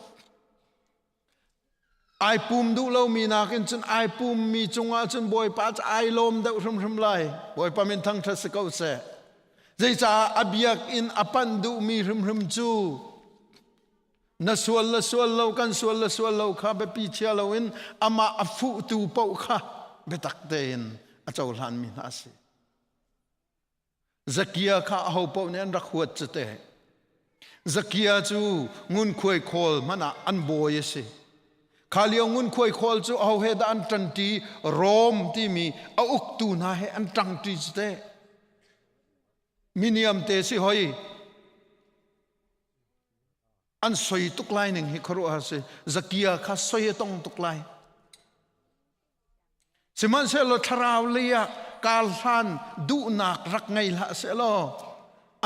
Ai pum duh lomi nakin cun ai pummi cungah cun Bawipa cu ai lawm deuh hrimhrim lai. Bawipa min thangṭhat si ko seh. Zeicah a biakinn a panh duhmi hrimhrim cu na sual le sual lo kan sual le sual lo kha biapi chia loin amah a fuhtu paoh kha biatak tein a cohlanmi hna a si. Zakia kha aho paoh nih an rak huat cu te. Zakia cu ngunkhuai khawl hmanh ah an bawi a si. Kha lio ngunkhuai khawl cu aho he dah an ṭanṭi Rom timi a uktu hna he an ṭangṭi cu te. Miniam te si hoi. An soi tuk lai ning hi khuaruahhar si. Zakia kha soi a tong tuk lai. Sihmanhsehlaw thlarau lei ah kar hlan duhnak rak ngei hlah sehlaw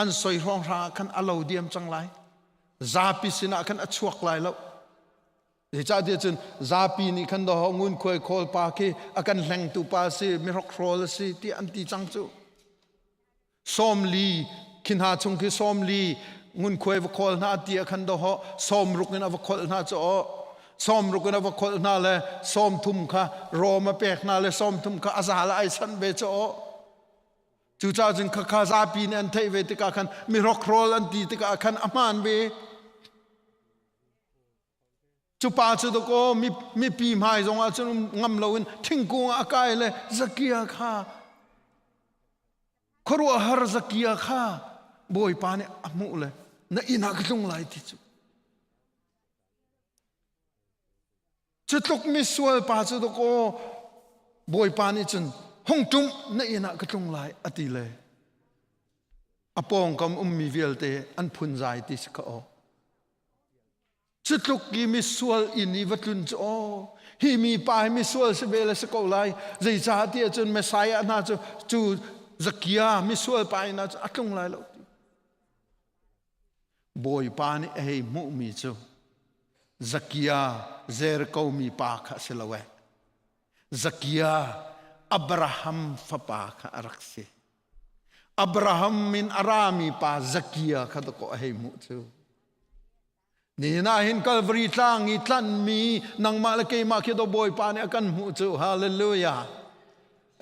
an soi hrawnghrang ah khan a lo diam cang lai. Zapi sinah khan a chuak lai lo. Zeicahtiah cun zapi nih khan daw ngunkhuai khawl pa khi a kan hlengtu pa si, mihrokhrawl a si tiah an ti cang cu. 40 khi hna chung khi 40 ngunkhuai va khawl hna ti ah khan dawhawh 60 in a va kholh hna cu aw 60 in a va kholh hna le 30 kha rawm a pek hna le 30 kha a zal ai sanh ve cu aw cucaah cun khakha zapi nih an theih ve tikah khan mi hrokhrawl an ti tikah khan a hmaan ve cu pa cu dakaw mipi hmai zongah cun ngam loin thingkung ah a kai le Zakia kha khuaruahhar Zakia kha Bawipa nih a hmuh le na inn ah ka tlung lai ti cu cu tluk misual pa cu dakaw Bawipa nih cun hung ṭum na inn ah ka tlung lai a ti le a pawngkam ummi vialte an phunzai ti si kha aw Cutluk i misual inn i va tlun cu aw hi mi pa hi misual si ve le si ko lai zeicah ti ahcun Messiah hna cu cu Zakia misual pa inn ah cun a tlung lai lo ti Bawipa nih a hei hmuhmi cu Zakia Jericho mi pa kha a si lo eh Zakia Abraham fapa kha a rak si Abraham min a rami pa Zakia kha dakaw a hei hmuh cu Nihin ah hin Calvary tlang i tlanhmi nangmah le keimah khi do Bawipa nih a kan hmuh cu hallelujah.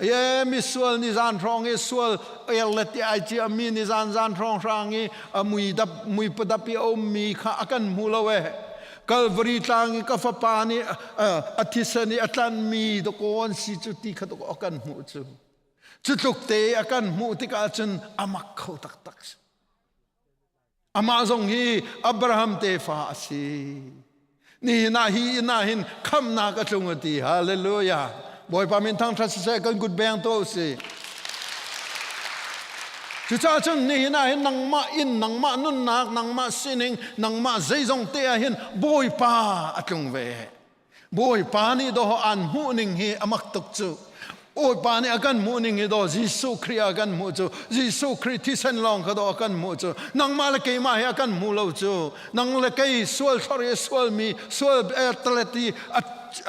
Ye misual ni zan hrawng i sual er le ti ai cia mi ni zan zan hrawng hrang i a mui dap mui padap i a ummi kha a kan hmu lo e. Calvary tlang i ka fapa nih a thisen i a tlanhmi dakaw an si cu ti kha dakaw a kan hmuh cu. Cu tluk te a kan hmuh tikah cun a mak kho taktak si. Amah zong hi Abraham tefa a si. Nihin ah hi inn ah hin khamnak a tlung a ti. Hallelujah. Bawipa min thangṭhat siseh kan kut beng to si. Cucaah cun nihin ah hin nangmah inn, nangmah nunnak, nangmah sining, nangmah zeizong te ah hin Bawipa a tlung ve. Bawipa nih dawh an hmuh ning hi a mak tuk cu. Bawipa nih a kan hmuh ning hi daw Jesuh Khrih a kan hmuh cu. Jesuh Khrih thisen lawng kha daw a kan hmuh cu. Nangmah le keimah hi a kan hmu lo cu. Nang le kei sual thlor i sualmi, sual talet i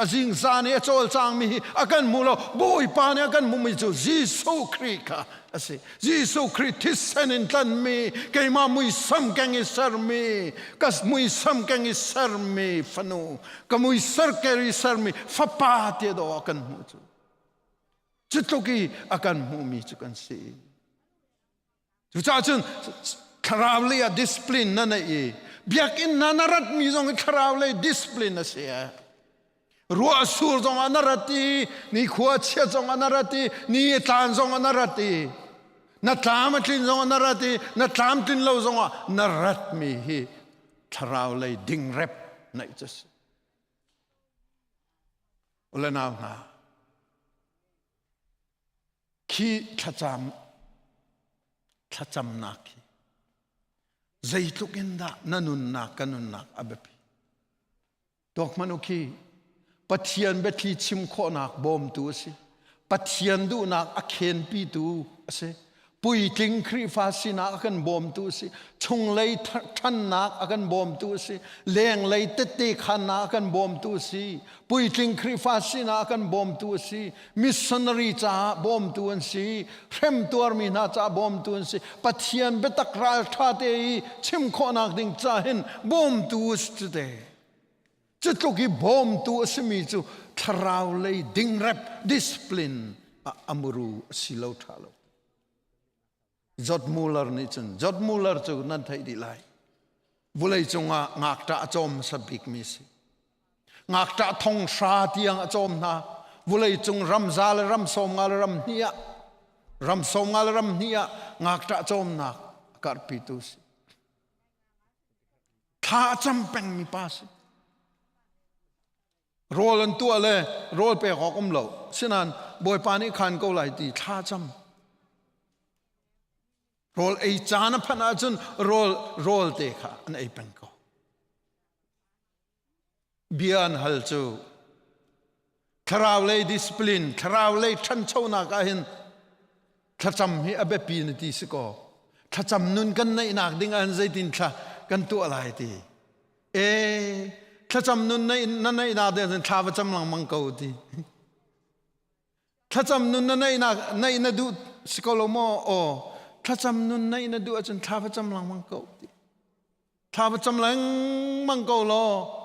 a zingzan i a cawlcangmi hi a kan hmu lo. Bawipa nih a kan hmuhmi cu Jesuh Khrih kha a si. Jesuh Khrih thisen in tlanmi keimah muisam keng i sermi ka muisam keng i sermi fanu ka muiser ker i sermi fapa ti dawh a kan hmuh cu cu tluk i a kan hmuhmi cu kan si cucaah cun thlarau lei ah discipline na neih i biakinn hna na ratmi zong hi thlarau lei discipline a si Ruah sur zong ah na rat i ni khua chiat zong ah na rat i ni tlan zong ah na rat i na tlam a tlin zong ah na rat i na tlam tlin lo zong ah na ratmi hi thlarau lei dingrep naih cu si. Ule nau hna, khi thlacam thlacamnak hi zeitluk in dah na nunnak ka nunnak a biapi. Tuak hmanh u khi Pathian biathli chim khawhnak bawmtu a si. Pathian duhnak a khenpitu a si. Puitling Khrihfa sinak a kan bawmtu a si. Chunglei ṭhannak a kan bawmtu a si. Lenglei tette khannak a kan bawmtu a si. Puitling Khrihfa sinak a kan bawmtu a si. Missionary caah bawmtu an si. Hremtuarmi hna caah bawmtu an si. Pathian biatak ralṭha te i chim khawhnak ding ca hin bawmtu a si cu te. Cutluk i bawmtu a simi cu thlarau lei dingrep discipline ah a muru a si lo ṭha lo. George Muller nih cun George Muller cu nan theih dih lai. Vulei cungah ngakṭah a cawm hmasa bikmi a si. Ngakṭah thong hra tiang a cawm hna. Vulei cung ram za le ram sawm nga le ram hnih ah ram sawm nga le ram hnih ah ngakṭah cawmnak a karhpitu a si. Thla a cam pengmi pa a si. Rawl an tuah le rawl pek awk um lo. Sinain Bawipa nih khan ko lai ti thla cam. Rawl ei caan a phanh ahcun rawl rawl te kha an ei peng ko. Bia an hal cu thlarau lei discipline, thlarau lei ṭhanchonak ah hin thlacam hi a biapi na ti si kaw thlacam nun kan neihnak ding ah zeitin thla kan tuah lai ti e thlacam nun na neihnak ding ahcun thla va cam lengmang ko ti thlacam nun na neihnak neih na duh si ko lo maw aw thlacam nun neih na duh ahcun thla va cam lengmang ko ti Thla va cam lengmang ko law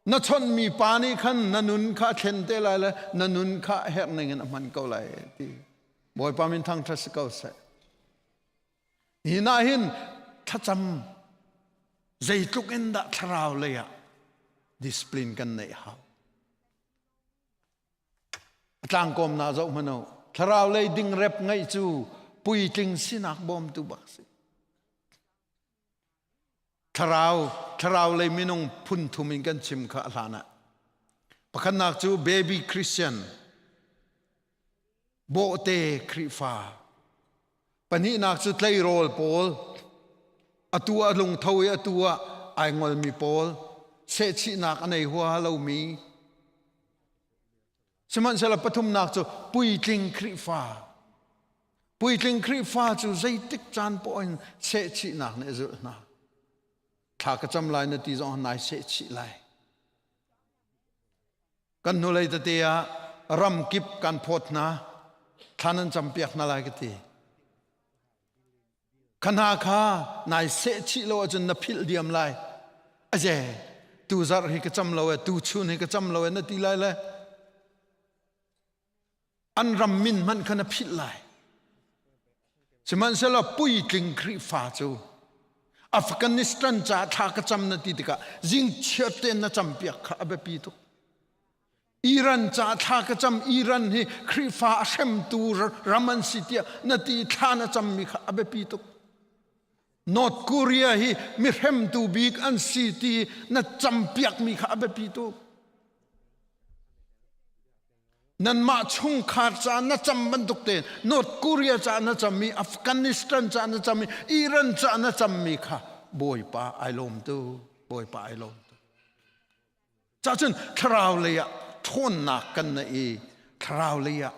na chawnhmi pa nih khan na nun kha a thlen te lai le na nun kha a herh ning in a hman ko lai ti. Bawipa min thangṭhat si ko seh. Hi na hin thlacam zeitluk in dah thlarau lei ah discipline kan neih hau. A tlangkawm na zoh hmanh u. Thlarau lei dingrep ngeih cu puitling sinak bawmtu bak si. Thlarau, thlarau lei minung phun thum in kan chim kha a hlan ah. Pakhatnak cu baby Christian, bawhte Khrihfa. Pahnihnak cu tleirawl pawl, atu ah lungtho i atu ah ai ngolmi pawl, sehchihnak a nei huaha lomi. Sihmanhsehlaw pathumnak cu puitling Khrihfa. Puitling Khrihfa cu zeitik caan poah in sehchihnak nih a zulh hna. Thla ka cam lai na ti zong nai sehchih lai. Kan hnulei tete ah ram kip kan phawt hna. Thla nan campiak hna lai ka ti. Kha hna kha nai sehchih lo ahcun na philh diam lai. Aze, tu zarh hi ka cam lo e, tu chun hi ka cam lo e na ti lai le an ram min hmanh kha na philh lai. Sihmanhsehlaw puitling Khrihfa cu Afghanistan ca thla ka cam na ti tikah zingchiat tein na campiak kha a biapi tuk. Iran ca thla ka cam Iran hi Khrihfa a hremtu ram an si tiah na ti thla na cammi kha a biapi tuk. North Korea hi mi hremtu bik an si ti na campiakmi kha a biapi tuk. Nanmah chungkhar ca na cam bantuk te North Korea ca na cammi Afghanistan ca na cammi Iran ca na cammi kha Bawipa ai lawm tu Bawipa ai lawm tu Cahcun thlarau lei ah ṭhawnnak kan neih i thlarau lei ah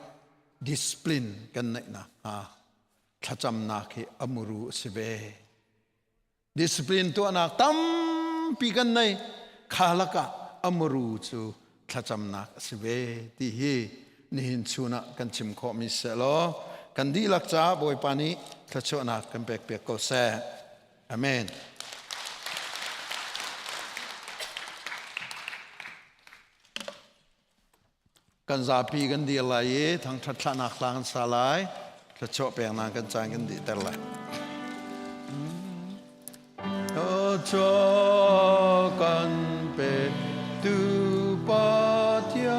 discipline kan neih nakhnga thlacamnak hi a muru a si ve. Discipline tuahnak tampi kan nei kha lakah a muru cu thlacamnak a si ve ti hi nihin chun ah kan chim khawhmi seh law kan dihlak caah Bawipa nih thluachuahnak kan pek piak ko seh. Amen. Kan zapi kan dir lai i thangṭhat thlahnak hla kan sa lai. Thluachuah peknak kan caan kan dihter lai. Thluachuah kan pe tu Pathian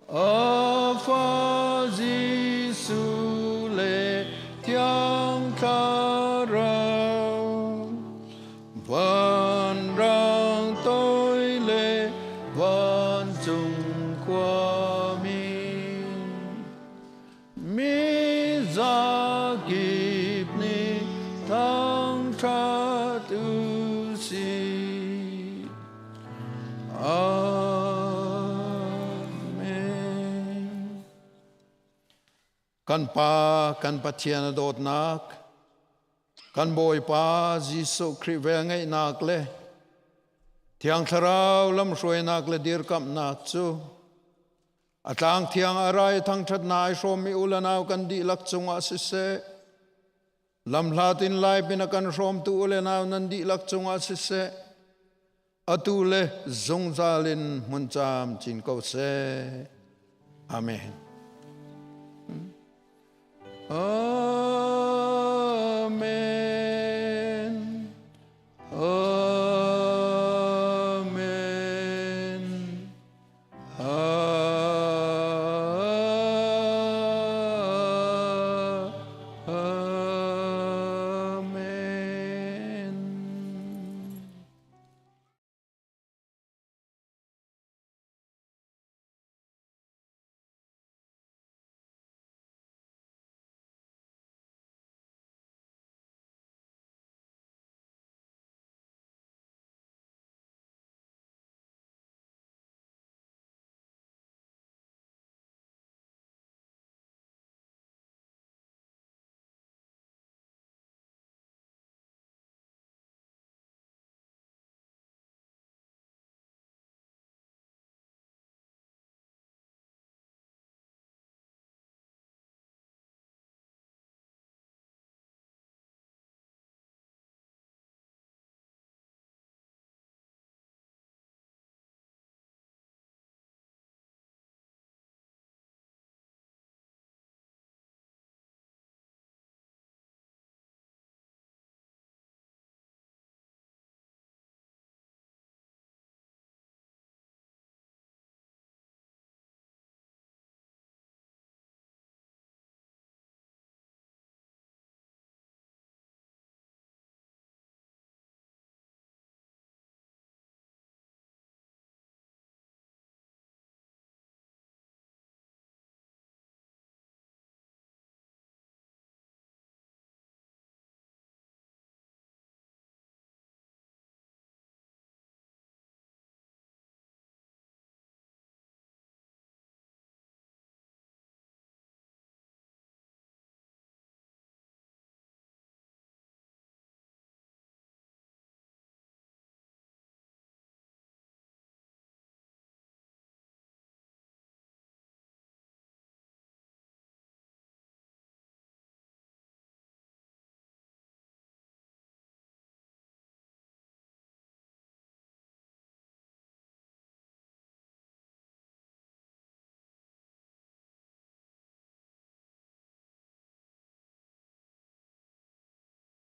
A fa Jesuh le Thiang Thlarau vanrang toi le vancung khuami mi zakip nih thangṭhat u sih. Amen. Kan Pa, kan Pathian a dawtnak, kan Bawipa Jesuh Khrih velngeihnak le Thiang Thlarau lamhruainak le dirkamhnak cu a tlang thiang a rai thangṭhatnak ai hrawmmi u le nau kan dihlak cungah siseh, lamhlat in lai pin a kan hrawmtu u le nau nan dihlak cungah siseh, atu le zungzal in hmun camcin ko seh. Amen.